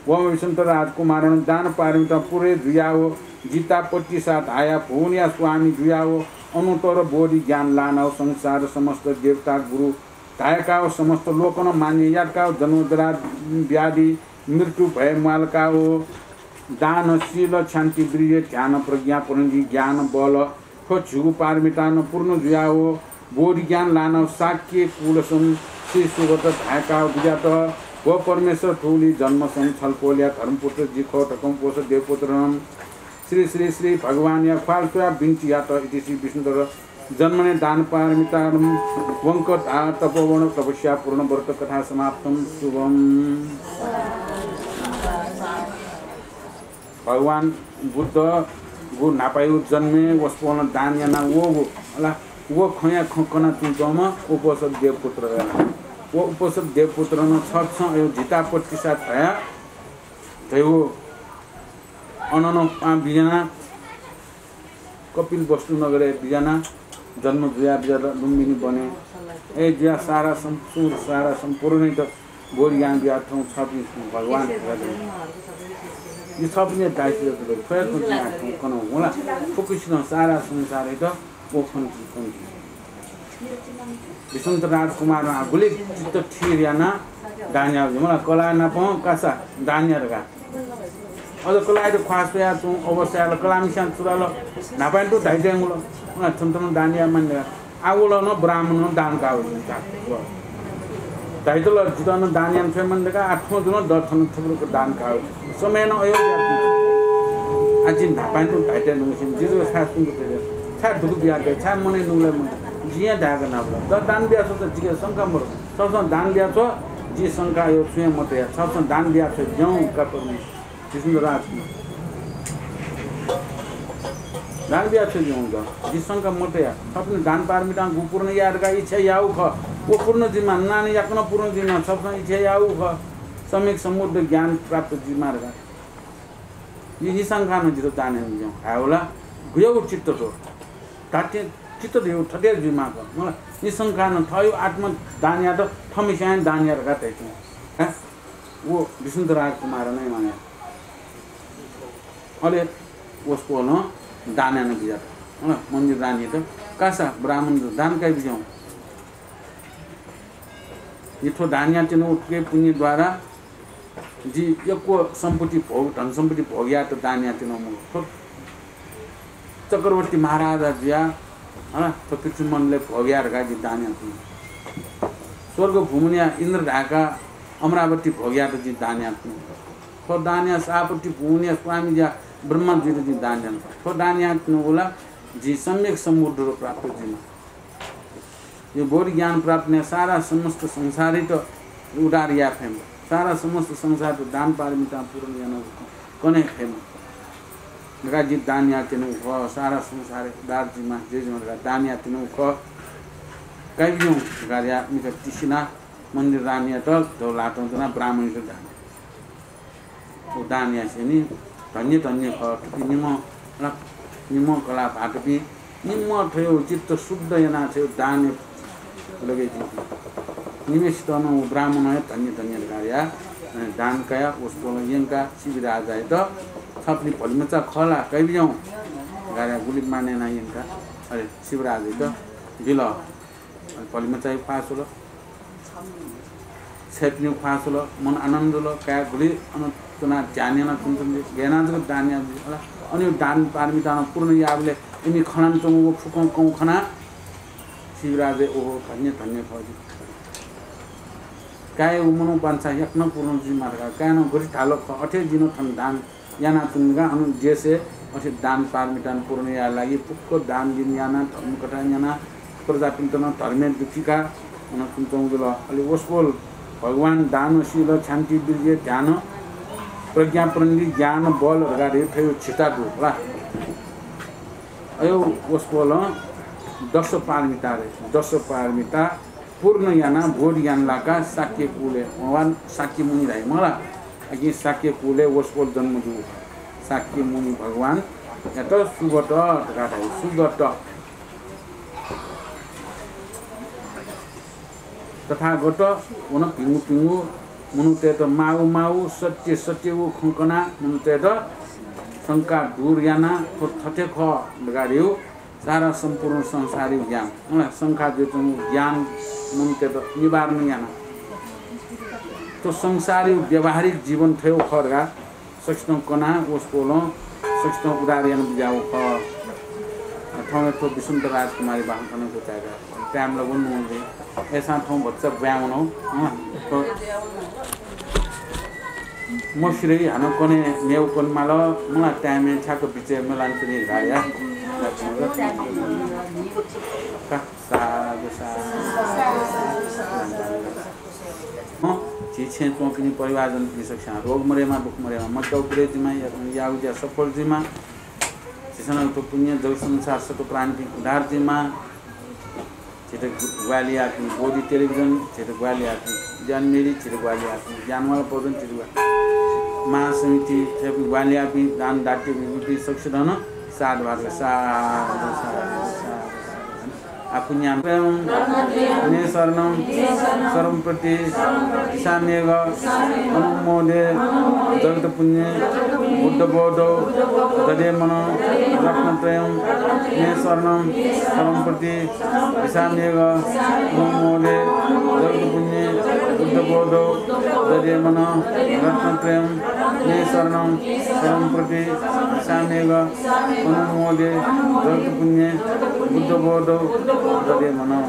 वंम्ह विश्वन्त राजकुमारनं दान पारमिता पूरे जुयाः जितापत्ति साथ धाया भुवनया स्वामी जुयाः अनुत्तर बोधि ज्ञान लानाः संसार समस्त देवता गुरु धायकाः समस्त लोकनं मान्य यातकाः जन्म जरा व्याधि मृत्यु भय म्वालकाः दान शील क्षान्ति वीर्य ध्यान प्रज्ञा प्रनिधि ज्ञान बल थ्व झिगू पारमितानं पूर्ण जुयाः बोधि ज्ञान लानाः शाक्य कुलसं श्री सुगत धायकाः बिज्यात। व परमेश्वर थुलि जन्मसं छलपोलया धर्मपुत्र जि खः धकं वस देवपुत्रनं श्री श्री श्री भगवानया ख्वाल स्वयाः बिन्ति यात। इति श्री विष्णुधर जन्मने दान पारमितानं वंक धा तपोवन तपस्या पूर्ण व्रत कथा समाप्तं। शुभम्। भगवान बुद्धगु न्हापाया जन्मय् वसपोलं दान याना वःगु ला व खँया खँ कनाच्वंम्ह उपोषक देवपुत्र। व उपोषक देवपुत्रनं छकः अयो जितापत्ति साथ धया धयो अननं पां बिज्याना कपिलवस्तु नगरय् बिज्याना जन्म जुया बिज्यात लुम्बिनी वनय्। अय् जुया सारा सं-, सुर सारा सम्पूर्णइत बोधि ज्ञान बिया थौं छपिं भगवान यी छपिं दाय्‌त थ्वया थ्वया कन होला। फुक्कसिनं सारा संसारइत व खन खन। विश्वन्त राजकुमारं गुलि चित्त थिर याना दान याः। मला कलाः नापं कासा दान याः धकाः। अझ कलाःयात ख्वाः स्वयाच्वंगु अवस्थाय् ला कलाःमिस्यां चुलाल न्हापां तुं धाइतयेगु ला। उना थन थन दान याये मानि धकाः। आः व ला नं ब्राह्मणं दान काः वइ। धाइत ला जितः नं दान याना छ्वये मानि धकाः आः थ्वँ जुलं द थन थुप्रोक दान काः वइ। समय नं अयो जुयाच्वन। आः जिं न्हापां तुं धाइतये धुंकूसिन जि जक छाय् सुंक तये? छाय् दुःख बियातये? छाय् मनय् नुगलय् मते? जिं हे धायेका नाप ला। द दान बियाछ्व, जिके शंका मरु। छकसं दान बियाछ्व, जि शंका अयो छुं हे मतया। छकसं दान बियाछ्व ज्यं का परमेश्वर। विष्णु राजकुमार। दान बियाछ्व ज्यं का। जि शंका मतया। छपिं दान पारमितां गु पूर्ण याये धकाः इच्छा याःगु खः। व पूर्ण जुइमा, नां याकनं पूर्ण जुइमा, छकसं इच्छा याःगु खः। सम्यक सम्बुद्ध ज्ञान प्राप्त जुइमा धकाः। यि निशंकानं जितः दान याना ज्यं। हाय् होला, गुयागु चित्त थ्व। धात्थें चित्त धयागु थथे जुइमाः खः। मला निशंकानं थःगु आत्मा दान यात, थःम्हस्यां दान या धकाः धाइच्वं। हँ? व विष्णुत राजकुमारं नं माया। अले वसपोलं दान याना बिज्यात। हँ, मन्दिर रानीत, कासा ब्राह्मण दान काइ बिज्याहुँ। यि थ्व दान यानातिनि, उकिया पुण्य द्वारा जि यक्व सम्पत्ति भोग, धन सम्पत्ति भोग यायेत दान यानातिनि। थ्व चक्रवर्ती महाराजा जुया, हँ, थ्व पृथ्वीमण्डलय् भोग याये धकाः जिं दान यानातिनि। स्वर्ग भुवनया इन्द्र धाय्‌का अमरावती भोग यायेत जिं दान यानातिनि। थ्व दान यानाः आपत्ति भुवनया स्वामी जुया ब्रह्मा जुइत जिं दान यानातिनि। थ्व दान यानातिनि, व ला जिं सम्यक सम्बुद्ध प्राप्त जुइमा। यो बोधि ज्ञान प्राप्त यानाः सारा समस्त संसारयात उद्धार याये फयेमा। सारा समस्त संसारयात दान पारमितां पूर्ण यानाः कने फयेमा धकाः जिं दान यानातिनि खः। सारा संसार उद्धार जुइमा, जुइमा धकाः दान यानातिनि खः। काइ बिज्याहुँ धकाः धयाः मिखा तिसिनाः मन्दिर रानीयात धौ ल्हातं ज्वनाः ब्राह्मणयात दान। व दान यासेंलि धन्य धन्य खः। थुपिं निम्ह, निम्ह कलाः भाःतपिं निम्ह थ्वयागु चित्त शुद्ध यानाः थ्वयागु दान लगे जिपिं निम्हसित नं व ब्राह्मणं हे धन्य धन्य धकाः धयाः, अ, दान कयाः वसपोलं यंकाः शिवि राजायात, छपिं भलिमचा खः ला, काइ बिज्याहुँ धकाः धयाः गुलि मानय् यानाः यंकाः अले शिवि राजायात बिल। अले भलिमचायागु ख्वाः स्वल। छय्‌पिनिगु ख्वाः स्वल, मन आनन्द जुल। काय् गुलि अन च्वनाः ध्यान यानाच्वंच्वंबलय् गय् यानाः जक दान याः जुइ। अन दान पारमिता नं पूर्ण याःबलय् इमि खनाच्वंगु व फुक्कं कौं खनाः शिवि राजाया ओहो धन्य धन्य खः जि। काय्‌या व मनू वांछा याकनं पूर्ण जुइमा धकाः काय्‌नं गथे धाल खः, अथे जिं नं थन दान यानाच्वंगु का। अन देशय् अथे दान पारमितां पूर्ण यायेगु लागि फुक्क दान लिन यानाः, धर्मकथा न्यनाः, प्रजापिन्त नं धर्मय् दुथ्याकाः वनाच्वंच्वंगु जुल। अले वसपोल भगवान दान, शील, क्षान्ति, वीर्य, ध्यान, प्रज्ञा, प्रनिधि, ज्ञान, बल धकाः धइगु थ्वयागु झिता दु ला। अयो वसपोलं दश पारमिता रे, दश पारमिता पूर्ण यानाः बोध ज्ञान लाकाः शाक्य कुलय्, भगवान शाक्य मुनि धाइ मला। अकिं शाक्य कुलय् वसपोल जन्म जूगु शाक्य मुनि भगवानयात सुगत धकाः धाइ। सुगत। तथागत व नं भिंगु भिंगु मनूतय्त माःगु माःगु सत्य सत्यगु खँ कनाः मनूतय्त शंका दूर यानाः थ्व थथे खः धकाः धाइगु सारा सम्पूर्ण संसारया ज्ञान, अँ, शंका जुयाच्वंगु ज्ञान मनूतय्त निवारण यानाः थ्व संसारया व्यावहारिक जीवन थ्व खः धकाः सकसितं कनाः वसपोलं सकसितं उद्धार याना बिज्याःगु खः। थौं थ्व विसन्त राजकुमारी बाखं थन क्वचायेका time ला वन वन दे। अय्सां थौं भचा ब्वाँय् वनौ। अँ, थ्व मसिरै हानं कन्हय् मेगु कने माल, मला time-य् ठ्याक्क बिचय् मेलां च्वनी धाया। का, साधु, साधु। अँ, झी छेँय् च्वंपिनि परिवारजनपिनि सकसियां रोग मदयेमा, दुःख मदयेमा, मचाउ पुरे जुइमा, या-, याःगु ज्या सफल जुइमा। झीसं नं थ्व पुण्य जगत संसार सकल प्राणीपिं उद्धार जुइमा। झीत ग्वाहालि याःपिं बोधि टेलिभिजन, झीत ग्वाहालि याःपिं ज्ञान मेरी, झीत ग्वाहालि याःपिं ज्ञानमाला भोजन, झीत ग्वाहालि महासमिति, थेपिं ग्वाहालि याःपिं दान दातृपिं सकसितं नं साधुवाद, साधु, साधु, साधु। आपुण्याम मे शरणं शरणं प्रति दिशाम्यघ अनुमोदे जगत पुण्य बुद्ध बोधौ दधे मनं रत्नत्रयं मे शरणं शरणं प्रति दिशाम्यघ अनुमोदे जगत पुण्य बुद्ध बोधौ दधे मनं रत्नत्रयं मे शरणं शरणं प्रति दिशाम्यघ अनुमोदे जगत पुण्य बुद्ध बोधौ दधे मनं।